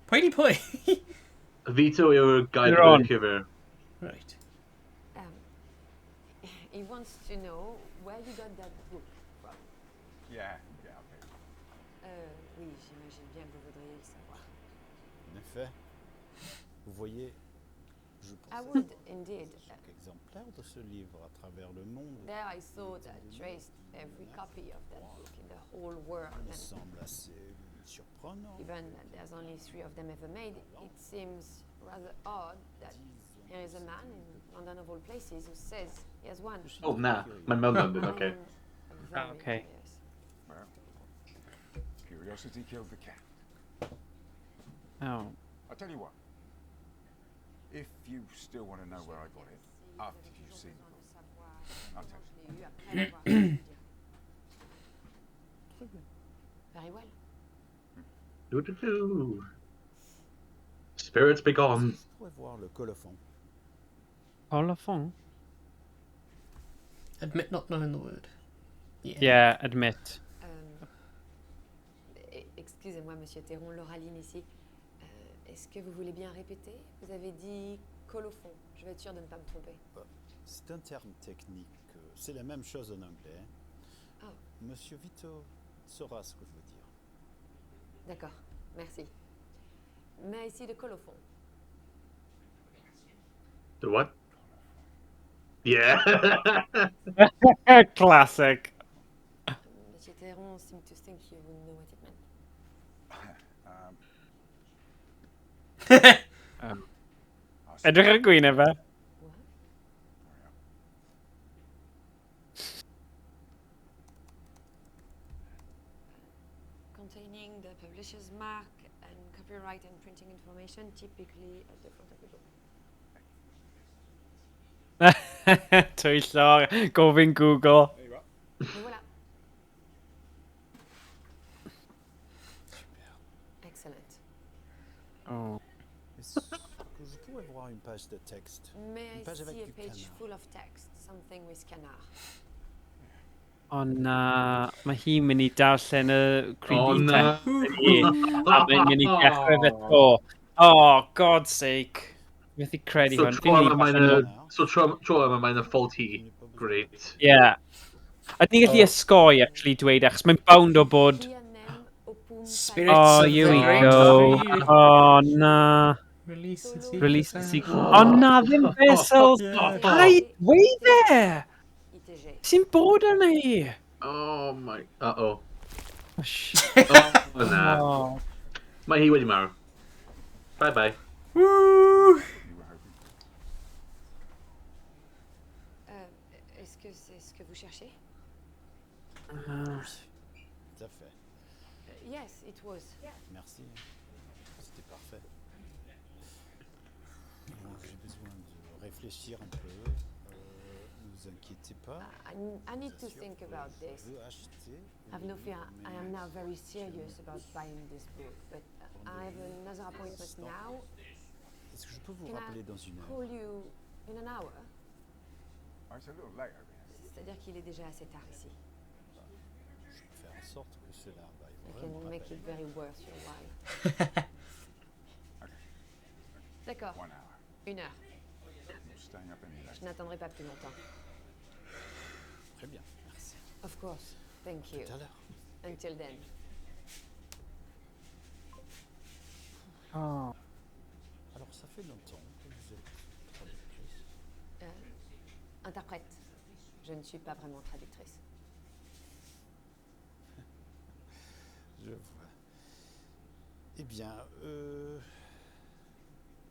[SPEAKER 2] Pwy di pwy?
[SPEAKER 3] Vito yw'r guy
[SPEAKER 4] Theron.
[SPEAKER 3] gyda'r llyfr.
[SPEAKER 2] Right.
[SPEAKER 1] He wants to know where you got that book from.
[SPEAKER 7] Yeah, yeah, okay.
[SPEAKER 1] Oui, j'imagine bien que vous voudriez le savoir.
[SPEAKER 12] En effet, vous voyez, Je
[SPEAKER 1] I
[SPEAKER 12] pensais
[SPEAKER 1] would, indeed.
[SPEAKER 12] chaque exemplaire de ce livre à travers le monde
[SPEAKER 1] There I thought I traced every copy of that book in the whole world.
[SPEAKER 12] me
[SPEAKER 1] And
[SPEAKER 12] semble assez surprenant.
[SPEAKER 1] given that there's only three of them ever made, it seems rather odd that here is a man in London of all places who says he has one.
[SPEAKER 3] Oh, na. Mae'n mewn London, okay.
[SPEAKER 1] I'm very
[SPEAKER 4] Okay.
[SPEAKER 1] curious.
[SPEAKER 7] Well, curiosity killed the cat.
[SPEAKER 4] Oh.
[SPEAKER 7] I'll tell you what. If you still want to know where I got it, after you've seen the book, I'll tell
[SPEAKER 1] Je l'ai eu après l'avoir lu, je veux dire. Very well.
[SPEAKER 3] Do do do. Spirits be gone.
[SPEAKER 12] Je pourrais voir le colophon.
[SPEAKER 4] Colophon?
[SPEAKER 2] Admit not knowing the word. Yeah.
[SPEAKER 4] Yeah, admit.
[SPEAKER 1] Excusez-moi, monsieur Théron, Lauraline ici. Est-ce que vous voulez bien répéter? Vous avez dit colophon. Je vais être sûre de ne pas me tromper.
[SPEAKER 12] C'est un terme technique. C'est la même chose en anglais.
[SPEAKER 1] Ah.
[SPEAKER 12] Monsieur Vito saura ce que je veux dire.
[SPEAKER 1] D'accord, merci. Mais ici, le colophon.
[SPEAKER 3] The what? Yeah.
[SPEAKER 4] Classic.
[SPEAKER 1] Monsieur Théron seemed to think you would know what it meant.
[SPEAKER 4] Edrych ar gwyneb e.
[SPEAKER 1] Containing the publisher's mark and copyright and printing information, typically at the front of the book.
[SPEAKER 4] Twyllo, gofyn Google.
[SPEAKER 1] Le voilà. Excellent.
[SPEAKER 4] Oh.
[SPEAKER 12] Est-ce que je pourrais voir une page de texte?
[SPEAKER 1] May
[SPEAKER 12] Une
[SPEAKER 1] I
[SPEAKER 12] page avec
[SPEAKER 1] see a
[SPEAKER 12] du
[SPEAKER 1] page
[SPEAKER 12] canard.
[SPEAKER 1] full of text? Something with canard.
[SPEAKER 4] O na, mae hi'n mynd i darllen y creepy
[SPEAKER 3] O, na.
[SPEAKER 4] text i. A mae'n mynd i dechrau fe to. Oh, God's sake. Methu credu
[SPEAKER 3] So
[SPEAKER 4] hwn.
[SPEAKER 3] tro
[SPEAKER 4] Fi'n mynd
[SPEAKER 3] yma
[SPEAKER 4] i
[SPEAKER 3] mae'n
[SPEAKER 4] allan
[SPEAKER 3] y...
[SPEAKER 4] o-
[SPEAKER 3] So tro yma mae'n y fault hi. Great.
[SPEAKER 4] Yeah. A ni'n gallu osgoi, actually, dweud, achos mae'n bound o bod...
[SPEAKER 2] Spirits
[SPEAKER 4] Oh,
[SPEAKER 2] of
[SPEAKER 4] here
[SPEAKER 2] the
[SPEAKER 4] we
[SPEAKER 2] Great
[SPEAKER 4] go.
[SPEAKER 2] Tree.
[SPEAKER 4] Oh, na.
[SPEAKER 2] Release the secret
[SPEAKER 4] Release the
[SPEAKER 2] sound.
[SPEAKER 4] secret. Oh, na, ddim vessels.
[SPEAKER 2] Yeah.
[SPEAKER 4] Paid dweud e! Sy'n bod arna i?
[SPEAKER 3] Oh my... Uh-oh.
[SPEAKER 4] Oh, shit.
[SPEAKER 3] Oh, na.
[SPEAKER 4] Oh.
[SPEAKER 3] Mae hi wedi marw. Bye-bye.
[SPEAKER 2] Woo!
[SPEAKER 1] Est-ce que c'est ce que vous cherchez?
[SPEAKER 12] Tout à fait.
[SPEAKER 1] Yes, it was.
[SPEAKER 12] Merci. C'était parfait. Bon, j'ai besoin de réfléchir un peu. Ne vous inquiétez pas.
[SPEAKER 1] I need to think about this.
[SPEAKER 12] Je veux acheter.
[SPEAKER 1] I've no fear. I am now very serious about buying this book, but I have another appointment now.
[SPEAKER 12] Est-ce que je peux vous
[SPEAKER 1] Can
[SPEAKER 12] rappeler
[SPEAKER 1] I
[SPEAKER 12] dans une heure?
[SPEAKER 1] call you in an hour?
[SPEAKER 7] Oh, it's a little late over here.
[SPEAKER 1] C'est-à-dire qu'il est déjà assez tard ici.
[SPEAKER 12] Je peux faire en sorte que cela vaille
[SPEAKER 1] I
[SPEAKER 12] vraiment
[SPEAKER 1] can
[SPEAKER 12] la
[SPEAKER 1] make
[SPEAKER 12] peine.
[SPEAKER 1] it very worth your while. D'accord.
[SPEAKER 7] One hour.
[SPEAKER 1] Une heure.
[SPEAKER 7] Not staying up any
[SPEAKER 1] Je
[SPEAKER 7] later.
[SPEAKER 1] n'attendrai pas plus longtemps.
[SPEAKER 12] Très bien, merci.
[SPEAKER 1] Of course. Thank you.
[SPEAKER 12] Tout à l'heure.
[SPEAKER 1] Until then.
[SPEAKER 4] Oh.
[SPEAKER 12] Alors, ça fait longtemps que vous êtes traductrice.
[SPEAKER 1] Interprète. Je ne suis pas vraiment traductrice.
[SPEAKER 12] Je vois. Eh bien,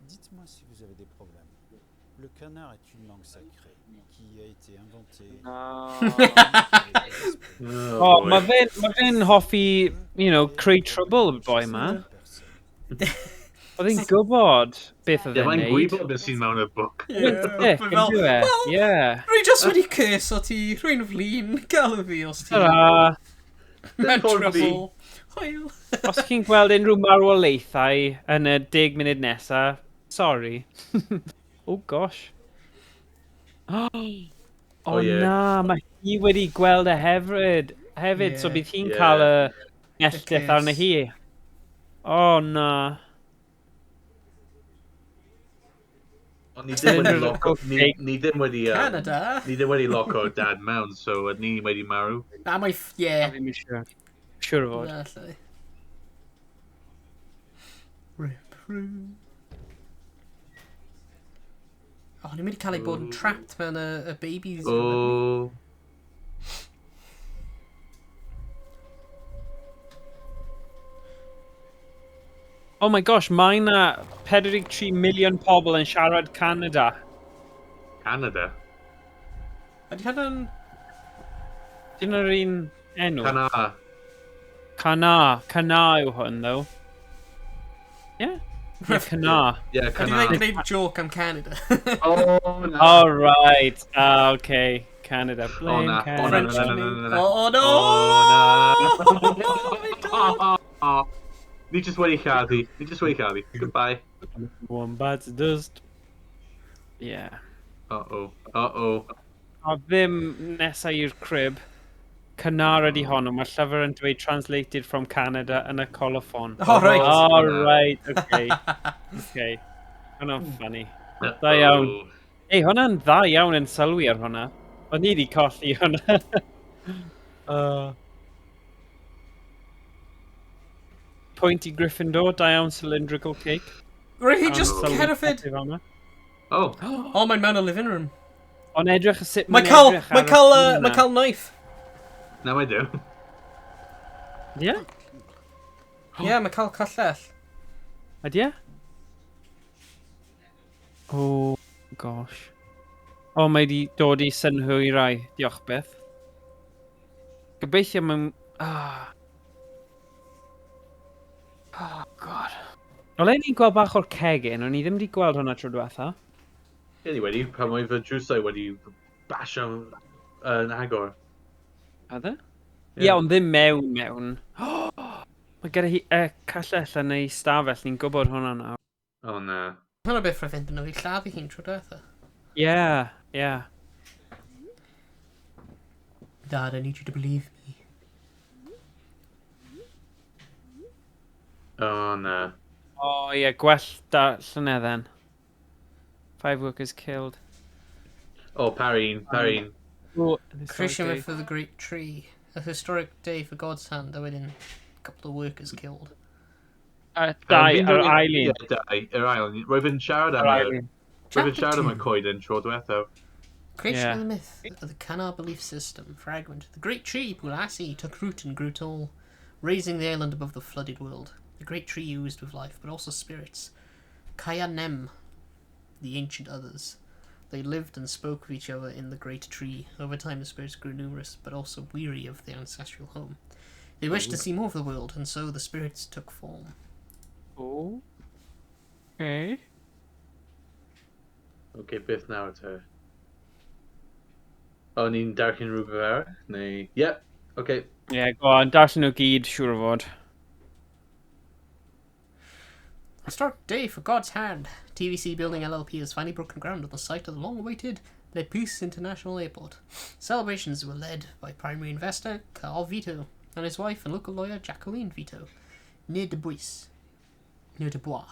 [SPEAKER 12] dites-moi si vous avez des problèmes. Le canard est une langue sacrée qui a été inventée.
[SPEAKER 4] Oh, mae fe'n ma fe hoffi, creu trouble, y boi ma. Oedd hi'n gwybod beth oedd
[SPEAKER 3] Ie,
[SPEAKER 4] e'n
[SPEAKER 3] mae'n
[SPEAKER 4] neud.
[SPEAKER 3] gwybod beth sy'n mewn y book.
[SPEAKER 4] Mae'n sick,
[SPEAKER 2] Mae
[SPEAKER 4] yn dyw e?
[SPEAKER 2] Wel,
[SPEAKER 4] Yeah.
[SPEAKER 2] Rwy just wedi curse o ti, rwy'n flin, gael y fi os ti.
[SPEAKER 4] Ta-ra.
[SPEAKER 2] Mewn
[SPEAKER 3] Ffordd fi.
[SPEAKER 2] trouble. Hwyl.
[SPEAKER 4] Os chi'n gweld unrhyw marwolaethau yn y 10 munud nesa, sorry. Oh gosh. Oh,
[SPEAKER 3] Oh, yeah.
[SPEAKER 4] na, mae hi wedi gweld e hefyd, so
[SPEAKER 2] Yeah.
[SPEAKER 4] bydd hi'n
[SPEAKER 3] Yeah.
[SPEAKER 4] cael y melltith
[SPEAKER 2] curse.
[SPEAKER 4] arno hi. Oh na.
[SPEAKER 3] Ond ni ddim wedi loco... Ni ddim wedi...
[SPEAKER 2] Canada.
[SPEAKER 3] Ni ddim wedi loco dad mewn, so ni wedi marw.
[SPEAKER 2] Na, mae... Yeah.
[SPEAKER 4] Fi'n siŵr. Siŵr o fod.
[SPEAKER 2] Na, lle. Rip through. O, ni'n mynd i cael ei bod yn trapped mewn y babies.
[SPEAKER 3] Oh.
[SPEAKER 4] Oh my gosh, mae na 43 miliwn pobl yn siarad Canada.
[SPEAKER 3] Canada?
[SPEAKER 2] Ydy hynna'n...
[SPEAKER 4] Dyn nhw'r un enw?
[SPEAKER 3] Cana.
[SPEAKER 4] Cana. Cana yw hwn, though. Yeah? Yeah, Cana.
[SPEAKER 3] Yeah,
[SPEAKER 2] Ydy
[SPEAKER 3] Cana.
[SPEAKER 2] fe'n gwneud joke am Canada?
[SPEAKER 3] Oh, na.
[SPEAKER 4] Oh, right. Ah, okay. Canada.
[SPEAKER 3] Oh,
[SPEAKER 4] Blame
[SPEAKER 3] na.
[SPEAKER 4] Canada.
[SPEAKER 3] Oh, na,
[SPEAKER 2] French
[SPEAKER 3] na, na, na, na, na.
[SPEAKER 2] Oh, no!
[SPEAKER 3] Oh, na. Oh, Ni just wedi lladdu. Ni just wedi lladdu. Goodbye.
[SPEAKER 4] One bites the dust. Yeah.
[SPEAKER 3] Uh-oh. Uh-oh.
[SPEAKER 4] A ddim nesa i'r crib. Cynnar ydi hon, ond mae'r llyfr yn dweud translated from Canada yn y colophon.
[SPEAKER 2] Oh, right.
[SPEAKER 4] Oh, right, okay. Okay. Hwnna'n funny. Da iawn. Ei, hwnna'n dda iawn yn sylwi ar hwnna. O'n i wedi colli hwnna. Pwynt i Gryffindor, da iawn cylindrical cake.
[SPEAKER 2] Right, he just
[SPEAKER 4] Sylwi
[SPEAKER 2] cerdded.
[SPEAKER 4] pethau fel 'na.
[SPEAKER 3] Oh.
[SPEAKER 2] Oh, mae'n mewn y living room.
[SPEAKER 4] Ond edrych sut
[SPEAKER 2] Mae
[SPEAKER 4] mae'n
[SPEAKER 2] cael,
[SPEAKER 4] edrych
[SPEAKER 2] mae
[SPEAKER 4] ar y
[SPEAKER 2] cael,
[SPEAKER 4] llun
[SPEAKER 2] mae
[SPEAKER 4] 'na.
[SPEAKER 2] cael knife.
[SPEAKER 3] Na mae dim.
[SPEAKER 4] Ie?
[SPEAKER 2] Ie, mae cael callell.
[SPEAKER 4] Ydy e? Oh, gosh. O, mae di dod i synhwyrau. Diolch beth. Gobeithio mae'n... Ah. Oh, god. O le ni'n gweld bach o'r cegin, o'n i ddim wedi gweld hwnna tro diwetha.
[SPEAKER 3] Ie, ni wedi, pan oedd fy drwsau wedi basio yn agor.
[SPEAKER 4] Oedd e? Ie, ond ddim mewn mewn. Mae gyda hi callell yn ei stafell, ni'n gwybod hwnna nawr.
[SPEAKER 3] O na.
[SPEAKER 2] Hwna beth rhaid fynd yn nhw i lladdu hi'n tro diwetha.
[SPEAKER 4] Ie, ie.
[SPEAKER 2] Dad, I need you to believe me.
[SPEAKER 3] O na.
[SPEAKER 4] O ie, gwell da llynedd then. Five workers killed.
[SPEAKER 3] O, par un, par un.
[SPEAKER 4] Oh,
[SPEAKER 2] Creation myth of the Great Tree. A historic day for God's hand, a wedyn a couple of workers killed.
[SPEAKER 4] Dau, yr ail un.
[SPEAKER 3] Ie, dau, yr ail un. Roedd yn siarad am
[SPEAKER 4] Yr
[SPEAKER 3] y...
[SPEAKER 4] ail un.
[SPEAKER 3] Roedd yn
[SPEAKER 2] Chapter
[SPEAKER 3] siarad am y
[SPEAKER 2] two.
[SPEAKER 3] coeden tro diwethaf.
[SPEAKER 2] Creation
[SPEAKER 4] Yeah.
[SPEAKER 2] of the myth of the Kanar belief system. Fragment. The great tree, Pulasi, took root and grew tall, raising the island above the flooded world. The great tree oozed with life, but also spirits. Kayanem, the ancient others. They lived and spoke with each other in the great tree. Over time, the spirits grew numerous, but also weary of their ancestral home. They wished to see more of the world, and so the spirits took form.
[SPEAKER 4] Oh. Okay.
[SPEAKER 3] Oce, beth nawr te? O, ni'n darllen rhywbeth arall? Neu... Yep, oce.
[SPEAKER 4] Ie, yeah, go on, darllen nhw gyd, siŵr o fod.
[SPEAKER 2] Historic day for God's hand. TVC Building LLP has finally broken ground on the site of the long-awaited Le Puce International Airport. Celebrations were led by primary investor Carl Vito and his wife and local lawyer Jacqueline Vito, near Dubois, near Dubois,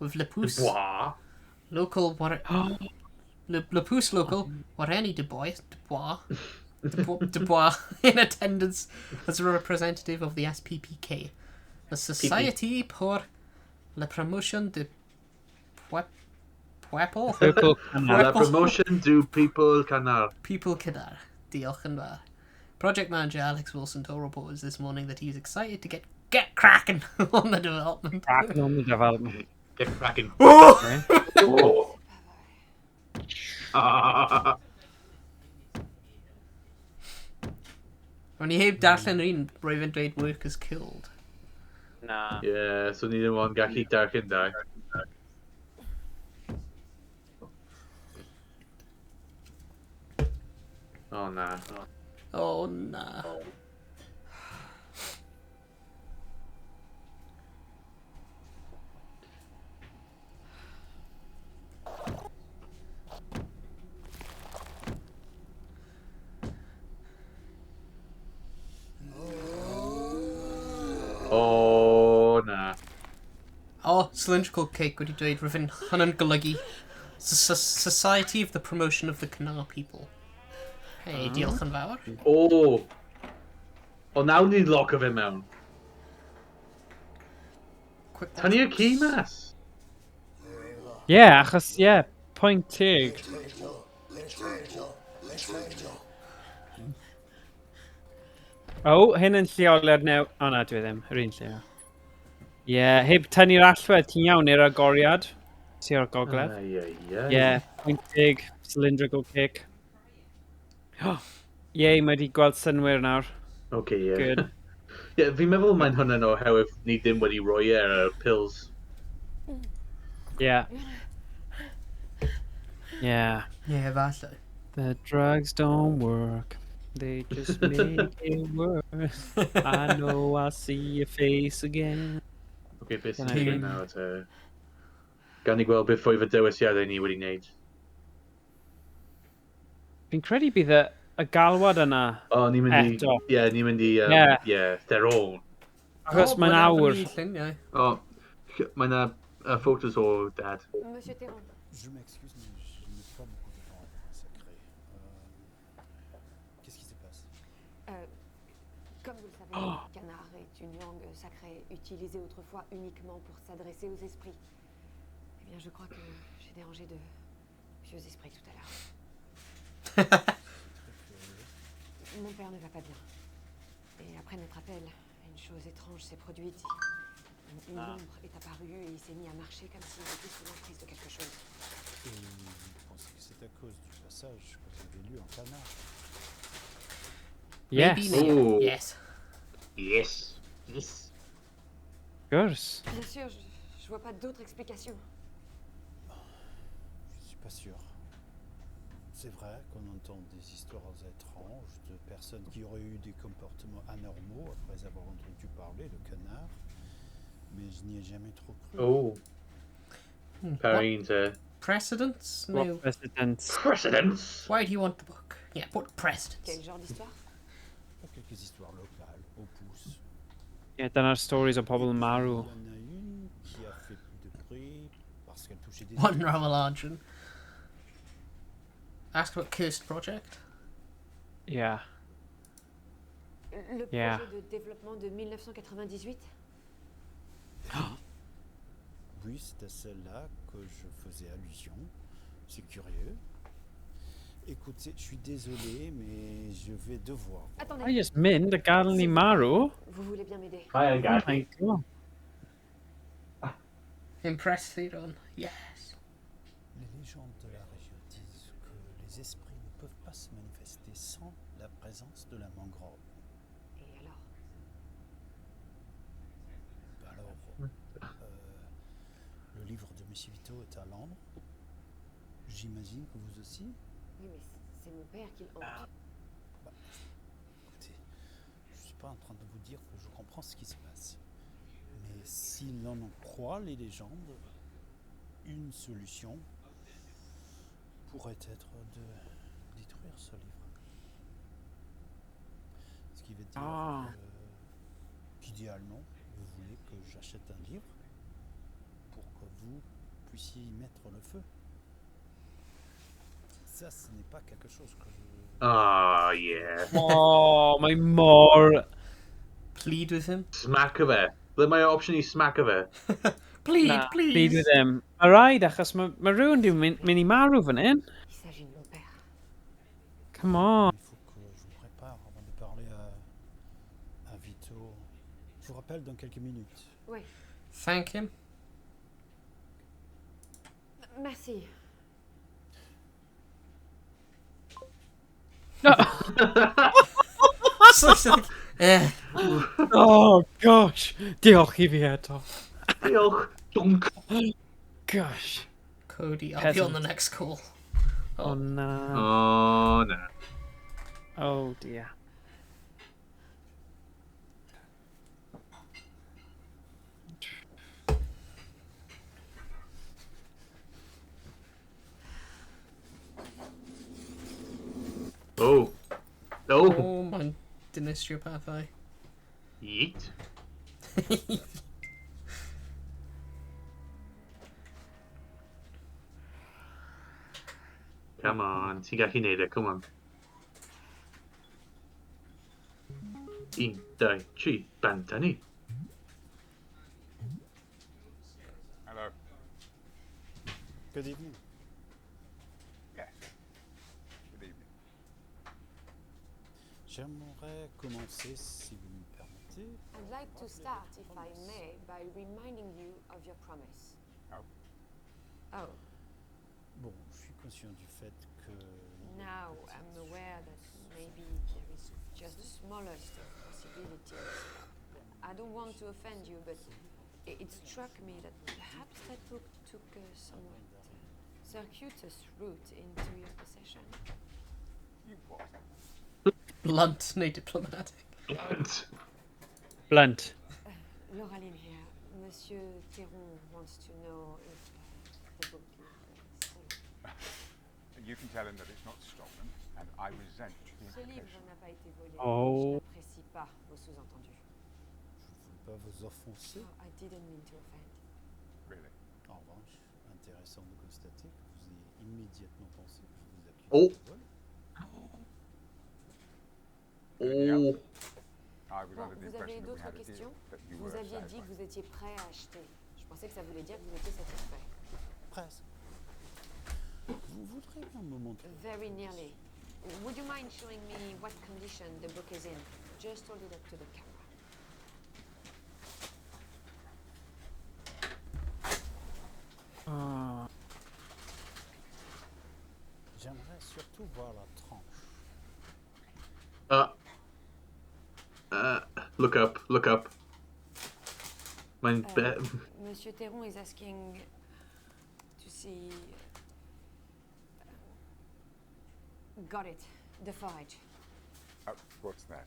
[SPEAKER 2] with Le Puce
[SPEAKER 3] Dubois?
[SPEAKER 2] local Le Puce local Wareni Dubois Dubois Dubois in attendance as a representative of the SPPK, the Society pour la Promotion de Pueblo
[SPEAKER 4] Purple Canal.
[SPEAKER 3] La promotion du people canal.
[SPEAKER 2] People Canal. Diolch yn fawr. Project manager Alex Wilson told reporters this morning that he was excited to get cracking on the development.
[SPEAKER 4] Cracking on the development.
[SPEAKER 3] Get cracking.
[SPEAKER 2] Oh!
[SPEAKER 3] Oh. Ah.
[SPEAKER 2] O'n i heb darllen yr un roedd yn dweud workers killed.
[SPEAKER 4] Na.
[SPEAKER 3] Yeah, so ni ddim ond gallu darllen dau. O na.
[SPEAKER 2] Oh na.
[SPEAKER 3] O na.
[SPEAKER 2] Oh, cylindrical cake wedi dweud rwy'n hynny'n golygu Society of the Promotion of the Canal People. Hey, diolch yn fawr.
[SPEAKER 3] O! O nawr ni'n lock o fe mewn.
[SPEAKER 2] Quick
[SPEAKER 3] Tynnu y ci mas.
[SPEAKER 4] Ie, yeah, achos, ie, yeah, Pwynt teg. O, hyn yn lleoliad new. O na, dwi ddim. Yr un lle. Ie, yeah, heb tynnu'r allwedd, ti'n iawn i'r agoriad. Ti o'r gogledd.
[SPEAKER 3] Ai, ai, ai.
[SPEAKER 4] Ie, yeah, pwynt teg, cylindrical kick. Oh, yay, mae wedi gweld synwyr nawr.
[SPEAKER 3] Okay, yeah.
[SPEAKER 4] Good.
[SPEAKER 3] Yeah, fi'n meddwl mae'n hwnna'n oherwydd ni ddim wedi rhoi e ar y pills.
[SPEAKER 4] Yeah. Yeah.
[SPEAKER 2] Yeah, falle.
[SPEAKER 4] The drugs don't work. They just make it worse. I know I'll see your face again.
[SPEAKER 3] Okay, beth sy'n
[SPEAKER 4] Dyna
[SPEAKER 3] digwydd
[SPEAKER 4] fi.
[SPEAKER 3] nawr te? Gan ni gweld beth oedd y dewisiadau ni wedi wneud.
[SPEAKER 4] Fi'n credu bydd y galwad yna
[SPEAKER 3] O, ni'n mynd i...
[SPEAKER 4] eto.
[SPEAKER 3] Ie, ni'n mynd i...
[SPEAKER 4] Ie.
[SPEAKER 3] Yeah, they're all.
[SPEAKER 4] Achos
[SPEAKER 2] Oh,
[SPEAKER 4] mae'n awr.
[SPEAKER 2] Lluniau.
[SPEAKER 3] O, mae yna photos o dad.
[SPEAKER 1] Monsieur Théron,
[SPEAKER 12] Je m'excuse, mais je n'ai pas beaucoup de temps à vous consacrer. Qu'est-ce qui se passe?
[SPEAKER 1] Comme vous le savez, le canard est une langue sacrée utilisée autrefois uniquement pour s'adresser aux esprits. Eh bien, je crois que j'ai dérangé de vieux esprits tout à l'heure. Mon père ne va pas bien. Et après notre appel, une chose étrange s'est produite. Une ombre est apparue et il s'est mis à marcher comme s'il était sous l'emprise de quelque chose.
[SPEAKER 12] Et vous pensez que c'est à cause du passage que vous avez lu en canard?
[SPEAKER 4] Yes.
[SPEAKER 2] Maybe, maybe.
[SPEAKER 3] Oh.
[SPEAKER 2] Yes.
[SPEAKER 3] Yes. Yes.
[SPEAKER 4] Gwrs.
[SPEAKER 1] Bien sûr, je vois pas d'autre explication.
[SPEAKER 12] Je suis pas sûr. C'est vrai qu'on entend des histoires étranges de personnes qui auraient eu des comportements anormaux après avoir entendu parler de canard, mais je n'y ai jamais trop cru.
[SPEAKER 3] Oh. Pa
[SPEAKER 2] What
[SPEAKER 3] un te?
[SPEAKER 2] precedents?
[SPEAKER 4] What
[SPEAKER 2] No.
[SPEAKER 4] precedents?
[SPEAKER 3] Precedents!
[SPEAKER 2] Why do you want the book? Yeah, what precedents?
[SPEAKER 1] Quel genre d'histoire?
[SPEAKER 12] Pour quelques histoires locales, au pouce.
[SPEAKER 4] Ie, dyna'r stories o pobl yn marw.
[SPEAKER 12] Il y en a une qui a fait plus de bruit parce qu'elle touchait des
[SPEAKER 2] One Ramalarjan. Ask about Cursed Project.
[SPEAKER 4] Yeah.
[SPEAKER 1] Le
[SPEAKER 4] Yeah.
[SPEAKER 1] projet de développement de 1998?
[SPEAKER 12] Oui, c'est à celle-là que je faisais allusion. C'est curieux. Écoutez, je suis désolé, mais je vais devoir vous
[SPEAKER 1] Attendez,
[SPEAKER 4] I just mynd a gadael ni marw.
[SPEAKER 1] vous voulez bien m'aider?
[SPEAKER 3] Hi,
[SPEAKER 4] Oh
[SPEAKER 3] Gary.
[SPEAKER 4] my god.
[SPEAKER 2] Impress Theron. Yes.
[SPEAKER 12] Les légendes de la région disent que les esprits ne peuvent pas se manifester sans la présence de la mangrove.
[SPEAKER 1] Et alors?
[SPEAKER 12] Alors, le livre de Monsieur Vito est à Londres. J'imagine que vous aussi.
[SPEAKER 1] Oui, mais c'est mon père qui le hante.
[SPEAKER 12] Bah, écoutez, je ne suis pas en train de vous dire que je comprends ce qui se passe. Mais si l'on en croit les légendes, une solution pourrait être de détruire ce livre. Ce qui veut dire qu'idéalement, vous voulez que j'achète un livre pour que vous puissiez y mettre le feu. Ça, ce n'est pas quelque chose que je...
[SPEAKER 3] Ah, yeah.
[SPEAKER 4] Oh, mae mor...
[SPEAKER 2] Plead with him.
[SPEAKER 3] Smack of e. Ble mae option i smack of e?
[SPEAKER 2] Plead,
[SPEAKER 4] Na,
[SPEAKER 2] please.
[SPEAKER 4] Plead with him. Mae rhaid, achos mae rhywun di mynd i marw fan hyn.
[SPEAKER 1] Il s'agit de mon père.
[SPEAKER 4] Come on.
[SPEAKER 12] Il faut que je me prépare avant de parler à Vito. Je vous rappelle dans quelques minutes.
[SPEAKER 1] Oui.
[SPEAKER 2] Thank him.
[SPEAKER 1] Merci.
[SPEAKER 2] So it's like, eh.
[SPEAKER 4] Oh, gosh. Diolch i fi eto.
[SPEAKER 3] Diolch. Donk.
[SPEAKER 4] Gosh.
[SPEAKER 2] Cody, I'll be on the
[SPEAKER 4] Peasant.
[SPEAKER 2] next call.
[SPEAKER 4] Oh, na.
[SPEAKER 3] Oh, na.
[SPEAKER 4] Oh, dear.
[SPEAKER 3] Oh. Oh.
[SPEAKER 2] Oh, mae'n dinistrio pethau.
[SPEAKER 3] Yeet. Come on, ti'n gallu neud e, come on. 1, 2, 3, bant â ni.
[SPEAKER 7] Hello.
[SPEAKER 12] Good evening. J'aimerais commencer, si vous me permettez.
[SPEAKER 1] I'd like to start, if I may, by reminding you of your promise.
[SPEAKER 7] Oh.
[SPEAKER 1] Oh,
[SPEAKER 12] Bon, je suis conscient du fait que...
[SPEAKER 1] now I'm aware that maybe there is just the smallest of possibilities. I don't want to offend you, but it struck me that perhaps that book took a somewhat circuitous route into your possession.
[SPEAKER 7] You what?
[SPEAKER 2] Blunt neu diplomatic.
[SPEAKER 3] Blunt.
[SPEAKER 4] Blunt.
[SPEAKER 1] Loralyn here. Monsieur Théron wants to know if the book is stolen.
[SPEAKER 7] You can tell him that it's not stolen, and I resent the
[SPEAKER 1] Ce livre
[SPEAKER 7] implication.
[SPEAKER 1] n'a pas été volé.
[SPEAKER 4] Oh.
[SPEAKER 1] Je n'apprécie pas vos sous-entendus.
[SPEAKER 12] Je ne veux pas vous offenser.
[SPEAKER 1] Oh, I didn't mean to offend.
[SPEAKER 7] Really?
[SPEAKER 12] En revanche, intéressant de constater que vous ayez immédiatement pensé que je vous accusais
[SPEAKER 3] Oh.
[SPEAKER 12] de vol.
[SPEAKER 3] Oh.
[SPEAKER 7] I was
[SPEAKER 1] Bon,
[SPEAKER 7] under the
[SPEAKER 1] vous avez
[SPEAKER 7] impression that we
[SPEAKER 1] d'autres
[SPEAKER 7] had a deal,
[SPEAKER 1] questions?
[SPEAKER 7] that you
[SPEAKER 1] Vous
[SPEAKER 7] were
[SPEAKER 1] aviez dit
[SPEAKER 7] satisfied.
[SPEAKER 1] que vous étiez prêt à acheter. Je pensais que ça voulait dire que vous étiez satisfait.
[SPEAKER 12] Presque. Vous voudrez bien me montrer
[SPEAKER 1] Very nearly. Would you mind showing me what condition the book is in? Just hold it up to the camera.
[SPEAKER 4] Oh.
[SPEAKER 12] J'aimerais surtout voir la tranche.
[SPEAKER 3] Look up, look up. Mae'n be...
[SPEAKER 1] Monsieur Théron is asking to see. Got it. The forage.
[SPEAKER 7] What's that?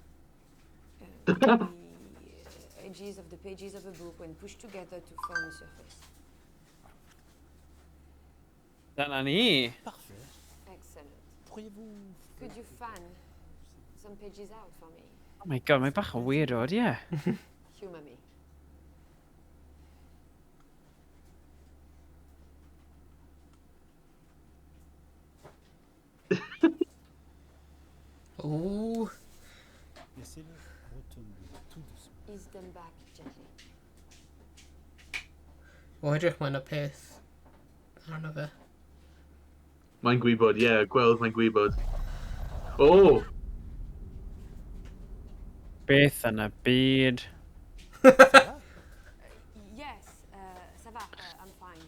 [SPEAKER 1] The edges of the pages of a book when pushed together to form a surface.
[SPEAKER 4] Dyna ni.
[SPEAKER 12] Parfait.
[SPEAKER 1] Excellent.
[SPEAKER 12] Pourriez-vous...
[SPEAKER 1] Could you fan some pages out for me?
[SPEAKER 4] Oh my god, mae bach o weirdo, ydy e?
[SPEAKER 1] Humor me.
[SPEAKER 2] Ooh.
[SPEAKER 12] Laissez-les retomber tout doucement.
[SPEAKER 1] Ease them back gently.
[SPEAKER 2] O, edrych mae'n y peth. Arno fe.
[SPEAKER 3] Mae'n gwybod, ie, yeah, gweld mae'n gwybod. Oh!
[SPEAKER 4] Beth yn y byd?
[SPEAKER 1] Yes, ça va, I'm fine.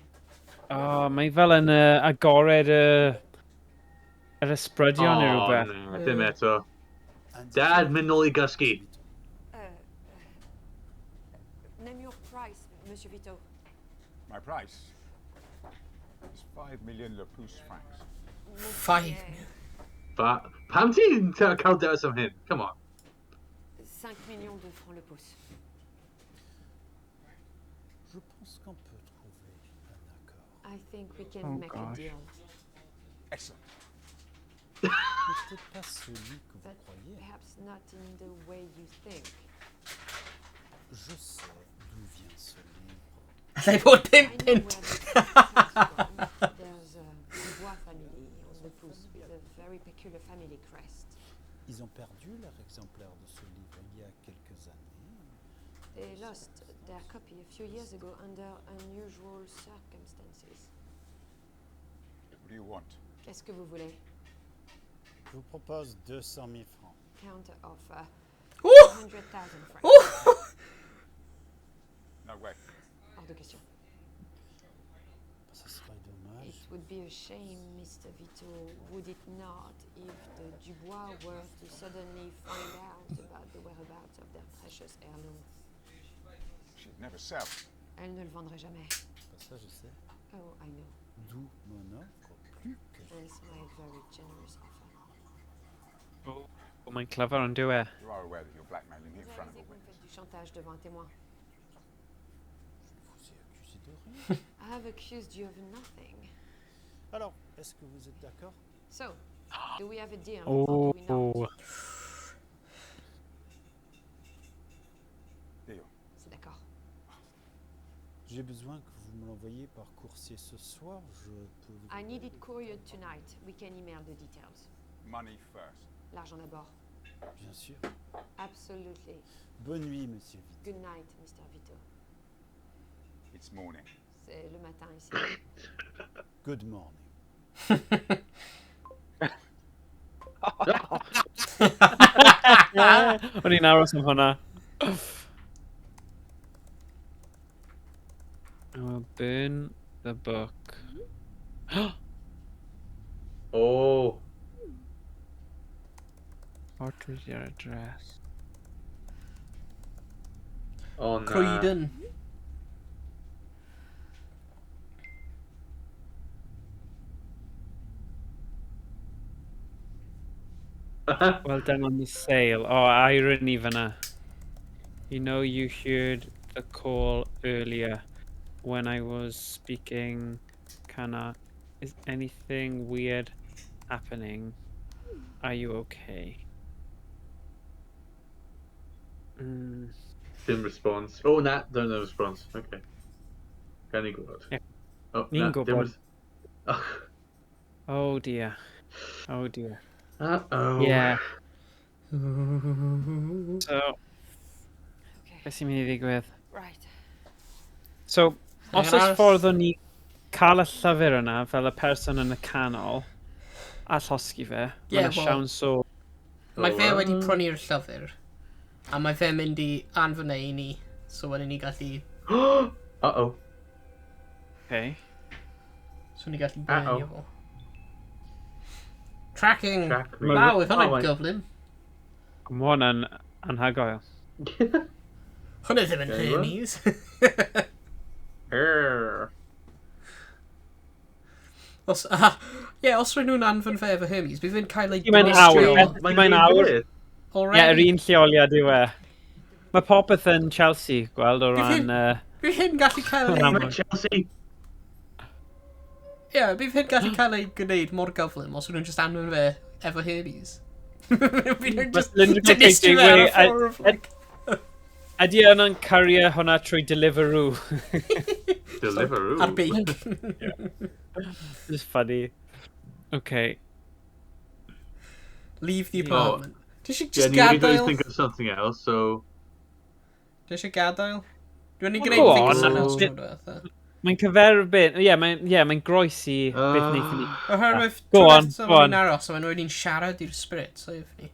[SPEAKER 4] Oh, mae fel yn agored yr ysbrydion neu
[SPEAKER 3] Oh,
[SPEAKER 4] rhywbeth.
[SPEAKER 3] na, dim eto. Dad, mynd nôl i gysgu.
[SPEAKER 1] Name your price, Monsieur Vito.
[SPEAKER 7] My price is 5 million Le Pouce francs.
[SPEAKER 2] 5
[SPEAKER 3] Fa... Pam ti'n cael dewis am hyn? Come on.
[SPEAKER 1] 5 millions de francs le pouce.
[SPEAKER 12] Je pense qu'on peut trouver un accord.
[SPEAKER 1] I think we can
[SPEAKER 4] Oh,
[SPEAKER 1] make
[SPEAKER 4] gosh.
[SPEAKER 1] a deal.
[SPEAKER 7] Excellent.
[SPEAKER 12] Mais peut-être pas celui que vous
[SPEAKER 1] But
[SPEAKER 12] croyez.
[SPEAKER 1] perhaps not in the way you think.
[SPEAKER 12] Je sais d'où vient ce livre.
[SPEAKER 2] Allai bod
[SPEAKER 1] I
[SPEAKER 2] pump
[SPEAKER 1] know
[SPEAKER 2] punt.
[SPEAKER 1] where this book comes from. There's a Dubois family on the pouce with a very peculiar family crest.
[SPEAKER 12] Ils ont perdu leur exemplaire de ce livre il y a quelques années.
[SPEAKER 1] They lost their copy a few years ago under unusual circumstances.
[SPEAKER 7] What do you want?
[SPEAKER 1] Qu'est-ce que vous voulez?
[SPEAKER 12] Je vous propose 200 000 francs.
[SPEAKER 1] Counter offer.
[SPEAKER 2] Ooh!
[SPEAKER 1] 200,000 francs.
[SPEAKER 2] Ooh!
[SPEAKER 7] No way.
[SPEAKER 1] Hors de question.
[SPEAKER 12] Ça serait dommage.
[SPEAKER 1] It would be a shame, Mr. Vito, would it not, if the Dubois were to suddenly find out about the whereabouts of their precious heirloom.
[SPEAKER 7] She'd never sell.
[SPEAKER 1] Elle ne le vendrait jamais.
[SPEAKER 12] Bah, ça, je sais.
[SPEAKER 1] Oh, I know.
[SPEAKER 12] D'où mon offre plus que
[SPEAKER 1] Hence my very generous offer.
[SPEAKER 4] Oh, mae'n clyfar ond dyw e.
[SPEAKER 7] You are aware that you're blackmailing me in
[SPEAKER 1] Vous
[SPEAKER 7] front of
[SPEAKER 1] réalisez
[SPEAKER 7] a
[SPEAKER 1] que vous me
[SPEAKER 7] witness.
[SPEAKER 1] faites du chantage devant un témoin.
[SPEAKER 12] Je ne vous ai accusé de rien.
[SPEAKER 1] I have accused you of nothing.
[SPEAKER 12] Alors, est-ce que vous êtes d'accord?
[SPEAKER 1] So, do we have a deal or do we not?
[SPEAKER 4] Oh.
[SPEAKER 7] Deal.
[SPEAKER 1] C'est d'accord.
[SPEAKER 12] J'ai besoin que vous me l'envoyiez par coursier ce soir. Je peux vous
[SPEAKER 1] I need
[SPEAKER 12] envoyer
[SPEAKER 1] it couriered tonight. We can email the details.
[SPEAKER 7] Money first.
[SPEAKER 1] L'argent d'abord.
[SPEAKER 12] Bien sûr.
[SPEAKER 1] Absolutely.
[SPEAKER 12] Bonne nuit, monsieur Vito.
[SPEAKER 1] Good night, Mr. Vito.
[SPEAKER 7] It's morning.
[SPEAKER 1] C'est le matin ici.
[SPEAKER 12] Good morning.
[SPEAKER 4] O'n i'n aros am hwnna. I will burn the book.
[SPEAKER 3] Oh.
[SPEAKER 4] What is your address?
[SPEAKER 3] Oh, na.
[SPEAKER 2] Croydon.
[SPEAKER 4] Well done on the sale. Oh, irony fyna. You know you heard the call earlier when I was speaking. Kana, is anything weird happening? Are you okay?
[SPEAKER 3] Dim response. Oh, na, don't no response. Okay. Gan i gwybod.
[SPEAKER 4] Yeah.
[SPEAKER 3] Oh,
[SPEAKER 4] Ni'n
[SPEAKER 3] na, dim
[SPEAKER 4] gwybod.
[SPEAKER 3] Oh.
[SPEAKER 4] Oh dear. Oh dear.
[SPEAKER 3] Uh-oh.
[SPEAKER 4] Yeah. So, beth sy'n mynd i ddigwydd?
[SPEAKER 1] Right.
[SPEAKER 4] So, os
[SPEAKER 2] Angen
[SPEAKER 4] oes
[SPEAKER 2] aros.
[SPEAKER 4] ffordd o'n ni cael y llyfr yna fel y person yn y canol a llosgi fe,
[SPEAKER 2] Ie,
[SPEAKER 4] mae'n
[SPEAKER 2] wel-
[SPEAKER 4] siawns o...
[SPEAKER 2] Mae fe wedi prynu'r llyfr, a mae fe'n mynd i anfon e i ni, so wedyn ni gallu...
[SPEAKER 3] Uh-oh.
[SPEAKER 4] Okay.
[SPEAKER 2] So ni gallu
[SPEAKER 3] Uh-oh.
[SPEAKER 2] burnio fo. Tracking!
[SPEAKER 3] Track me.
[SPEAKER 2] Wow, oedd
[SPEAKER 3] Oh,
[SPEAKER 2] hwnna'n
[SPEAKER 3] my-
[SPEAKER 2] gyflym.
[SPEAKER 4] Mae hwnna'n anhygoel.
[SPEAKER 2] Hwnna ddim yn
[SPEAKER 3] There you are.
[SPEAKER 2] Hermes.
[SPEAKER 3] Err.
[SPEAKER 2] Os, ie, os rydyn nhw'n anfon fe efo Hermes, bydd fe'n cael ei
[SPEAKER 4] Mae'n awr.
[SPEAKER 2] dinistrio
[SPEAKER 4] Mae'n awr. Ie, yr
[SPEAKER 2] already.
[SPEAKER 4] un lleoliad yw e. Mae popeth yn Chelsea, gweld, o
[SPEAKER 2] Bydd
[SPEAKER 4] ran...
[SPEAKER 2] hyn- Bydd hyn gallu cael ei...
[SPEAKER 4] Mae
[SPEAKER 3] Chelsea!
[SPEAKER 2] Ie, bydd hyn gallu cael ei gwneud mor gyflym os ydyn nhw'n just anfon fe efo Hermes. Bydd nhw'n just dinistrio fe ar y ffordd. like-
[SPEAKER 4] Ydy yna'n cario hwnna trwy Deliveroo?
[SPEAKER 3] Deliveroo?
[SPEAKER 2] Ar beic.
[SPEAKER 4] Just funny. Okay.
[SPEAKER 2] Leave the apartment. Dwi eisiau
[SPEAKER 3] Yeah,
[SPEAKER 2] just
[SPEAKER 3] ni wedi dweud
[SPEAKER 2] gadael.
[SPEAKER 3] think of something else, so...
[SPEAKER 2] Dwi eisiau gadael. Dwi'n ei
[SPEAKER 4] Well,
[SPEAKER 2] gwneud
[SPEAKER 4] go
[SPEAKER 2] think of
[SPEAKER 4] on.
[SPEAKER 2] something else
[SPEAKER 4] Di-
[SPEAKER 2] tro diwetha.
[SPEAKER 4] Mae'n cyferbyn... Ie, mae'n yeah, mae groes i beth wnaethon ni.
[SPEAKER 2] Oherwydd
[SPEAKER 4] Go
[SPEAKER 2] tro
[SPEAKER 4] on,
[SPEAKER 2] nesaf
[SPEAKER 4] go
[SPEAKER 2] o'n
[SPEAKER 4] on.
[SPEAKER 2] i'n aros, a maen nhw wedi'n siarad i'r spirit, so if ni.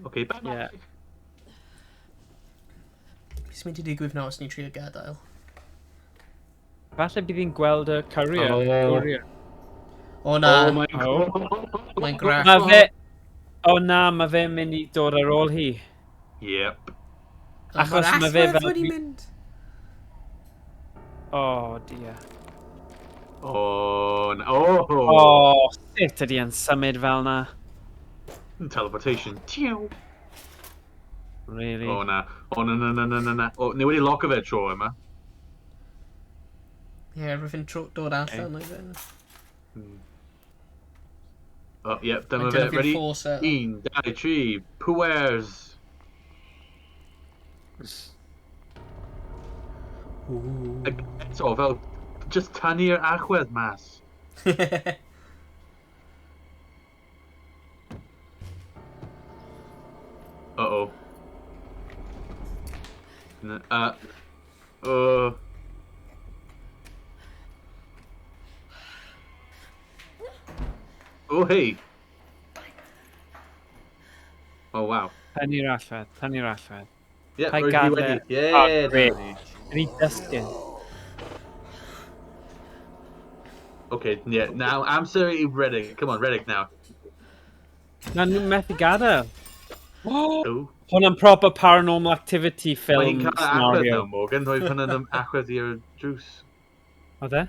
[SPEAKER 3] Okay, bye bye.
[SPEAKER 4] Yeah.
[SPEAKER 2] Beth sy'n mynd i digwydd nawr os ni'n trio gadael?
[SPEAKER 4] Falle bydd hi'n gweld y courier.
[SPEAKER 3] Oh.
[SPEAKER 4] Courier.
[SPEAKER 2] O na,
[SPEAKER 3] Oh my
[SPEAKER 4] Oh.
[SPEAKER 3] god.
[SPEAKER 2] mae'n graff.
[SPEAKER 4] Mae fe... O na, mae fe'n mynd i dod ar ôl hi.
[SPEAKER 3] Yep.
[SPEAKER 4] Achos mae fe fel...
[SPEAKER 2] wedi mynd.
[SPEAKER 4] Oh, dear.
[SPEAKER 3] Oh, no. Oh!
[SPEAKER 4] Oh, sut ydy e'n symud fel na?
[SPEAKER 3] Teleportation. Tiw.
[SPEAKER 4] Really?
[SPEAKER 3] Oh na. Oh na na na na na na. Oh, ni wedi lock o fe tro yma.
[SPEAKER 2] Ie, yeah, rwy'n dod allan o'i fe.
[SPEAKER 3] Oh, yep, dyma
[SPEAKER 2] Mae'n
[SPEAKER 3] fe.
[SPEAKER 2] defnyddio'r
[SPEAKER 3] Ready?
[SPEAKER 2] force e.
[SPEAKER 3] 1, 2, 3, pwers. Ac eto, fel, just tynnu'r achwedd mas. Uh-oh. Oh, hey. Oh, wow.
[SPEAKER 4] Tynnu'r allwedd, tynnu'r allwedd.
[SPEAKER 3] Yeah,
[SPEAKER 4] Paid
[SPEAKER 3] rydw i
[SPEAKER 4] gadael.
[SPEAKER 3] wedi. Yeah,
[SPEAKER 4] Oh, great.
[SPEAKER 3] dyna ni.
[SPEAKER 4] Ni dysgu.
[SPEAKER 3] Okay, yeah, now amser i Reddick. Come on, Reddick now.
[SPEAKER 4] Na nhw'n methu gadael.
[SPEAKER 3] Oh.
[SPEAKER 4] Hwnna'n proper paranormal activity
[SPEAKER 3] Mae
[SPEAKER 4] film
[SPEAKER 3] hi'n cael achwedd
[SPEAKER 4] scenario.
[SPEAKER 3] now, Morgan. Roedd hwnna'n achwedd i'r drws.
[SPEAKER 4] Oedd e?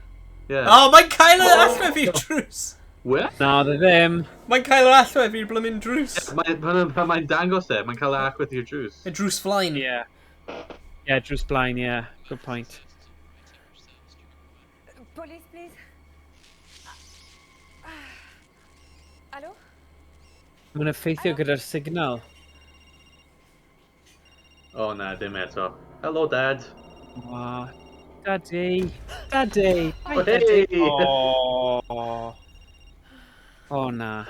[SPEAKER 3] Yeah.
[SPEAKER 2] Oh, mae'n cael yr allwedd i'r drws!
[SPEAKER 3] Where?
[SPEAKER 4] Na, oedd e ddim.
[SPEAKER 2] Mae'n cael yr allwedd i'r blymyn drws.
[SPEAKER 3] Mae'n mae dangos e, mae'n cael yr achwedd i'r drws.
[SPEAKER 2] Y drws flaen.
[SPEAKER 4] Yeah. Yeah, drws blaen, yeah. Good point.
[SPEAKER 1] Police, please. Allô?
[SPEAKER 4] Mae'n effeithio gyda'r signal.
[SPEAKER 3] Oh na, dim eto. Hello, Dad.
[SPEAKER 4] Oh, Daddy. Daddy. Hi,
[SPEAKER 3] Oh,
[SPEAKER 4] Daddy.
[SPEAKER 3] hey.
[SPEAKER 4] Oh. Oh, na.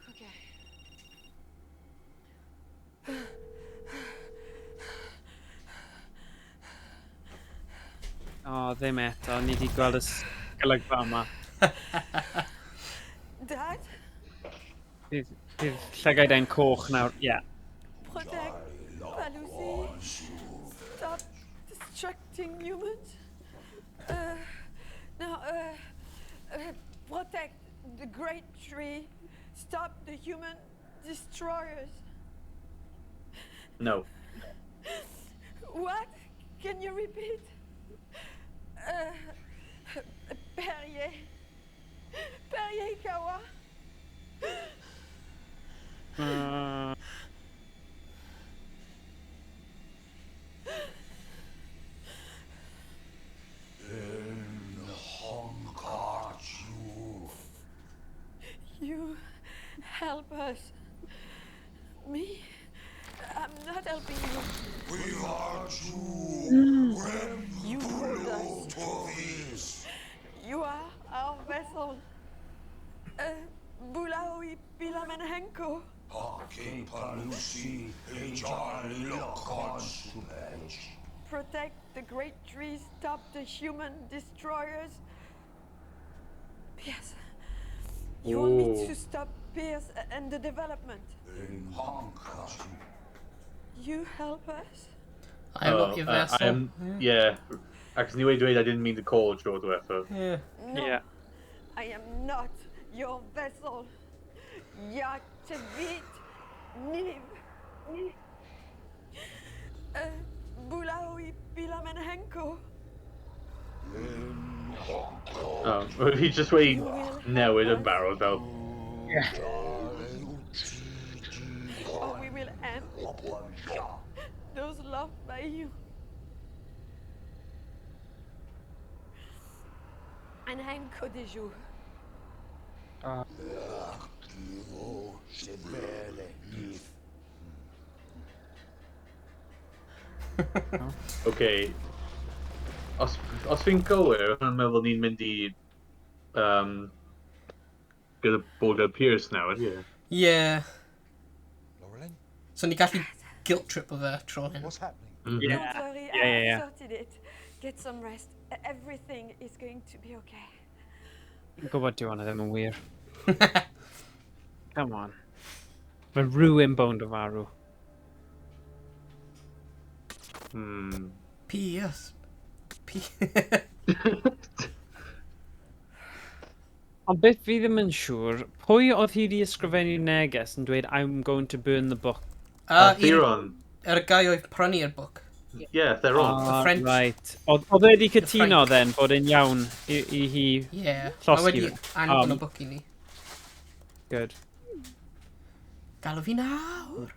[SPEAKER 1] Okay.
[SPEAKER 4] Oh, ddim eto. Ni wedi gweld y golygfa yma.
[SPEAKER 1] Dad?
[SPEAKER 4] Bydd llygaid e'n coch nawr, ie. Yeah.
[SPEAKER 1] Protect Palusi. Stop destructing humans. No, protect the great tree. Stop the human destroyers.
[SPEAKER 3] No.
[SPEAKER 1] What? Can you repeat? Perrier. Perrier Kawa. You help us. Me? I'm not helping you. You hold us. You are our vessel. Bulaoi Pilamenhenko. Protect the great trees, stop the human destroyers. Pierce. You want me to stop Pierce and the development? You help us?
[SPEAKER 2] I am not your vessel.
[SPEAKER 3] I am, yeah. Ac ni wedi dweud I didn't mean to call tro diwethaf.
[SPEAKER 2] Yeah.
[SPEAKER 1] No.
[SPEAKER 4] Yeah.
[SPEAKER 1] I am not your vessel. Yaktevit Niv. Bulaoi Pilamenhenko.
[SPEAKER 3] Oh, he just wedi newid yn barod fel.
[SPEAKER 4] Yeah.
[SPEAKER 1] Or we will end those loved by you. And Henko Deju.
[SPEAKER 3] Okay. Os fi'n gywir, yn meddwl ni'n mynd i... gyda bod gyda Pierce nawr, ie.
[SPEAKER 2] Yeah.
[SPEAKER 8] Laurelyn?
[SPEAKER 2] So ni gallu guilt trip o fe tro hyn.
[SPEAKER 8] What's happening?
[SPEAKER 3] Mm -hmm.
[SPEAKER 4] Yeah.
[SPEAKER 1] Don't worry,
[SPEAKER 4] Yeah.
[SPEAKER 1] I've sorted it. Get some rest. Everything is going to be okay.
[SPEAKER 4] Fi'n gwybod dyw hwnna ddim yn wir. Come on. Mae rhywun bownd o farw.
[SPEAKER 2] Pierce.
[SPEAKER 4] Ond beth fi ddim yn siŵr, pwy oedd hi wedi ysgrifennu neges yn dweud I'm going to burn the book?
[SPEAKER 3] Theron.
[SPEAKER 2] Yr guy oedd prynu'r book.
[SPEAKER 3] Yeah, Theron.
[SPEAKER 2] The French.
[SPEAKER 4] Right. Oedd e wedi cytuno then bod e'n iawn i hi
[SPEAKER 2] Yeah. Mae
[SPEAKER 4] llosgi
[SPEAKER 2] wedi
[SPEAKER 4] fe?
[SPEAKER 2] anfon y book i ni.
[SPEAKER 4] Good.
[SPEAKER 2] Galw fi nawr.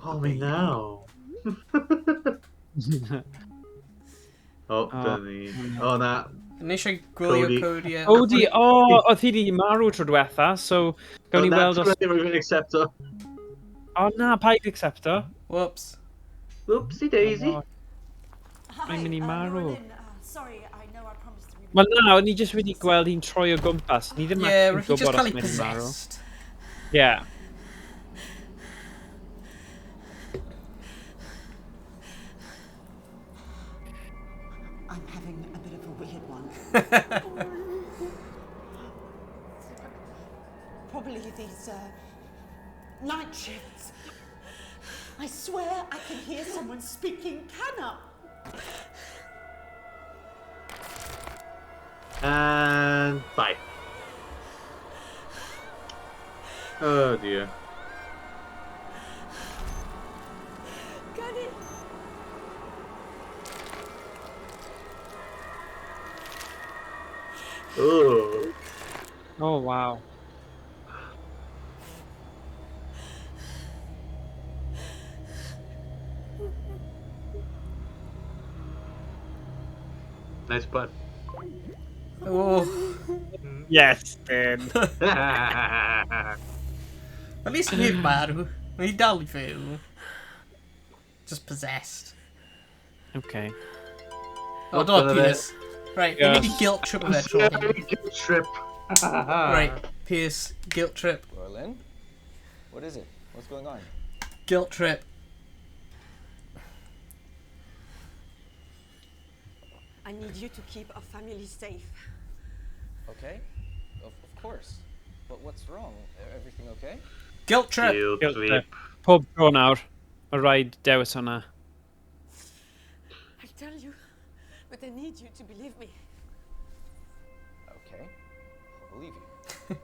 [SPEAKER 3] Call me now. Oh, dyna ni. Oh, na.
[SPEAKER 2] Ni eisiau gwylio Cody.
[SPEAKER 4] Cody, oh, oedd hi wedi marw tro diwetha, so gawn ni weld os...
[SPEAKER 3] Oh, na, ti'n accepto.
[SPEAKER 4] O na, paid accepto.
[SPEAKER 2] Whoops.
[SPEAKER 3] Whoopsie daisy.
[SPEAKER 4] Mae'n mynd i marw.
[SPEAKER 5] Sorry, I know I promised to be...
[SPEAKER 4] Wel na, o'n i jyst wedi gweld hi'n troi o gwmpas. Ni ddim
[SPEAKER 2] Yeah,
[SPEAKER 4] actually'n
[SPEAKER 2] he just
[SPEAKER 4] gwybod
[SPEAKER 2] cael
[SPEAKER 4] os
[SPEAKER 2] ei
[SPEAKER 4] mae'n marw.
[SPEAKER 2] possessed.
[SPEAKER 4] Yeah.
[SPEAKER 5] I'm having a bit of a weird one. Probably these night shifts. I swear I can hear someone speaking Kanna.
[SPEAKER 3] And bye. Oh dear.
[SPEAKER 1] Cody!
[SPEAKER 3] Oh.
[SPEAKER 4] Oh wow.
[SPEAKER 3] Nice butt.
[SPEAKER 2] Oh.
[SPEAKER 4] Yes, Ben.
[SPEAKER 2] At least heb marw. Mae hi dal i fyw. Just possessed.
[SPEAKER 4] Okay.
[SPEAKER 2] Oh, do, Pierce. Right, ni'n mynd i guilt trip o fe tro hyn.
[SPEAKER 3] Guilt trip.
[SPEAKER 2] Right, Pierce, guilt trip.
[SPEAKER 6] Laurelyn? What is it? What's going on?
[SPEAKER 2] Guilt trip.
[SPEAKER 1] I need you to keep our family safe.
[SPEAKER 6] Okay. Of course. But what's wrong? Everything okay?
[SPEAKER 2] Guilt trip.
[SPEAKER 3] Guilt
[SPEAKER 4] Guilt
[SPEAKER 3] trip.
[SPEAKER 4] trip. Pob tro nawr, mae rhaid dewis hwnna.
[SPEAKER 1] I'll tell you, but I need you to believe me.
[SPEAKER 6] Okay. I'll believe you.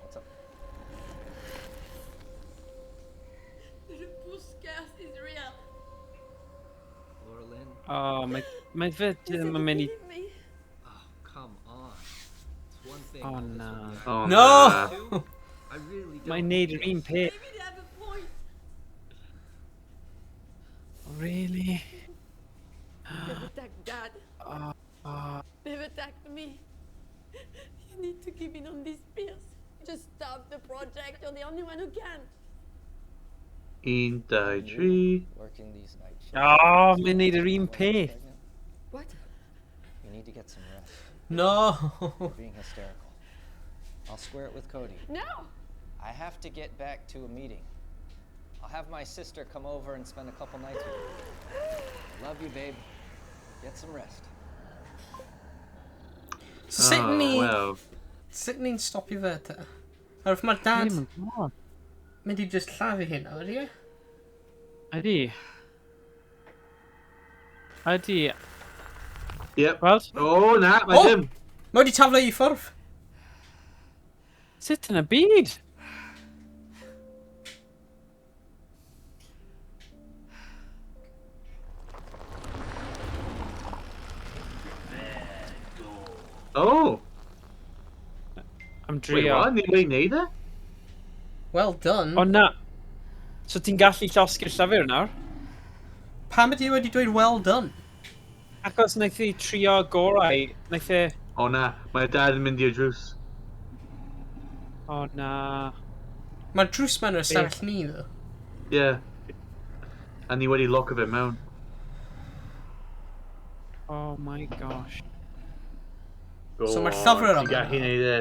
[SPEAKER 6] What's up?
[SPEAKER 1] The Lepousse curse is real.
[SPEAKER 6] Laura Lynn?
[SPEAKER 4] Oh, mae fe ddim yn mynd i...
[SPEAKER 1] Believe me.
[SPEAKER 6] Oh, come on. It's one thing.
[SPEAKER 4] Oh,
[SPEAKER 6] this would
[SPEAKER 4] na.
[SPEAKER 6] be
[SPEAKER 3] Oh,
[SPEAKER 2] No!
[SPEAKER 3] na.
[SPEAKER 6] Two, I really don't.
[SPEAKER 4] Mae'n neud yr un peth.
[SPEAKER 1] Maybe they have a point.
[SPEAKER 4] Really?
[SPEAKER 1] They've attacked Dad. They've attacked me. You need to give in on this, Pierce. Just stop the project. You're the only one who can.
[SPEAKER 3] 1, 2, 3.
[SPEAKER 6] Working these night shifts.
[SPEAKER 4] Oh, mae'n neud yr un peth.
[SPEAKER 1] What?
[SPEAKER 6] You need to get some rest.
[SPEAKER 2] No.
[SPEAKER 6] You're being hysterical. I'll square it with Cody.
[SPEAKER 1] No!
[SPEAKER 6] I have to get back to a meeting. I'll have my sister come over and spend a couple nights with me. Love you, babe. Get some rest.
[SPEAKER 2] So sut
[SPEAKER 3] Oh,
[SPEAKER 2] ni...
[SPEAKER 3] well.
[SPEAKER 2] Sut ni'n stopio fe te? Ar mae'r dad
[SPEAKER 4] Ddim yn gwybod.
[SPEAKER 2] mynd i just lladdu hyn nawr, ie?
[SPEAKER 4] Ydy. Ydy.
[SPEAKER 3] Yep.
[SPEAKER 4] Weld?
[SPEAKER 3] Oh, na, mae
[SPEAKER 2] Oh!
[SPEAKER 3] dim.
[SPEAKER 2] Mae wedi taflu i ffwrdd.
[SPEAKER 4] Sut yn y byd?
[SPEAKER 3] Oh!
[SPEAKER 4] Am
[SPEAKER 3] Wait,
[SPEAKER 4] drio.
[SPEAKER 3] what? Ni wedi neud e?
[SPEAKER 2] Well done.
[SPEAKER 4] O na. So ti'n gallu llosgi'r llyfr nawr?
[SPEAKER 2] Pam ydi wedi dweud well done?
[SPEAKER 4] Achos wnaeth hi trio gorau, wnaeth e...
[SPEAKER 3] O na, mae dad yn mynd i'r drws.
[SPEAKER 4] O na.
[SPEAKER 2] Mae'r drws mewn yr ystafell ni, ddo.
[SPEAKER 3] Yeah. A ni wedi lock fe mewn.
[SPEAKER 4] Oh my gosh.
[SPEAKER 3] Go
[SPEAKER 2] So mae'r
[SPEAKER 3] on,
[SPEAKER 2] llyfr
[SPEAKER 3] Ti'n
[SPEAKER 2] yma
[SPEAKER 3] gallu neud e.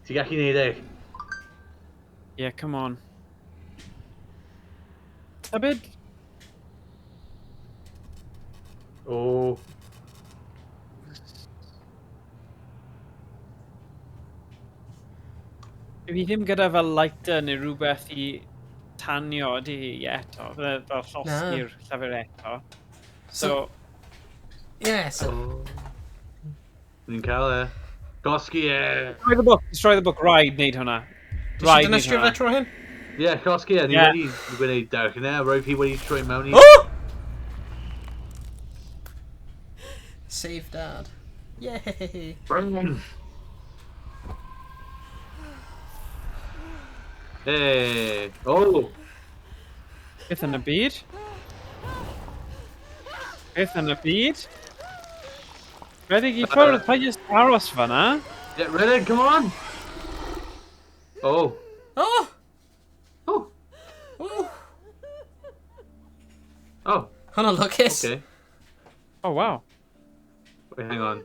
[SPEAKER 3] Ti'n gallu neud e.
[SPEAKER 4] Yeah, come on. Tybed?
[SPEAKER 3] O.
[SPEAKER 4] Fi ddim gyda fel lighter neu rhywbeth i tanio ydy hi eto. Fel fel llosgi'r llyfr eto. So,
[SPEAKER 2] Yeah, so...
[SPEAKER 3] Ni'n cael e. Gosgi e.
[SPEAKER 4] destroy the book, destroy the book, rhaid wneud hwnna.
[SPEAKER 2] Did
[SPEAKER 4] Rhaid
[SPEAKER 2] you
[SPEAKER 4] wneud
[SPEAKER 2] dynystrio fe
[SPEAKER 4] hwnna.
[SPEAKER 2] tro hyn?
[SPEAKER 3] Ie, llosgi e. Ni
[SPEAKER 4] Ie.
[SPEAKER 3] wedi gwneud darllen e. Roedd hi wedi troi mewn i...
[SPEAKER 2] Oh! Save dad. Yay!
[SPEAKER 3] Burn. Hey. Oh!
[SPEAKER 4] Beth yn y byd? Beth yn y byd? Redig i ffwrdd, paid jyst aros fan'na.
[SPEAKER 3] Get ready, come on! Oh.
[SPEAKER 2] Oh!
[SPEAKER 3] Oh.
[SPEAKER 2] Oh!
[SPEAKER 3] Oh.
[SPEAKER 2] Hwnna lwcus.
[SPEAKER 3] Okay.
[SPEAKER 4] Oh, wow.
[SPEAKER 3] Wait, hang on.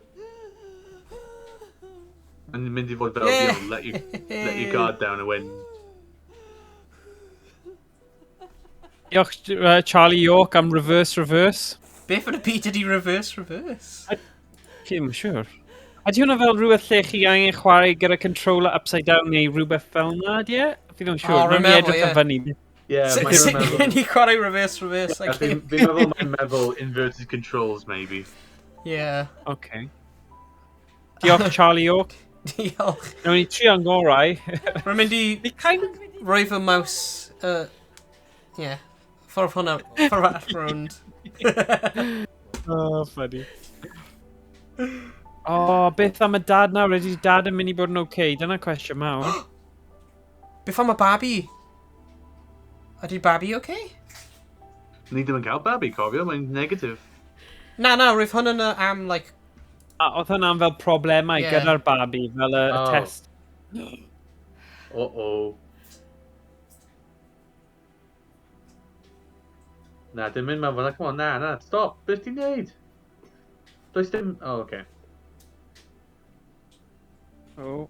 [SPEAKER 3] Yn mynd i fod fel,
[SPEAKER 2] Yeah.
[SPEAKER 3] you know, let your guard down a wedyn.
[SPEAKER 4] Diolch Charlie York am reverse reverse.
[SPEAKER 2] Beth yn y byd ydi reverse reverse?
[SPEAKER 4] Ddim yn siŵr. Ydy hwnna fel rhywbeth lle chi angen chwarae gyda controller upside down neu rhywbeth fel na, ydy e? Fi ddim yn siŵr.
[SPEAKER 2] Oh,
[SPEAKER 4] Rhaid
[SPEAKER 2] rwy'n
[SPEAKER 4] mi
[SPEAKER 2] meddwl,
[SPEAKER 4] edrych
[SPEAKER 2] ie.
[SPEAKER 4] ar fyny.
[SPEAKER 3] Yeah,
[SPEAKER 2] Sut
[SPEAKER 3] mae'n
[SPEAKER 2] sut
[SPEAKER 3] meddwl...
[SPEAKER 2] ni chwarae reverse reverse?
[SPEAKER 3] Yeah,
[SPEAKER 2] Like,
[SPEAKER 3] Fi'n meddwl mae'n meddwl inverted controls, maybe.
[SPEAKER 2] yeah.
[SPEAKER 4] Okay. Diolch Charlie York.
[SPEAKER 2] Diolch.
[SPEAKER 4] Nawn ni trio'n gorau.
[SPEAKER 2] Rwy'n mynd i
[SPEAKER 4] Ni kind of...
[SPEAKER 2] rhoi fy mouse... Yeah. Ffordd hwnna, ffordd arall rownd.
[SPEAKER 4] Oh, funny. Oh, beth am y dad nawr? Ydy dad yn mynd i bod yn okay? Dyna cwestiwn mawr.
[SPEAKER 2] Beth am y babi? Ydy babi okay?
[SPEAKER 3] Ni ddim yn cael babi, cofio, mae'n negative.
[SPEAKER 2] Na, na, roedd hwn yn am, like,
[SPEAKER 4] A oedd hwnna'n fel problemau
[SPEAKER 2] Ie.
[SPEAKER 4] gyda'r babi, fel y, y
[SPEAKER 3] Oh.
[SPEAKER 4] test.
[SPEAKER 3] Uh-oh. Na, dim mynd mewn fan'na, come on, na, na, stop, beth ti'n neud? Does dim... Oh, okay.
[SPEAKER 4] Oh.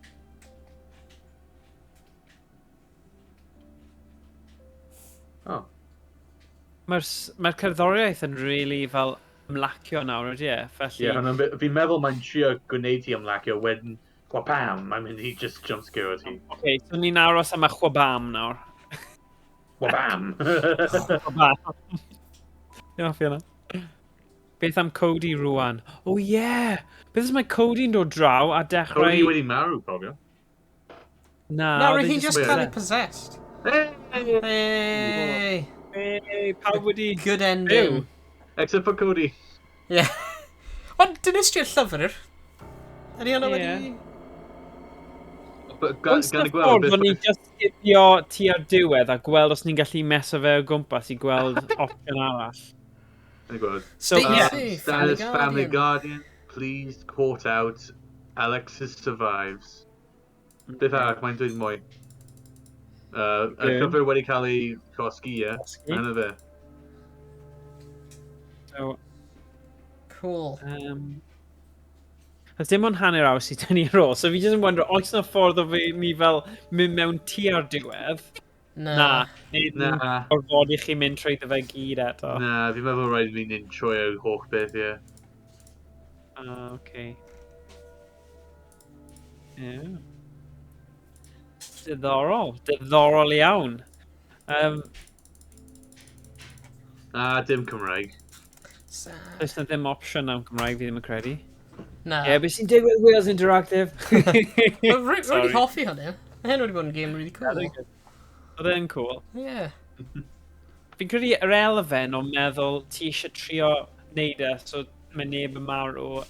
[SPEAKER 3] Oh.
[SPEAKER 4] Mae'r mae cerddoriaeth yn really fel ymlacio nawr, ydy e? Felly,
[SPEAKER 3] Ie, yeah, fi'n meddwl mae'n trio gwneud ti ymlacio wedyn Wabam! Mae'n mynd i just jump scare ti.
[SPEAKER 4] Okay, so ni'n aros am y chwabam nawr.
[SPEAKER 3] Wabam!
[SPEAKER 4] Chwabam. Dwi'n hoffi hwnna. Beth am Cody rwan? Oh yeah! Beth os mae Cody'n dod draw a dechrau...
[SPEAKER 3] Cody wedi marw, cofio.
[SPEAKER 4] Na,
[SPEAKER 2] Na,
[SPEAKER 4] oedd
[SPEAKER 2] roedd
[SPEAKER 4] e
[SPEAKER 2] hi'n just
[SPEAKER 3] Wait,
[SPEAKER 2] cael ei possessed.
[SPEAKER 3] Hey!
[SPEAKER 2] Hey!
[SPEAKER 4] Hey, pawb wedi...
[SPEAKER 2] Good ending.
[SPEAKER 4] Byw.
[SPEAKER 3] Except for Cody.
[SPEAKER 2] Yeah. Ond dinistri'r llyfr. Ydy hwnna wedi...
[SPEAKER 3] But gan
[SPEAKER 4] Oes
[SPEAKER 3] gan
[SPEAKER 4] na
[SPEAKER 3] y gweld
[SPEAKER 4] ffordd
[SPEAKER 3] beth
[SPEAKER 4] o'n ni just skipio tua'r diwedd a gweld os ni'n gallu meso fe o gwmpas i gweld opsiwn arall.
[SPEAKER 3] Gan y gweld.
[SPEAKER 4] So,
[SPEAKER 2] Stay
[SPEAKER 4] yeah.
[SPEAKER 2] safe,
[SPEAKER 3] Status
[SPEAKER 2] Family
[SPEAKER 3] Family Guardian, pleased, caught out, Alexis survives. Beth arall, mae'n dweud mwy. Y
[SPEAKER 4] Okay.
[SPEAKER 3] llyfr wedi cael ei cosgi, ie.
[SPEAKER 4] Cosgi.
[SPEAKER 3] Yna fe.
[SPEAKER 4] So,
[SPEAKER 2] Cool.
[SPEAKER 4] Oes dim ond hanner awr sydd dyn ni ar ôl, so fi jyst yn wondro, oes na ffordd o fi ni fel mynd mewn tua'r diwedd?
[SPEAKER 2] Na.
[SPEAKER 4] Na. Neu
[SPEAKER 3] Na.
[SPEAKER 4] Orfod i chi mynd trwyddo fe gyd eto.
[SPEAKER 3] Na, fi'n meddwl rhaid i fi mynd trwy y holl beth, ie.
[SPEAKER 4] Ah, okay. Yeah. Diddorol. Diddorol iawn.
[SPEAKER 3] Na, dim Cymraeg.
[SPEAKER 2] Sad.
[SPEAKER 4] Does na ddim opsiwn am Cymraeg, fi ddim yn credu.
[SPEAKER 2] Na.
[SPEAKER 4] Ie, yeah, beth sy'n digwydd Wales Interactive?
[SPEAKER 2] Wel, Rwy wedi
[SPEAKER 4] Sorry.
[SPEAKER 2] hoffi hynny. Mae hyn wedi bod yn game really cool.
[SPEAKER 4] Oedd e'n cool.
[SPEAKER 2] Yeah.
[SPEAKER 4] Fi'n credu yr elfen o meddwl ti eisiau trio neud e, so mae neb yn marw.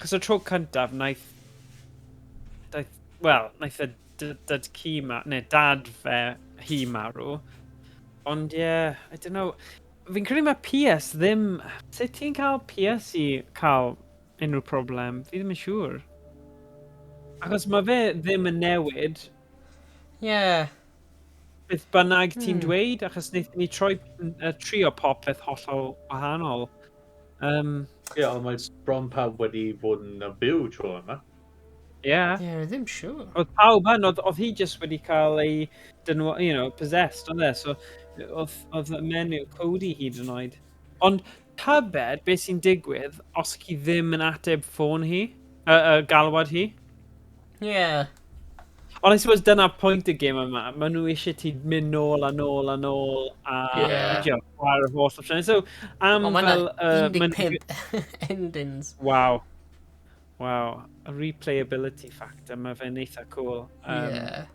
[SPEAKER 4] Chos y tro cyntaf, naeth... Daeth, wel, naeth y dad ci ma, neu dad fe hi marw. Ond ie, yeah, I don't know. Fi'n credu mae PS ddim... Sut ti'n cael PS i cael unrhyw problem? Fi ddim yn siŵr. Achos mae fe ddim yn newid
[SPEAKER 2] Yeah.
[SPEAKER 4] beth bynnag ti'n dweud, achos wnaethon ni troi, trio popeth hollol wahanol.
[SPEAKER 3] Ie, ond mae bron pawb wedi bod yn byw tro yma.
[SPEAKER 4] Yeah.
[SPEAKER 2] Yeah, ddim siŵr.
[SPEAKER 4] Oedd pawb yn, oedd hi just wedi cael ei, possessed, oedd e? So, oedd y menyw Cody hyd yn oed. Ond tybed beth sy'n digwydd os chi ddim yn ateb ffôn hi, galwad hi?
[SPEAKER 2] Yeah.
[SPEAKER 4] Ond I suppose dyna pwynt y gêm yma. Maen nhw eisiau ti mynd nôl a nôl a nôl a chwarae'r holl opsiynau. So, am
[SPEAKER 2] O, mae
[SPEAKER 4] fel...
[SPEAKER 2] yna 15 endings.
[SPEAKER 4] Wow. Wow. Y replayability factor, mae fe'n eitha cool.
[SPEAKER 2] Yeah.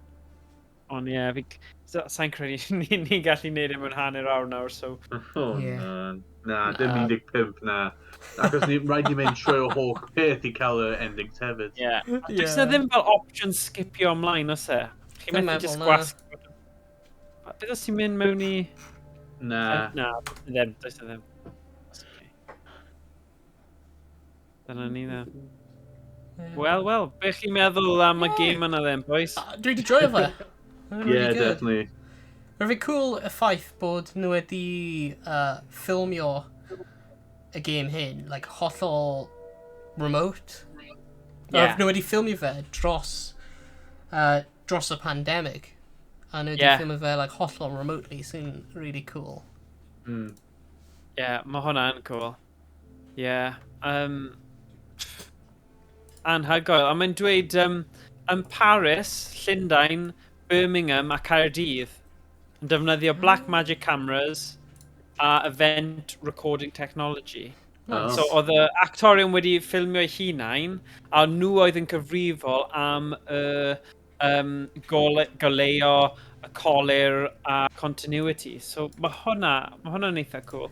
[SPEAKER 4] Ond ie, fi... Sa'n credu ni'n gallu neud e mewn hanner awr nawr, so...
[SPEAKER 3] Oh,
[SPEAKER 2] Yeah.
[SPEAKER 3] na. Na, dim 15, na. Achos ni, rhaid i mynd trwy o holl peth i cael y endings hefyd.
[SPEAKER 4] Yeah. Does na ddim fel option skipio ymlaen, oes e? Chi'n
[SPEAKER 2] Ddim
[SPEAKER 4] methu just
[SPEAKER 2] meddwl, na.
[SPEAKER 4] gwasgu... Beth os ti'n mynd mewn i...
[SPEAKER 3] Na.
[SPEAKER 4] Na, ddim, does na ddim. That's okay. Dyna ni dde. Wel, wel, be chi'n meddwl am y gêm yna then, boys?
[SPEAKER 2] Dwi wedi joio fe. Really
[SPEAKER 3] Yeah,
[SPEAKER 2] good.
[SPEAKER 3] definitely.
[SPEAKER 2] Mae'n fi cool y ffaith bod nhw wedi ffilmio y gêm hyn, like, hollol remote.
[SPEAKER 4] Yeah.
[SPEAKER 2] Nhw wedi ffilmio fe dros y pandemic. A nhw wedi ffilmio fe, like, hollol remotely, sy'n really cool.
[SPEAKER 4] Yeah, mae hwnna'n cool. Yeah. Anhygoel. A mae'n dweud yn Paris, Llundain, Birmingham a Caerdydd yn defnyddio Black Magic cameras a event recording technology.
[SPEAKER 3] Nice.
[SPEAKER 4] So oedd y actorion wedi ffilmio eu hunain, a nhw oedd yn cyfrifol am y goleuo, y colur a continuity. So mae hwnna'n eitha cool.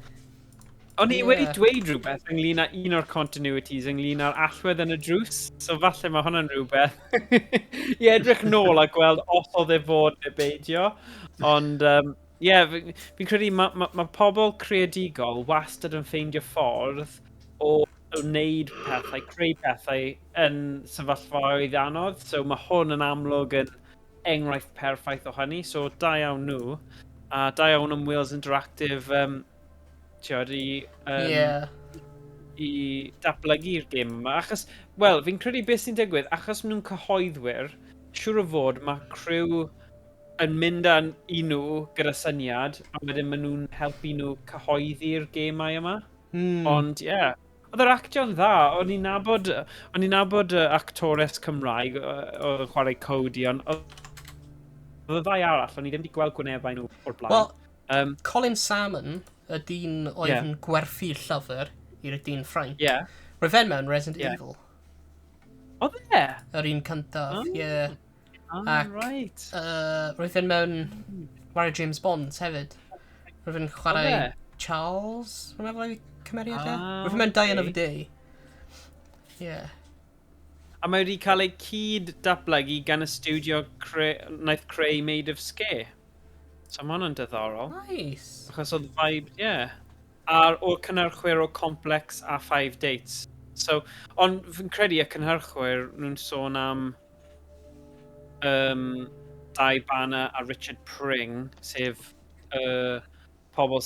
[SPEAKER 4] O'n i wedi dweud rhywbeth ynglyn â un o'r continuities ynglyn â'r allwedd yn y drws, so falle mae hwnna'n rhywbeth i edrych nôl a gweld os oedd e fod neu beidio. Ond, ie, fi'n credu ma pobl creadigol wastad yn ffeindio ffordd o wneud pethau, creu pethau yn sefyllfaoedd anodd. So mae hwn yn amlwg yn enghraifft perffaith o hynny. So da iawn nhw, a da iawn am Wales Interactive ti'od, i datblygu'r gêm yma. Achos, wel, fi'n credu beth sy'n digwydd, achos maen nhw'n cyhoeddwyr, siŵr o fod mae criw yn mynd â i nhw gyda syniad, a wedyn maen nhw'n helpu nhw cyhoeddi'r gemau yma. Ond, ie. Yeah. Oedd yr actio'n dda, o'n i'n nabod actores Cymraeg oedd yn chwarae Cody, ond oedd y ddau arall, o'n i ddim wedi gweld gwynebau nhw o'r blaen.
[SPEAKER 2] Wel, Colin Salmon, y dyn oedd yn gwerthu'r llyfr i'r dyn Ffrainc. Roedd fe'n mewn Resident Evil.
[SPEAKER 4] Oedd e?
[SPEAKER 2] Yr un cyntaf,
[SPEAKER 4] Oh.
[SPEAKER 2] ie.
[SPEAKER 4] Ah,
[SPEAKER 2] Ac,
[SPEAKER 4] right.
[SPEAKER 2] Roedd fe'n mewn chwarae James Bond hefyd. Roedd fe'n chwarae
[SPEAKER 4] Oedd e?
[SPEAKER 2] Charles, rwy'n meddwl oedd cymeriad e?
[SPEAKER 4] Ah,
[SPEAKER 2] Roedd fe'n mewn Die Another
[SPEAKER 4] ocê.
[SPEAKER 2] Day. Yeah.
[SPEAKER 4] A mae wedi cael ei cyd datblygu gan y studio wnaeth creu Maid of Sker. So mae hwnna'n diddorol.
[SPEAKER 2] Nice.
[SPEAKER 4] Achos oedd vibe, yeah. A'r o'r cynhyrchwyr o Complex a Five Dates. So, ond fi'n credu y cynhyrchwyr nhw'n sôn am Dai Banner a Richard Pring, sef pobl...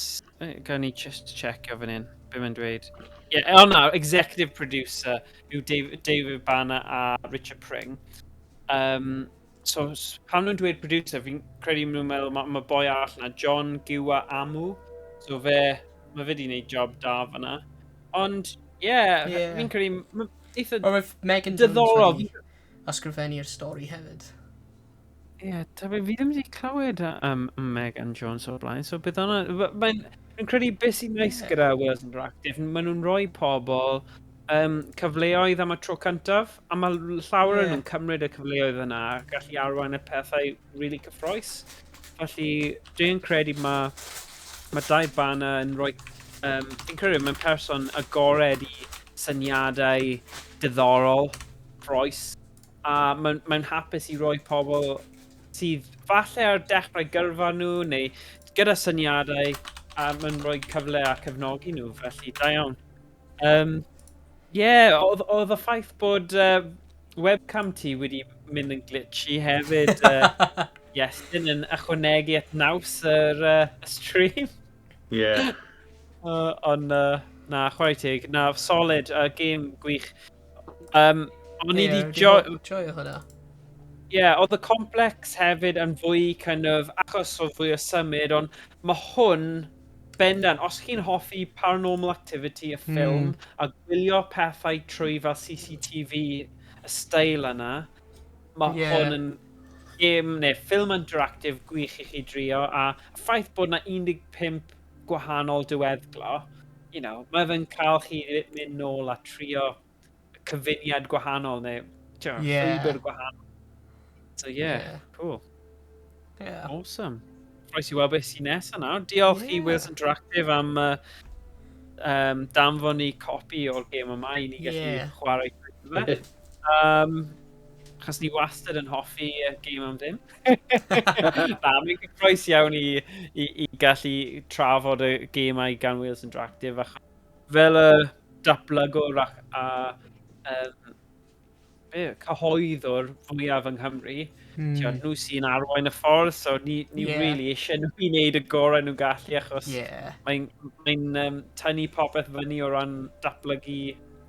[SPEAKER 4] Gawn ni just checkio fan hyn, be mae'n dweud. Yeah, oh no, executive producer yw David Banner a Richard Pring. So, pan nhw'n dweud producer, fi'n credu maen nhw'n meddwl mae ma boi arall yna, John Giwa Amu. So fe, mae fe wedi gwneud job da fyna. Ond, ie, yeah, fi'n credu, ma' eitha
[SPEAKER 2] Roedd Megan Jones
[SPEAKER 4] diddorol.
[SPEAKER 2] wedi ysgrifennu'r stori hefyd.
[SPEAKER 4] Ie, yeah, fi ddim wedi clywed am Megan Jones o'r blaen, so bydd hwnna... Mae'n fi'n credu beth sy'n nice gyda Wales Interactive, maen nhw'n rhoi pobl cyfleoedd am y tro cyntaf, a mae llawer yeah. Nhw'n cymryd y cyfleoedd yna a gallu arwain y pethau really cyffrous. Felly, dwi'n credu mae Dai Banner yn rhoi... Fi'n credu mae'n person agored i syniadau diddorol, cyffrous, a mae'n hapus i roi pobl sydd falle ar dechrau gyrfa nhw neu gyda syniadau a mae'n rhoi cyfle a cefnogi nhw, felly da iawn. Yeah, oedd y ffaith bod webcam ti wedi mynd yn glitchy hefyd, Iestyn, yn ychwanegu at naws yr stream. Ond na, chwarae teg, na, solid, game gwych. O'n i
[SPEAKER 2] Ie,
[SPEAKER 4] di jo...
[SPEAKER 2] Joio hwnna.
[SPEAKER 4] Ie, yeah, oedd y Complex hefyd yn fwy kind of, achos o fwy o symud, ond mae hwn bendant, os chi'n hoffi Paranormal Activity, y ffilm, a gwylio pethau trwy fel CCTV, y steil yna, mae hwn yn game neu ffilm interactive gwych i chi drio, a y ffaith bod na 15 gwahanol diweddglo, mae fe'n cael chi mynd nôl a trio cyfuniad gwahanol neu llwybr gwahanol. So yeah, cool. Awesome. Croes i weld beth sy'n nesaf nawr. Diolch i Wales Interactive am danfon ni copi o'r gêm yma i ni gallu chwarae trwy fe. Achos ni wastad yn hoffi y gêm am ddim. Na, mae'n gyffrous iawn i gallu trafod y gemau gan Wales Interactive. Achos fel y datblygwr a cyhoeddwr fwyaf yng Nghymru, nhw sy'n arwain y ffordd, so ni really eisiau nhw i wneud y gorau nhw'n gallu, achos mae'n tynnu popeth fyny o ran datblygu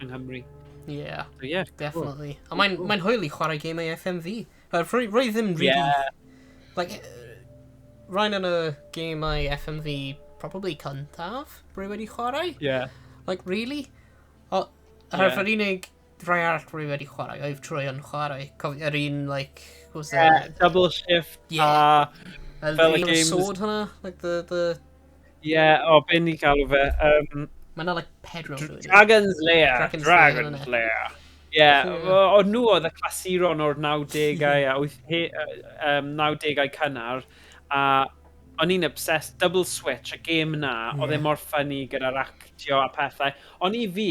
[SPEAKER 4] yng Nghymru. So, yeah, cool.
[SPEAKER 2] Definitely. A mae'n hwyl i chwarae gemau FMV. Rwy ddim really... Like, rhain yn y gemau FMV probably cyntaf rwy wedi chwarae. Like, really? O, yr unig rai arall rwy wedi chwarae, oedd trwy yn chwarae. Cofio, yr un, like, what was
[SPEAKER 4] Yeah,
[SPEAKER 2] the...
[SPEAKER 4] Double Shift a
[SPEAKER 2] Y
[SPEAKER 4] fel y
[SPEAKER 2] un o'r
[SPEAKER 4] games...
[SPEAKER 2] sword hwnna? Like the
[SPEAKER 4] Yeah, o, be ni galw fe?
[SPEAKER 2] Mae 'na like pedwar nhw.
[SPEAKER 4] Dragon's Lair.
[SPEAKER 2] Dragon's Lair,
[SPEAKER 4] Dragon's
[SPEAKER 2] innit?
[SPEAKER 4] Lair. Yeah,
[SPEAKER 2] Yeah.
[SPEAKER 4] o nhw oedd y clasuron o'r 90au a 90au cynnar, a o'n i'n obsessed, Double Switch, y gêm na, oedd e mor funny gyda'r actio a pethau. Ond i fi,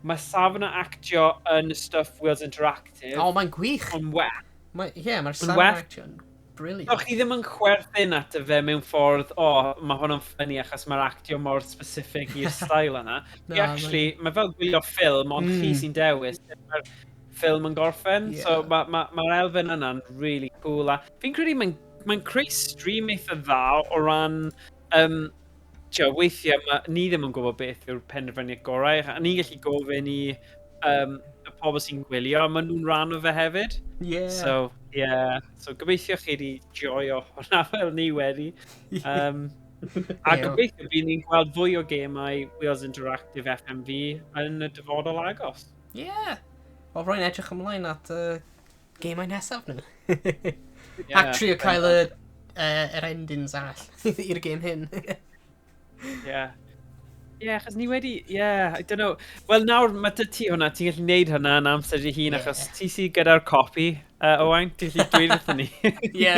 [SPEAKER 4] mae safon o actio yn y stuff Wales Interactive
[SPEAKER 2] O, mae'n gwych.
[SPEAKER 4] yn well.
[SPEAKER 2] Mae, yeah, mae'r
[SPEAKER 4] Yn
[SPEAKER 2] safon
[SPEAKER 4] well.
[SPEAKER 2] actio yn brilliant.
[SPEAKER 4] So chi ddim yn chwerthin ato fe mewn ffordd, o, oh, mae hwn yn funny achos mae'r actio mor specific i'r style yna.
[SPEAKER 2] Na,
[SPEAKER 4] Chi actually, mae fel gwylio ffilm, ond chi sy'n dewis sut mae'r ffilm yn gorffen. So mae'r ma elfen yna'n really cool. A fi'n credu mae'n creu stream eitha dda o ran, tio, weithiau ma, ni ddim yn gwybod beth yw'r penderfyniad gorau. A ni'n gallu gofyn i y pobl sy'n gwylio, a maen nhw'n rhan o fe hefyd. So, yeah. So, gobeithio chi wedi joio hwnna fel ni wedi. A gobeithio bydd ni'n gweld fwy o gemau Wales Interactive FMV yn y dyfodol agos.
[SPEAKER 2] Ie. Yeah. Wel, rwy'n edrych ymlaen at gemau nesaf nhw. Ac trio cael yr endings arall i'r gêm hyn.
[SPEAKER 4] Ie. Ie, achos ni wedi... Ie, I don't know. Wel, nawr mae dy ti hwnna, ti'n gallu neud hwnna yn amser dy hun, achos ti sydd gyda'r copi, Owain, ti'n gallu dweud wrthyn ni.
[SPEAKER 2] Ie.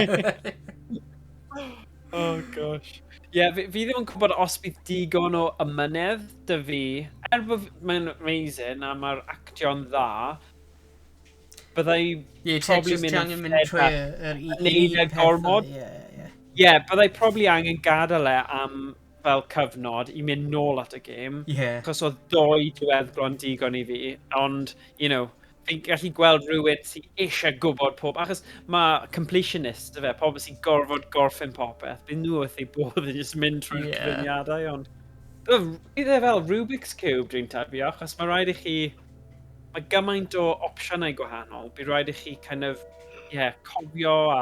[SPEAKER 4] Oh, gosh. Ie, yeah, fi ddim yn gwybod os bydd digon o ymynedd 'da fi. Er bod mae'n amazing a mae'r actio'n dda, byddai
[SPEAKER 2] Ie,
[SPEAKER 4] probably
[SPEAKER 2] just
[SPEAKER 4] mynd
[SPEAKER 2] ti angen mynd trwy yr
[SPEAKER 4] neud
[SPEAKER 2] un
[SPEAKER 4] e
[SPEAKER 2] peth
[SPEAKER 4] gormod.
[SPEAKER 2] Ie, ie.
[SPEAKER 4] Ie, byddai probably angen gadael e am fel cyfnod i mynd nôl at y gêm. Achos oedd doi diweddglo'n digon i fi, ond, fi'n gallu gweld rhywun sy'n eisiau gwybod pob... Achos mae completionist, fe, pobl sy'n gorfod gorffen popeth, bydd nhw wrth eu bodd yn just mynd trwy'r cyfuniadau, ond... Bydd e fel Rubik's Cube, dwi'n tybio, achos mae rhaid i chi... Mae gymaint o opsiynau gwahanol, bydd rhaid i chi kind of, yeah, cofio a...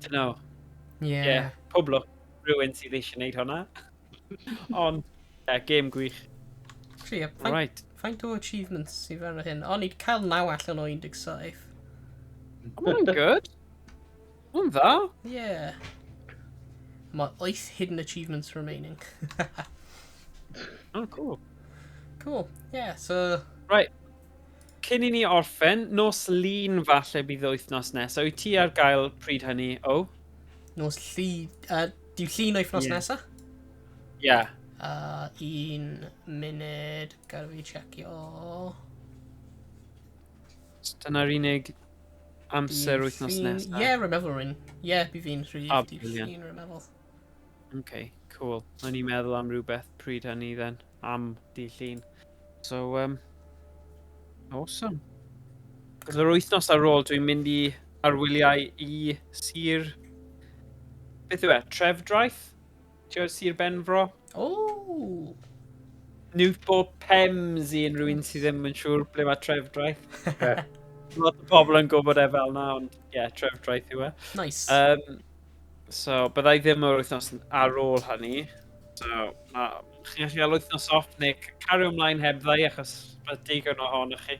[SPEAKER 4] Don't know. Yeah, pob lwc rhywun sydd eisiau gwneud hwnna. Ond, yeah, game gwych.
[SPEAKER 2] Actually, yeah, faint o achievements sydd fel hyn? O, ni wedi cael 9 allan o 17.
[SPEAKER 4] Mae'n good. Mae'n dda.
[SPEAKER 2] Yeah. Mae 8 hidden achievements remaining.
[SPEAKER 4] Oh, cool.
[SPEAKER 2] Cool. Yeah, so...
[SPEAKER 4] Right. Cyn i ni orffen, nos Lun falle bydd wythnos nesaf. Wyt ti ar gael pryd hynny, o?
[SPEAKER 2] Nos Llun... Dyw Llun wythnos nesaf?
[SPEAKER 4] Ie.
[SPEAKER 2] Un munud, gad fi checio.
[SPEAKER 4] Dyna'r unig amser wythnos nesaf.
[SPEAKER 2] Ie, rwy'n meddwl rwy'n. Ie, bydd fi'n rhydd dydd
[SPEAKER 4] Brilliant.
[SPEAKER 2] Llun, rwy'n meddwl.
[SPEAKER 4] OK, cool. O'n i'n meddwl am rhywbeth pryd hynny then, am dydd Llun. So, awesome. Cos yr wythnos ar ôl, dwi'n mynd i arwyliau i Sir... Beth yw e? Trefdraeth? Ti'n gwybod Sir Benfro?
[SPEAKER 2] Oh!
[SPEAKER 4] Newport Pems i unrhyw un sydd ddim yn siŵr ble mae Trefdraeth. Lot o bobl yn gwybod e fel na, ond ie, yeah, Trefdraeth yw e.
[SPEAKER 2] Nice.
[SPEAKER 4] So, byddai ddim yr wythnos ar ôl hynny. So, chi'n gallu cael wythnos off neu cario ymlaen heb ddau, achos mae digon ohonoch chi.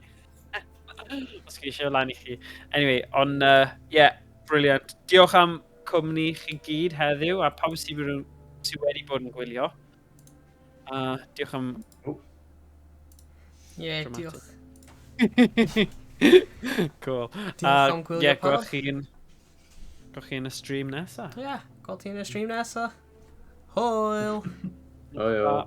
[SPEAKER 4] Os chi eisiau lan i chi. Anyway, ond, yeah, brilliant. Diolch am cwmni chi gyd heddiw, a pawb sydd wedi bod yn gwylio. Diolch am...
[SPEAKER 2] Ie,
[SPEAKER 4] Dramatic.
[SPEAKER 2] diolch.
[SPEAKER 4] Cool.
[SPEAKER 2] Diolch am gwylio,
[SPEAKER 4] Ie,
[SPEAKER 2] pawb.
[SPEAKER 4] gwelch chi yn y stream nesa.
[SPEAKER 2] Ie, gweld ti yn y stream nesa. Hwyl!
[SPEAKER 3] Hwyl.